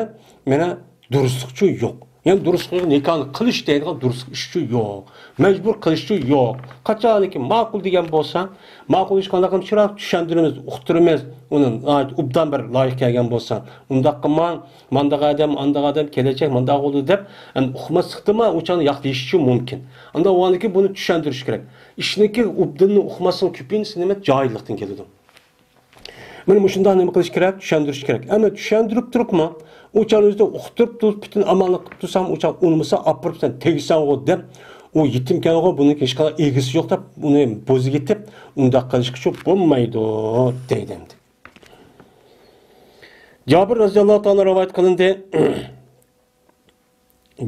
مانا دۇرۇسلۇقچۇ يوق. يەنى دۇرۇسلۇق، نىكاھنى قىلىش دەيدىغان دۇرۇسلۇق ئىشچۇ يوق. مەجبۇر قىلىشچۇ يوق. قاچانكى ماقۇل دېگەن بولسا، ماقۇل ئىش قانداق قىلىمىز؟ چىرايلىق چۈشەندۈرىمىز، ئۇقتۇرىمىز. ئۇنى ناھايىتى ئوبدان بىر لايىھە كەلگەن بولسا، ئۇنداق قىلماڭ، مانداق ئادەم، ئانداق ئادەم، كېلەچەك مانداق بولىدۇ دەپ، ئەمدى ئۇقماسلىقتىنمۇ ئۇ چاغدا ياق دېيىشىچۇ مۇمكىن. ئاندا ئۇنىڭكى بۇنى چۈشەندۈرۈش كېرەك. ئىشنىڭكى ئوبدىنىنى ئۇقماسلىقنىڭ كۆپىنچىسى نېمە؟ جاھىللىقتىن كېلىدۇ. مانا مۇشۇنداق نېمە قىلىش كېرەك؟ چۈشەندۈرۈش كېرەك. ئەمما چۈشەندۈرۈپ تۇرۇپمۇ، ئۇ چاغ ئۆزىدە ئۇقتۇرۇپ تۇرۇپ، پۈتۈن ئامانلىق قىلىپ تۇرسام، ئۇ چاغ ئۇنىمىسا، ئاپىرىپ سەن تېگىسەنغۇ دەپ، ئۇ يېتىمكەنغۇ، بۇنىڭكى ھېچقانداق ئىگىسى يوق دەپ، ئۇنى بوزۇۋېتىپ، ئۇنداق قىلىشقىچۇ بولمايدۇ، دەيدۇ ئەمدى. جابىر رەزىياللاھۇ تائالا رىۋايەت قىلىندى.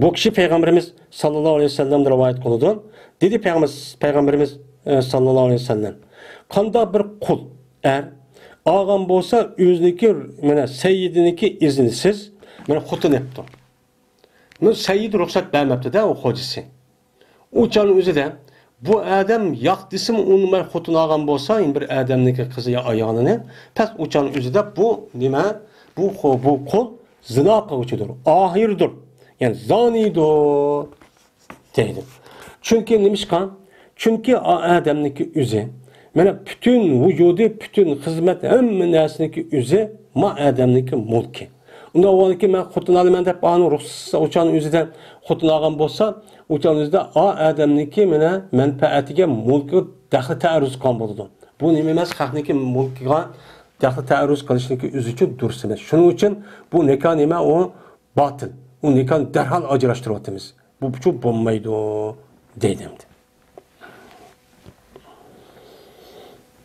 بۇ كىشى پەيغەمبىرىمىز ساللاللاھۇ ئەلەيھى ۋەسەللەمدىن رىۋايەت قىلىدۇ. دېدى پەيغەمبىر، پەيغەمبىرىمىز، ئە، ساللاللاھۇ ئەلەيھى ۋەسەللەم، قانداق بىر قۇل ئەر ئالغان بولسا ئۆزىنىڭكى، مانا، سەييىدىنىڭكى ئىزنىسىز، مانا، خوتۇن ئېپتۇ. بۇ سەييىد رۇخسەت بەرمەپتۇ-دە، ئۇ خوجىسى. ئۇ چاغنىڭ ئۆزىدە بۇ ئادەم ياق دېسىمۇ ئۇنىماي خوتۇن ئالغان بولسا، يەنە بىر ئادەمنىڭكى قىزى يا ئايالىنى، پەس ئۇ چاغنىڭ ئۆزىدە بۇ نېمە؟ بۇ خو-، بۇ قۇل زىنا قىلغۇچىدۇر، ئاھىرىدۇر. يەنى زانىيدۇر دەيدۇ. چۈنكى نېمىشقا؟ چۈنكى ئا-، ئادەمنىڭكى ئۆزى، مانا پۈتۈن ۋۇجۇدى، پۈتۈن خىزمەت، ھەممە نەرسىنىڭكى ئۆزى ما ئادەمنىڭكى مۈلكى. ئۇنداق بولغاندىكىن مەن خوتۇن ئالىمەن دەپ ئانىڭ رۇخسىتى ئۇچان ئۆزىدە خوتۇن ئالغان بولسا، ئۇچان ئۆزىدە ئا ئادەمنىڭكى مانا مەنپەئەتىگە، مۈلكىگە دەخلى تەئەررۇز قىلغان بولىدۇ. بۇ نېمە ئەمەس، خەقنىڭكى مۈلكىگە دەخلى تەئەررۇز قىلىشنىڭكى ئۆزى ئۈچۈن دۇرۇس ئەمەس. شۇنىڭ ئۈچۈن بۇ نىكاھ نېمە؟ ئۇ باتىل. ئۇ نىكاھنى دەرھال ئاجراشتۇرۇۋاتىمىز. بۇ ئۇچۇن بولمايدۇ دەيدۇ ئەمدى.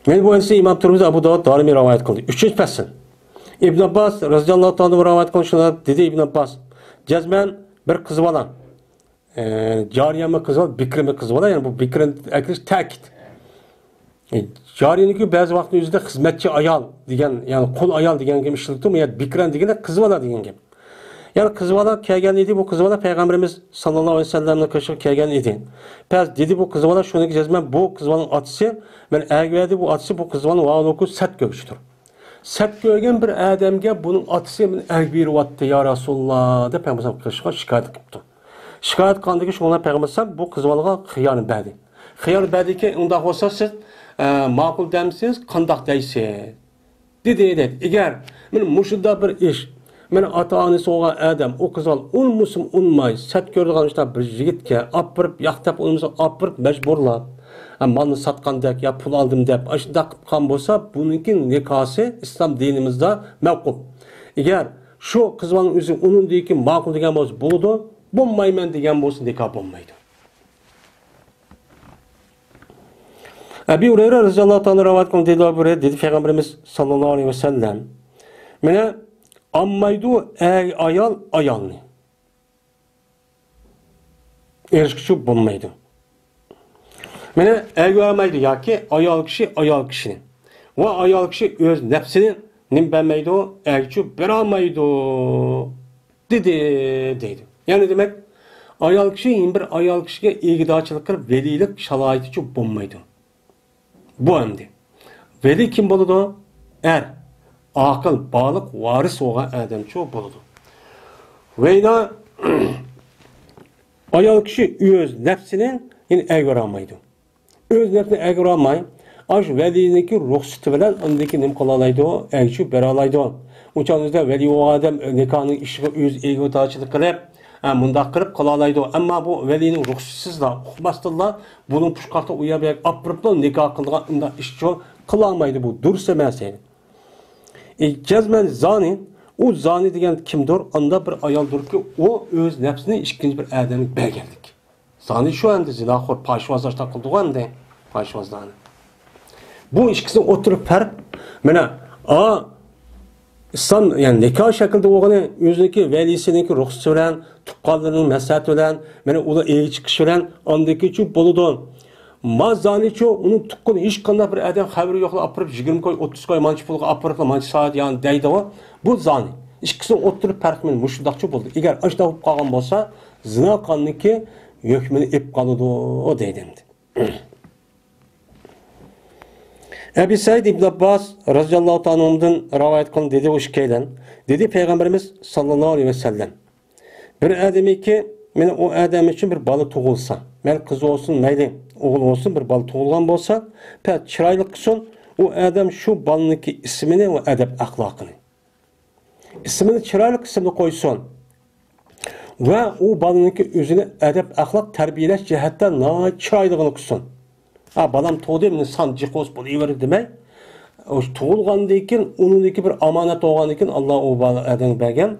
مانا بۇ ھەدىسنى ئىمام تۇرمۇزى، ئەبۇ داۋۇد، دارىمى رىۋايەت قىلدى. ئۈچىنچى پەسىل. ئىبن ئابباس رەزىياللاھۇ تائالا ئەنھۇ رىۋايەت قىلغان شۇنداق دېدى ئىبن ئابباس، جەزمەن بىر قىز بالا، ئە، جارىيەمۇ قىز بالا، بىكرىمۇ قىز بالا، يەنى بۇ بىكرىنى ئەكىرىش تەكىت. ئە، جارىيەنىڭكى بەزى ۋاقىتنىڭ ئۆزىدە خىزمەتچى ئايال دېگەن، يەنى قۇل ئايال دېگەن گەپ ئىشلىتىلدى، يەنى بىكرەن دېگەندە قىز بالا دېگەن گەپ. يەنى قىز بالا كەلگەن ئىدى، بۇ قىز بالا پەيغەمبىرىمىز ساللاللاھۇ ئەلەيھى ۋەسەللەمنىڭ قېشىغا كەلگەن ئىدى. پەس دېدى بۇ قىز بالا، شۇنىڭكى جەزمەن بۇ قىز بالىنىڭ ئاتىسى، مەن ئەگىۋەردى بۇ ئاتىسى بۇ قىز بالىنى ۋاۋلۇكۇ سەت كۆرگۈچىدۇر. سەت كۆرگەن بىر ئادەمگە بۇنىڭ ئاتىسى مېنى ئەگىۋېرىۋاتتى، يا رەسۇلاللا، دەپ پەيغەمبەر قېشىغا شىكايەت قىپتۇ. شىكايەت قىلغاندىكىن شۇڭا پەيغەمبەر بۇ قىز بالىغا خىيارنى بەردى. خىيار بەردىكى، ئۇنداق بولسا سىز، ئە، ماقۇل دەمسىز، قانداق دەيسىز؟ دېدى، دېدى. ئەگەر مانا مۇشۇنداق بىر ئىش، مانا ئاتا-ئانىسى بولغان ئادەم، ئۇ قىز بالا ئۇنىمىسىمۇ ئۇنىماي، سەت كۆرىدىغان شۇنداق بىر يىگىتكە ئاپىرىپ، ياق دەپ ئۇنىمىسا ئاپىرىپ، مەجبۇرلاپ، ھە، مالنى ساتقاندەك يا پۇل ئالدىم دەپ، ئاشۇنداق قىلىپ قالغان بولسا، بۇنىڭكى نىكاھسى ئىسلام دىنىمىزدا مەۋقۇپ. ئەگەر شۇ قىز بالىنىڭ ئۆزى ئۇنىمىدىكىن ماقۇل دېگەن بولسا بولىدۇ، بولمايمەن دېگەن بولسا نىكاھ بولمايدۇ. ئەبى ھۇرەيرە رەزىياللاھۇ تائالا رىۋايەت قىلغان دېدى، ئەبۇ ھۇرەيرە دېدى، پەيغەمبىرىمىز ساللاللاھۇ ئەلەيھى ۋەسەللەم، مانا، ئالمايدۇ ئەر ئايال ئايالنى. ئېرىشكۈچى بولمايدۇ. مانا، ئەرگە بەرمەيدۇ ياكى ئايال كىشى ئايال كىشىنى. ۋە ئايال كىشى ئۆز نەپسىنى نېمە بەرمەيدۇ؟ ئەرگىچۇ بېرەلمەيدۇ، دېدى، دەيدۇ. يەنى دېمەك، ئايال كىشى يەنە بىر ئايال كىشىگە ئىگىدارچىلىق قىلىپ، ۋەلىيلىك شالايىتىچۇ بولمايدۇ. بۇ ئەمدى. ۋەلىي كىم بولىدۇ؟ ئەر. ئاقىل، بالىق، ۋارىس بولغان ئادەمچۇ بولىدۇ. ۋەينا ئايال كىشى ئۆز نەپسىنى يەنە ئەگىۋالمايدۇ. ئۆز نەپسىنى ئەگىۋالماي، ئاشۇ ۋەلىينىڭكى رۇخسىتى بىلەن ئاندىن كېيىن نېمە قىلالايدۇ؟ ئەگىشىپ بېرەلايدۇ. ئۇ چاغدا ۋەلىي بولغان ئادەم نىكاھنىڭ ئىشىغا ئۆزى ئىگىدارچىلىق قىلىپ، ھە، مۇنداق قىلىپ قىلالايدۇ. ئەمما بۇ ۋەلىينىڭ رۇخسىتىسىزلا، ئۇقماستىنلا بۇنىڭ پۇچقاقتا ئۇ يەر بۇ يەرگە ئاپىرىپلا نىكاھ قىلىدىغان ئۇنداق ئىشچۇ قىلالمايدۇ. بۇ دۇرۇس ئەمەس ئىدى. ئى، جەزمەن زانى، ئۇ زانى دېگەن كىمدۇر؟ ئاندا بىر ئايالدۇركى، ئۇ ئۆز نەپسىنى ئىككىنچى بىر ئادەمگە بەرگەنلىك. زانى شۇ ئەمدى زىناخور، پاھىشۋاز ئاشۇنداق قىلىدىغۇ ئەمدى، پاھىشۋازلارنى. بۇ ئىككىسىنىڭ ئوتتۇرا پەرق، مانا، ئا، ئىسلام، يەنى نىكاھ شەكلىدە بولغىنى، ئۆزىنىڭكى ۋەلىسىنىڭكى رۇخسىتى بىلەن، تۇغقانلىرىنىڭ مەسلىھەتى بىلەن، مانا، ئۇلار ئېلىپ چىقىش بىلەن ئاندىن كېيىنچۇ بولىدۇ. ما زانىچۇ، ئۇنىڭ تۇغقىنى ھېچقانداق بىر ئادەم خەۋىرى يوقلا ئاپىرىپ، يىگىرمە كوي، ئوتتۇز كوي، مانچە پۇلغا ئاپىرىپلا، مانچە سائەت يان دەيدىغۇ. بۇ زانى. ئىككىسىنىڭ ئوتتۇرا پەرقى مانا مۇشۇنداقچۇ بولدى. ئەگەر ئاشۇنداق بولۇپ قالغان بولسا، زىنا قانۇنىكى ھۆكمىنى ئېلىپ قالىدۇ دەيدۇ ئەمدى. ئەبى سەئىد ئىبن ئابباس رەزىياللاھۇ تائالا ئەنھۇدىن رىۋايەت قىلىنىدۇ، دېدى ئۇ ئىككىيلەن. دېدى پەيغەمبىرىمىز ساللاللاھۇ ئەلەيھى ۋەسەللەم. بىر ئادەمكى، مانا ئۇ ئادەم ئۈچۈن بىر بالا تۇغۇلسا، مەيلى قىز بولسۇن، مەيلى ئوغۇل بولسۇن، بىر بالا تۇغۇلغان بولسا، پەقەت چىرايلىق قىلسۇن، ئۇ ئادەم شۇ بالىنىڭكى ئىسمىنى ۋە ئەدەپ ئەخلاقىنى. ئىسمىنى چىرايلىق ئىسىمنى قويسۇن. ۋە ئۇ بالىنىڭكى ئۆزىنى ئەدەپ ئەخلاق تەربىيەلەش جەھەتتە ناھايىتى چىرايلىقىنى قىلسۇن. ھە، بالام تۇغدى، مېنى سان جىق بولسا بولۇۋېرىدۇ دېمەي، ئۇ تۇغۇلغاندىن كېيىن، ئۇنىڭدىكى بىر ئامانەت بولغاندىن كېيىن، ئاللا ئۇ بالا ئادەمگە بەرگەن.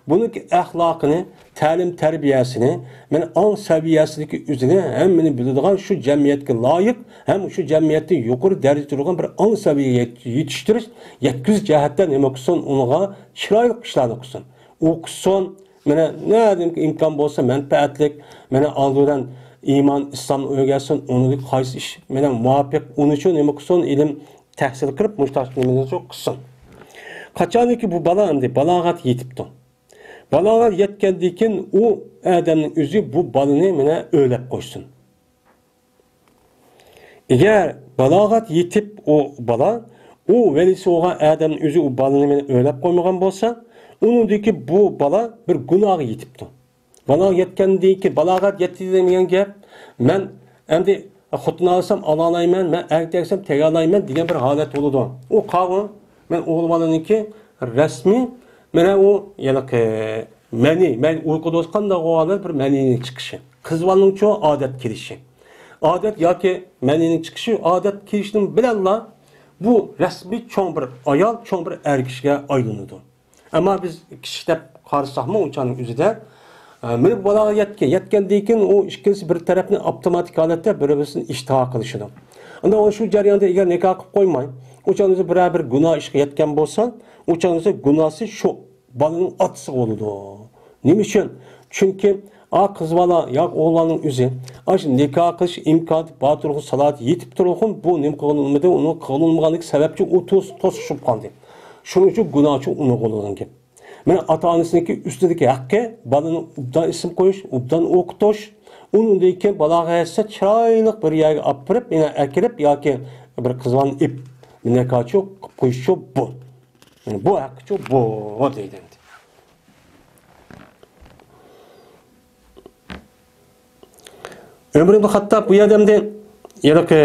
بۇنىڭكى ئەخلاقىنى، تەلىم تەربىيەسىنى، مانا ئاڭ سەۋىيەسىدىكى ئۆزىنى ھەممىنى بىلىدىغان، شۇ جەمئىيەتكە لايىق ھەم شۇ جەمئىيەتتە يۇقىرى دەرىجىدە تۇرغان بىر ئاڭ سەۋىيەگە يېتىشتۈرۈش، يەتكۈزۈش جەھەتتە نېمە قىلسۇن، ئۇنىڭغا چىرايلىق ئىشلارنى قىلسۇن. ئوقۇسۇن، مانا نەدىن ئىمكان بولسا مەنپەئەتلىك، مانا ئالدى بىلەن ئىمان، ئىسلامنى ئۆگەنسۇن، ئۇنىڭدىكى قايسى ئىش مانا مۇۋاپىق، ئۇنى شۇ نېمە قىلسۇن، ئىلىم تەھسىل قىلىپ، مۇشۇنداق نېمىنى شۇ قىلسۇن. قاچانكى بۇ بالا ئەمدى بالاغەت يېتىپتۇ. بالاغەت يەتكەندىن كېيىن ئۇ ئادەمنىڭ ئۆزى بۇ بالىنى مانا ئۆيلەپ قويسۇن. ئەگەر بالاغەت يېتىپ ئۇ بالا، ئۇ ۋەلىسى بولغان ئادەمنىڭ ئۆزى ئۇ بالىنى مانا ئۆيلەپ قويمىغان بولسا، ئۇنىڭدىكى بۇ بالا بىر گۇناھقا يېتىپتۇ. بالاغەت يەتكەندىن كېيىن، بالاغەت يەتتى دېگەن گەپ، مەن ئەمدى خوتۇن ئالسام ئالالايمەن، مەن ئەركەك ئالسام تېگەلايمەن دېگەن بىر ھالەت بولىدۇ. ئۇ قاۋۇ، مەن ئوغۇل بالىنىڭكى رەسمىي، مانا ئۇ ھېلىقى مەنى، مەن ئۇيقۇدا قانداق بولغاندا بىر مەنىنىڭ چىقىشى. قىز بالىنىڭچۇ ئادەت كېلىشى. ئادەت ياكى مەنىنىڭ چىقىشى، ئادەت كېلىشىنىڭ بىلەنلا بۇ رەسمىي چوڭ بىر ئايال، چوڭ بىر ئەر كىشىگە ئايلىنىدۇ. ئەمما بىز كىشى دەپ قارىساقمۇ ئۇ چاغنىڭ ئۆزىدە، ئە، مېنى بالاغا يەتكەن، يەتكەندىن كېيىن ئۇ ئىككىلىسى بىر تەرەپنى ئاپتوماتىك ھالەتتە بىر-بىرسىنى ئىشتىھا قىلىشىدۇ. ئەمدى ئۇ شۇ جەرياندا ئەگەر نىكاھ قىلىپ قويماي، ئۇ چاغنىڭ ئۆزى بىرەر بىر گۇناھ ئىشقا يەتكەن بولسا، ئۇ چاغنىڭ ئۆزى گۇناھسى شۇ بالىنىڭ ئاتىسىغا بولىدۇ. نېمە ئۈچۈن؟ چۈنكى ئا قىز بالا ياكى ئوغلاننىڭ ئۆزى ئاشۇ نىكاھ قىلىش ئىمكانىيىتى بار تۇرغۇن، سالاھىيىتى يېتىپ تۇرغۇن، بۇ نېمە قىلغىنىمىدى، ئۇنىڭ قىلغىنىمىغانلىقى سەۋەبچى ئۇ توس-، توسۇشۇپ قالدى. شۇنىڭ ئۈچۈن گۇناھچى ئۇنىڭغا بولىدىغان گەپ. مانا ئاتا-ئانىسىنىڭكى ئۈستىدىكى ھەققى، بالىنى ئوبدان ئىسىم قويۇش، ئوبدان ئوقۇتۇش، ئۇنىڭدىن كېيىن بالاغا يەتسە چىرايلىق بىر يەرگە ئاپىرىپ، يەنە ئەكىرىپ ياكى بىر قىز بالىنى ئېلىپ نىكاھچى قىلىپ قويۇشچۇ بۇ. بۇ ھەققىچۇ بۇ دەيدۇ ئەمدى. ئۆمەر ئىبن خەتتاب بۇ يەردە ئەمدى ھېلىقى،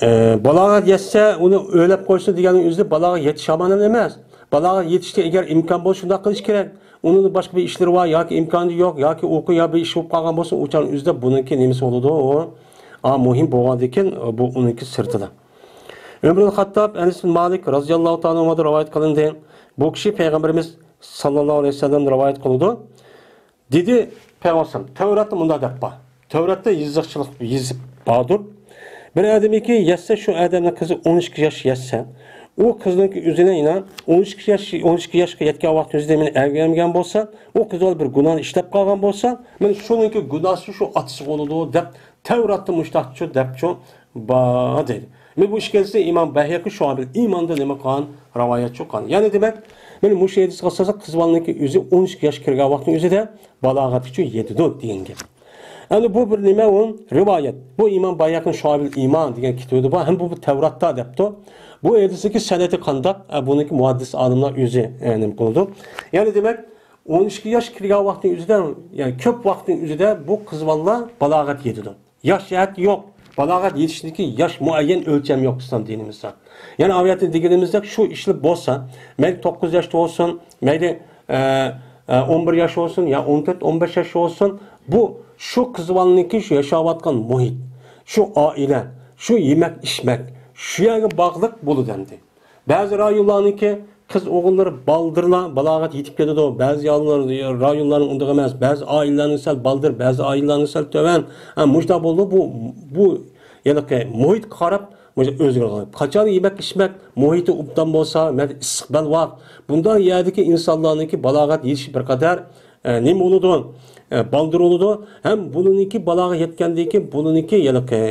ئە، بالاغەت يەتسە ئۇنى ئۆيلەپ قويسۇن دېگەننىڭ ئۆزى بالاغەت يېتىش ھامان ئەمەس. بالاغەت يېتىشتە ئەگەر ئىمكان بولسا شۇنداق قىلىش كېرەك. ئۇنىڭ باشقا بىر ئىشلىرى بار ياكى ئىمكانى يوق ياكى ئوقۇ يا بىر ئىش بولۇپ قالغان بولسا ئۇ چاغ ئۆزىدە بۇنىڭكى نېمىسى بولىدۇ ئۇ. ئا، مۇھىم بولغاندىكىن بۇ ئۇنىڭكى سىرتىدا. ئۆمەر ئىبن خەتتاب ئەنەس بىن مالىك رازىياللاھۇ تائالا ئەنھۇدىن رىۋايەت قىلىندى. بۇ كىشى پەيغەمبىرىمىز ساللاللاھۇ ئەلەيھى ۋەسەللەمدىن رىۋايەت قىلىدۇ. دېدى پەيغەمبەر، تەۋراتتا مۇنداق دەپ بار. تەۋراتتا يېزىقچىلىق يېزىپ باردۇر. بىر ئادەمكى يەتسە، شۇ ئادەمنىڭ قىزى ئون ئىككى ياش يەتسە، ئۇ قىزنىڭكى ئۆزىنى يەنە ئون ئىككى ياش، ئون ئىككى ياشقا يەتكەن ۋاقىت ئۆزىدە مېنى ئەگەنمىگەن بولسا، ئۇ قىز بىر گۇناھنى ئىشلەپ قالغان بولسا، مانا شۇنىڭكى گۇناھسى شۇ ئاتىسىغا بولىدۇ دەپ تەۋراتتا مۇشتاقچۇ دەپچۇ بار دەيدۇ. مانا بۇ ئىككىلىسى ئىمام بەيھەقى شۇئەبىل ئىماندا نېمە قىلغان؟ رىۋايەت قىلغان. يەنى دېمەك، مانا مۇشۇ ھەدىسكە ئاساسەن قىز بالىنىڭكى ئۆزى ئون ئىككى ياش كىرگەن ۋاقىتنىڭ ئۆزىدە بالاغەتكىچە يېتىدۇ دېگەن گەپ. ئەمدى بۇ بىر نېمە ئۇ؟ رىۋايەت. بۇ ئىمام بەيھەقىنىڭ شۇئەبىل ئىمان دېگەن كىتابىدا بار. ھەم بۇ بىر تەۋراتتا دەپتۇ. بۇ ھەدىسنىڭكى سەنەدى قانداق؟ ئە، بۇنىڭكى مۇھەددىس ئالىملار ئۆزى، ئە، نېمە قىلىدۇ؟ يەنى دېمەك، ئون ئىككى ياش كىرگەن ۋاقىتنىڭ ئۆزىدە، يەنى كۆپ ۋاقىتنىڭ ئۆزىدە بۇ قىز بالىلار بالاغەت يېتىدۇ. ياش جەھەتتە يوق. بالاغەت يېتىشنىڭكى ياش مۇئەييەن ئۆلچەم يوق ئىسلام دىنىمىزدا. يەنى ئاۋۇ يەردە دېگىنىمىزدەك شۇ ئىشلار بولسا، مەيلى توققۇز ياشتا بولسۇن، مەيلى، ئە، ئە، ئون بىر ياش بولسۇن، يا ئون تۆت، ئون بەش ياش بولسۇن، بۇ شۇ قىز بالىنىڭكى شۇ ياشاۋاتقان مۇھىت، شۇ ئائىلە، شۇ يېمەك-ئىچمەك، شۇ يەرگە باغلىق بولىدۇ ئەمدى. بەزى رايونلارنىڭكى قىز ئوغۇللىرى بالدۇرلا بالاغەت يېتىپ كېتىدۇ. بەزى ياللار-، رايونلارنىڭ ئۇنداق ئەمەس. بەزى ئائىلىلەرنىڭ سەل بالدۇر، بەزى ئائىلىلەرنىڭ سەل تۆۋەن. ھە، مۇشۇنداق بولىدۇ. بۇ، بۇ ھېلىقى مۇھىتقا قاراپ مۇشۇ ئۆزگىرىدۇ. قاچان يېمەك-ئىچمەك مۇھىتى ئوبدان بولسا، مەيلى ئىسسىق بەلباغ، بۇنداق يەردىكى ئىنسانلارنىڭكى بالاغەت يېتىشى بىر قەدەر ئە، نېمە بولىدۇ؟ ئە، بالدۇر بولىدۇ. ھەم بۇنىڭكى بالاغا يەتكەندىن كېيىن بۇنىڭكى ھېلىقى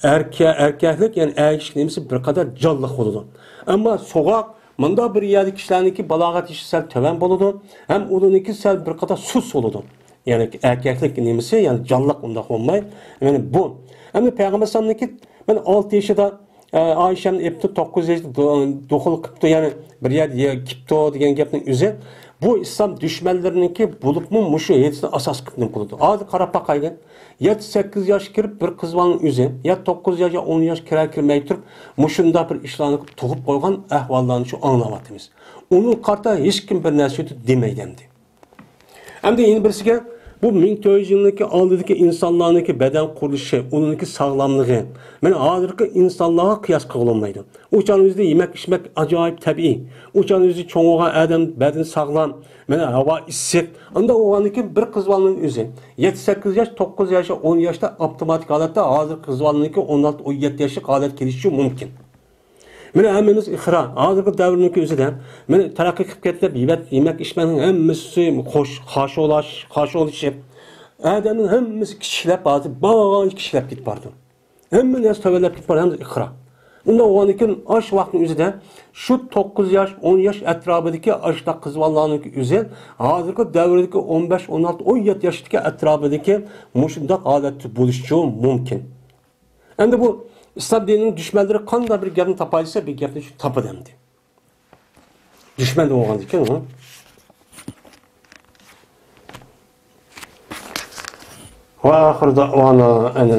ئەركە-، ئەركەكلىك، يەنى ئەگىشلىك نېمىسى بىر قەدەر جانلىق بولىدۇ. ئەمما سوغۇق، مۇنداق بىر يەردە كىشىلەرنىڭكى بالاغەت يېشى سەل تۆۋەن بولىدۇ. ھەم ئۇنىڭكى سەل بىر قەدەر سۇس بولىدۇ. يەنى ئەركەكلىك نېمىسى، يەنى جانلىق ئۇنداق بولماي. يەنى بۇ. ئەمدى پەيغەمبەر ئەلەيھىسسالامنىڭكى مانا ئالتە يېشىدا، ئە، ئائىشەمنى ئېپتۇ، توققۇز يېشىدا دو-، دۇخۇل قىپتۇ، يەنى بىر يەردە يە-، كىپتۇ دېگەن گەپنىڭ ئۆزى. بۇ ئىسلام دۈشمەنلىرىنىڭكى بولۇپمۇ مۇشۇ ھەدىسنى ئاساس قىلىپ نېمە قىلىدۇ؟ ھازىر قاراپ باقايلى. يەتتە، سەككىز ياش كىرىپ بىر قىز بالىنىڭ ئۆزى، يا توققۇز ياش، يا ئون ياش كىرەر كىرمەي تۇرۇپ مۇشۇنداق بىر ئىشلارنى تۇغۇپ قويغان ئەھۋاللارنى شۇ ئاڭلاۋاتىمىز. ئۇنىڭغا قارىتا ھېچكىم بىر نەرسە دېمەيدۇ ئەمدى. ئەمدى يەنە بىرسىگە، بۇ مىڭ تۆت يۈز يىلنىڭكى ئالدىدىكى ئىنسانلارنىڭكى بەدەن قۇرۇلۇشى، ئۇنىڭكى ساغلاملىقى، مانا ھازىرقى ئىنسانلارغا قىياس قىلغىلى بولمايدۇ. ئۇ چاغنىڭ ئۆزىدە يېمەك-ئىچمەك ئاجايىپ تەبىئىي. ئۇ چاغنىڭ ئۆزىدە چوڭ بولغان ئادەم بەدىنى ساغلام، مانا ھاۋا ئىسسىق. ئانداق بولغاندىن كېيىن بىر قىز بالىنىڭ ئۆزى يەتتە، سەككىز ياش، توققۇز ياش، ئون ياشتا ئاپتوماتىك ھالەتتە ھازىرقى قىز بالىنىڭكى ئون ئالتە، ئون يەتتە ياشلىق ھالەتكە كېلىشى مۇمكىن. مانا ھەممىمىز ئىقرار. ھازىرقى دەۋرنىڭكى ئۆزىدە، مانا تەرەققىي قىلىپ كەتتى دەپ، يېمەك، يېمەك ئىچمەكنىڭ ھەممىسى خوش، خاشۇلاش، خاشۇلىشىپ، ئادەمنىڭ ھەممىسى كىچىكلەپ، ھازىر بارغانچە كىچىكلەپ كېتىپ بارىدۇ. ھەممە نەرسە تۆۋەنلەپ كېتىپ بارىدۇ، ھەممىسى ئىقرار. ئۇنداق بولغاندىن كېيىن، ئاشۇ ۋاقىتنىڭ ئۆزىدە شۇ توققۇز ياش، ئون ياش ئەتراپىدىكى ئاشۇنداق قىز بالىلارنىڭكى ئۆزى ھازىرقى دەۋردىكى ئون بەش، ئون ئالتە، ئون يەتتە ياشتىكى ئەتراپىدىكى مۇشۇنداق ھالەتتە بولۇشىچۇ مۇمكىن. ئەمدى بۇ ئىسلام دىنىنىڭ دۈشمەنلىرى قانداق بىر گەپنى تاپايسا، بىر گەپنى شۇ تاپىدۇ ئەمدى. دۈشمەن بولغاندىكىن، ھە؟ ۋە ئاخىر دەئۋانا ئەنىل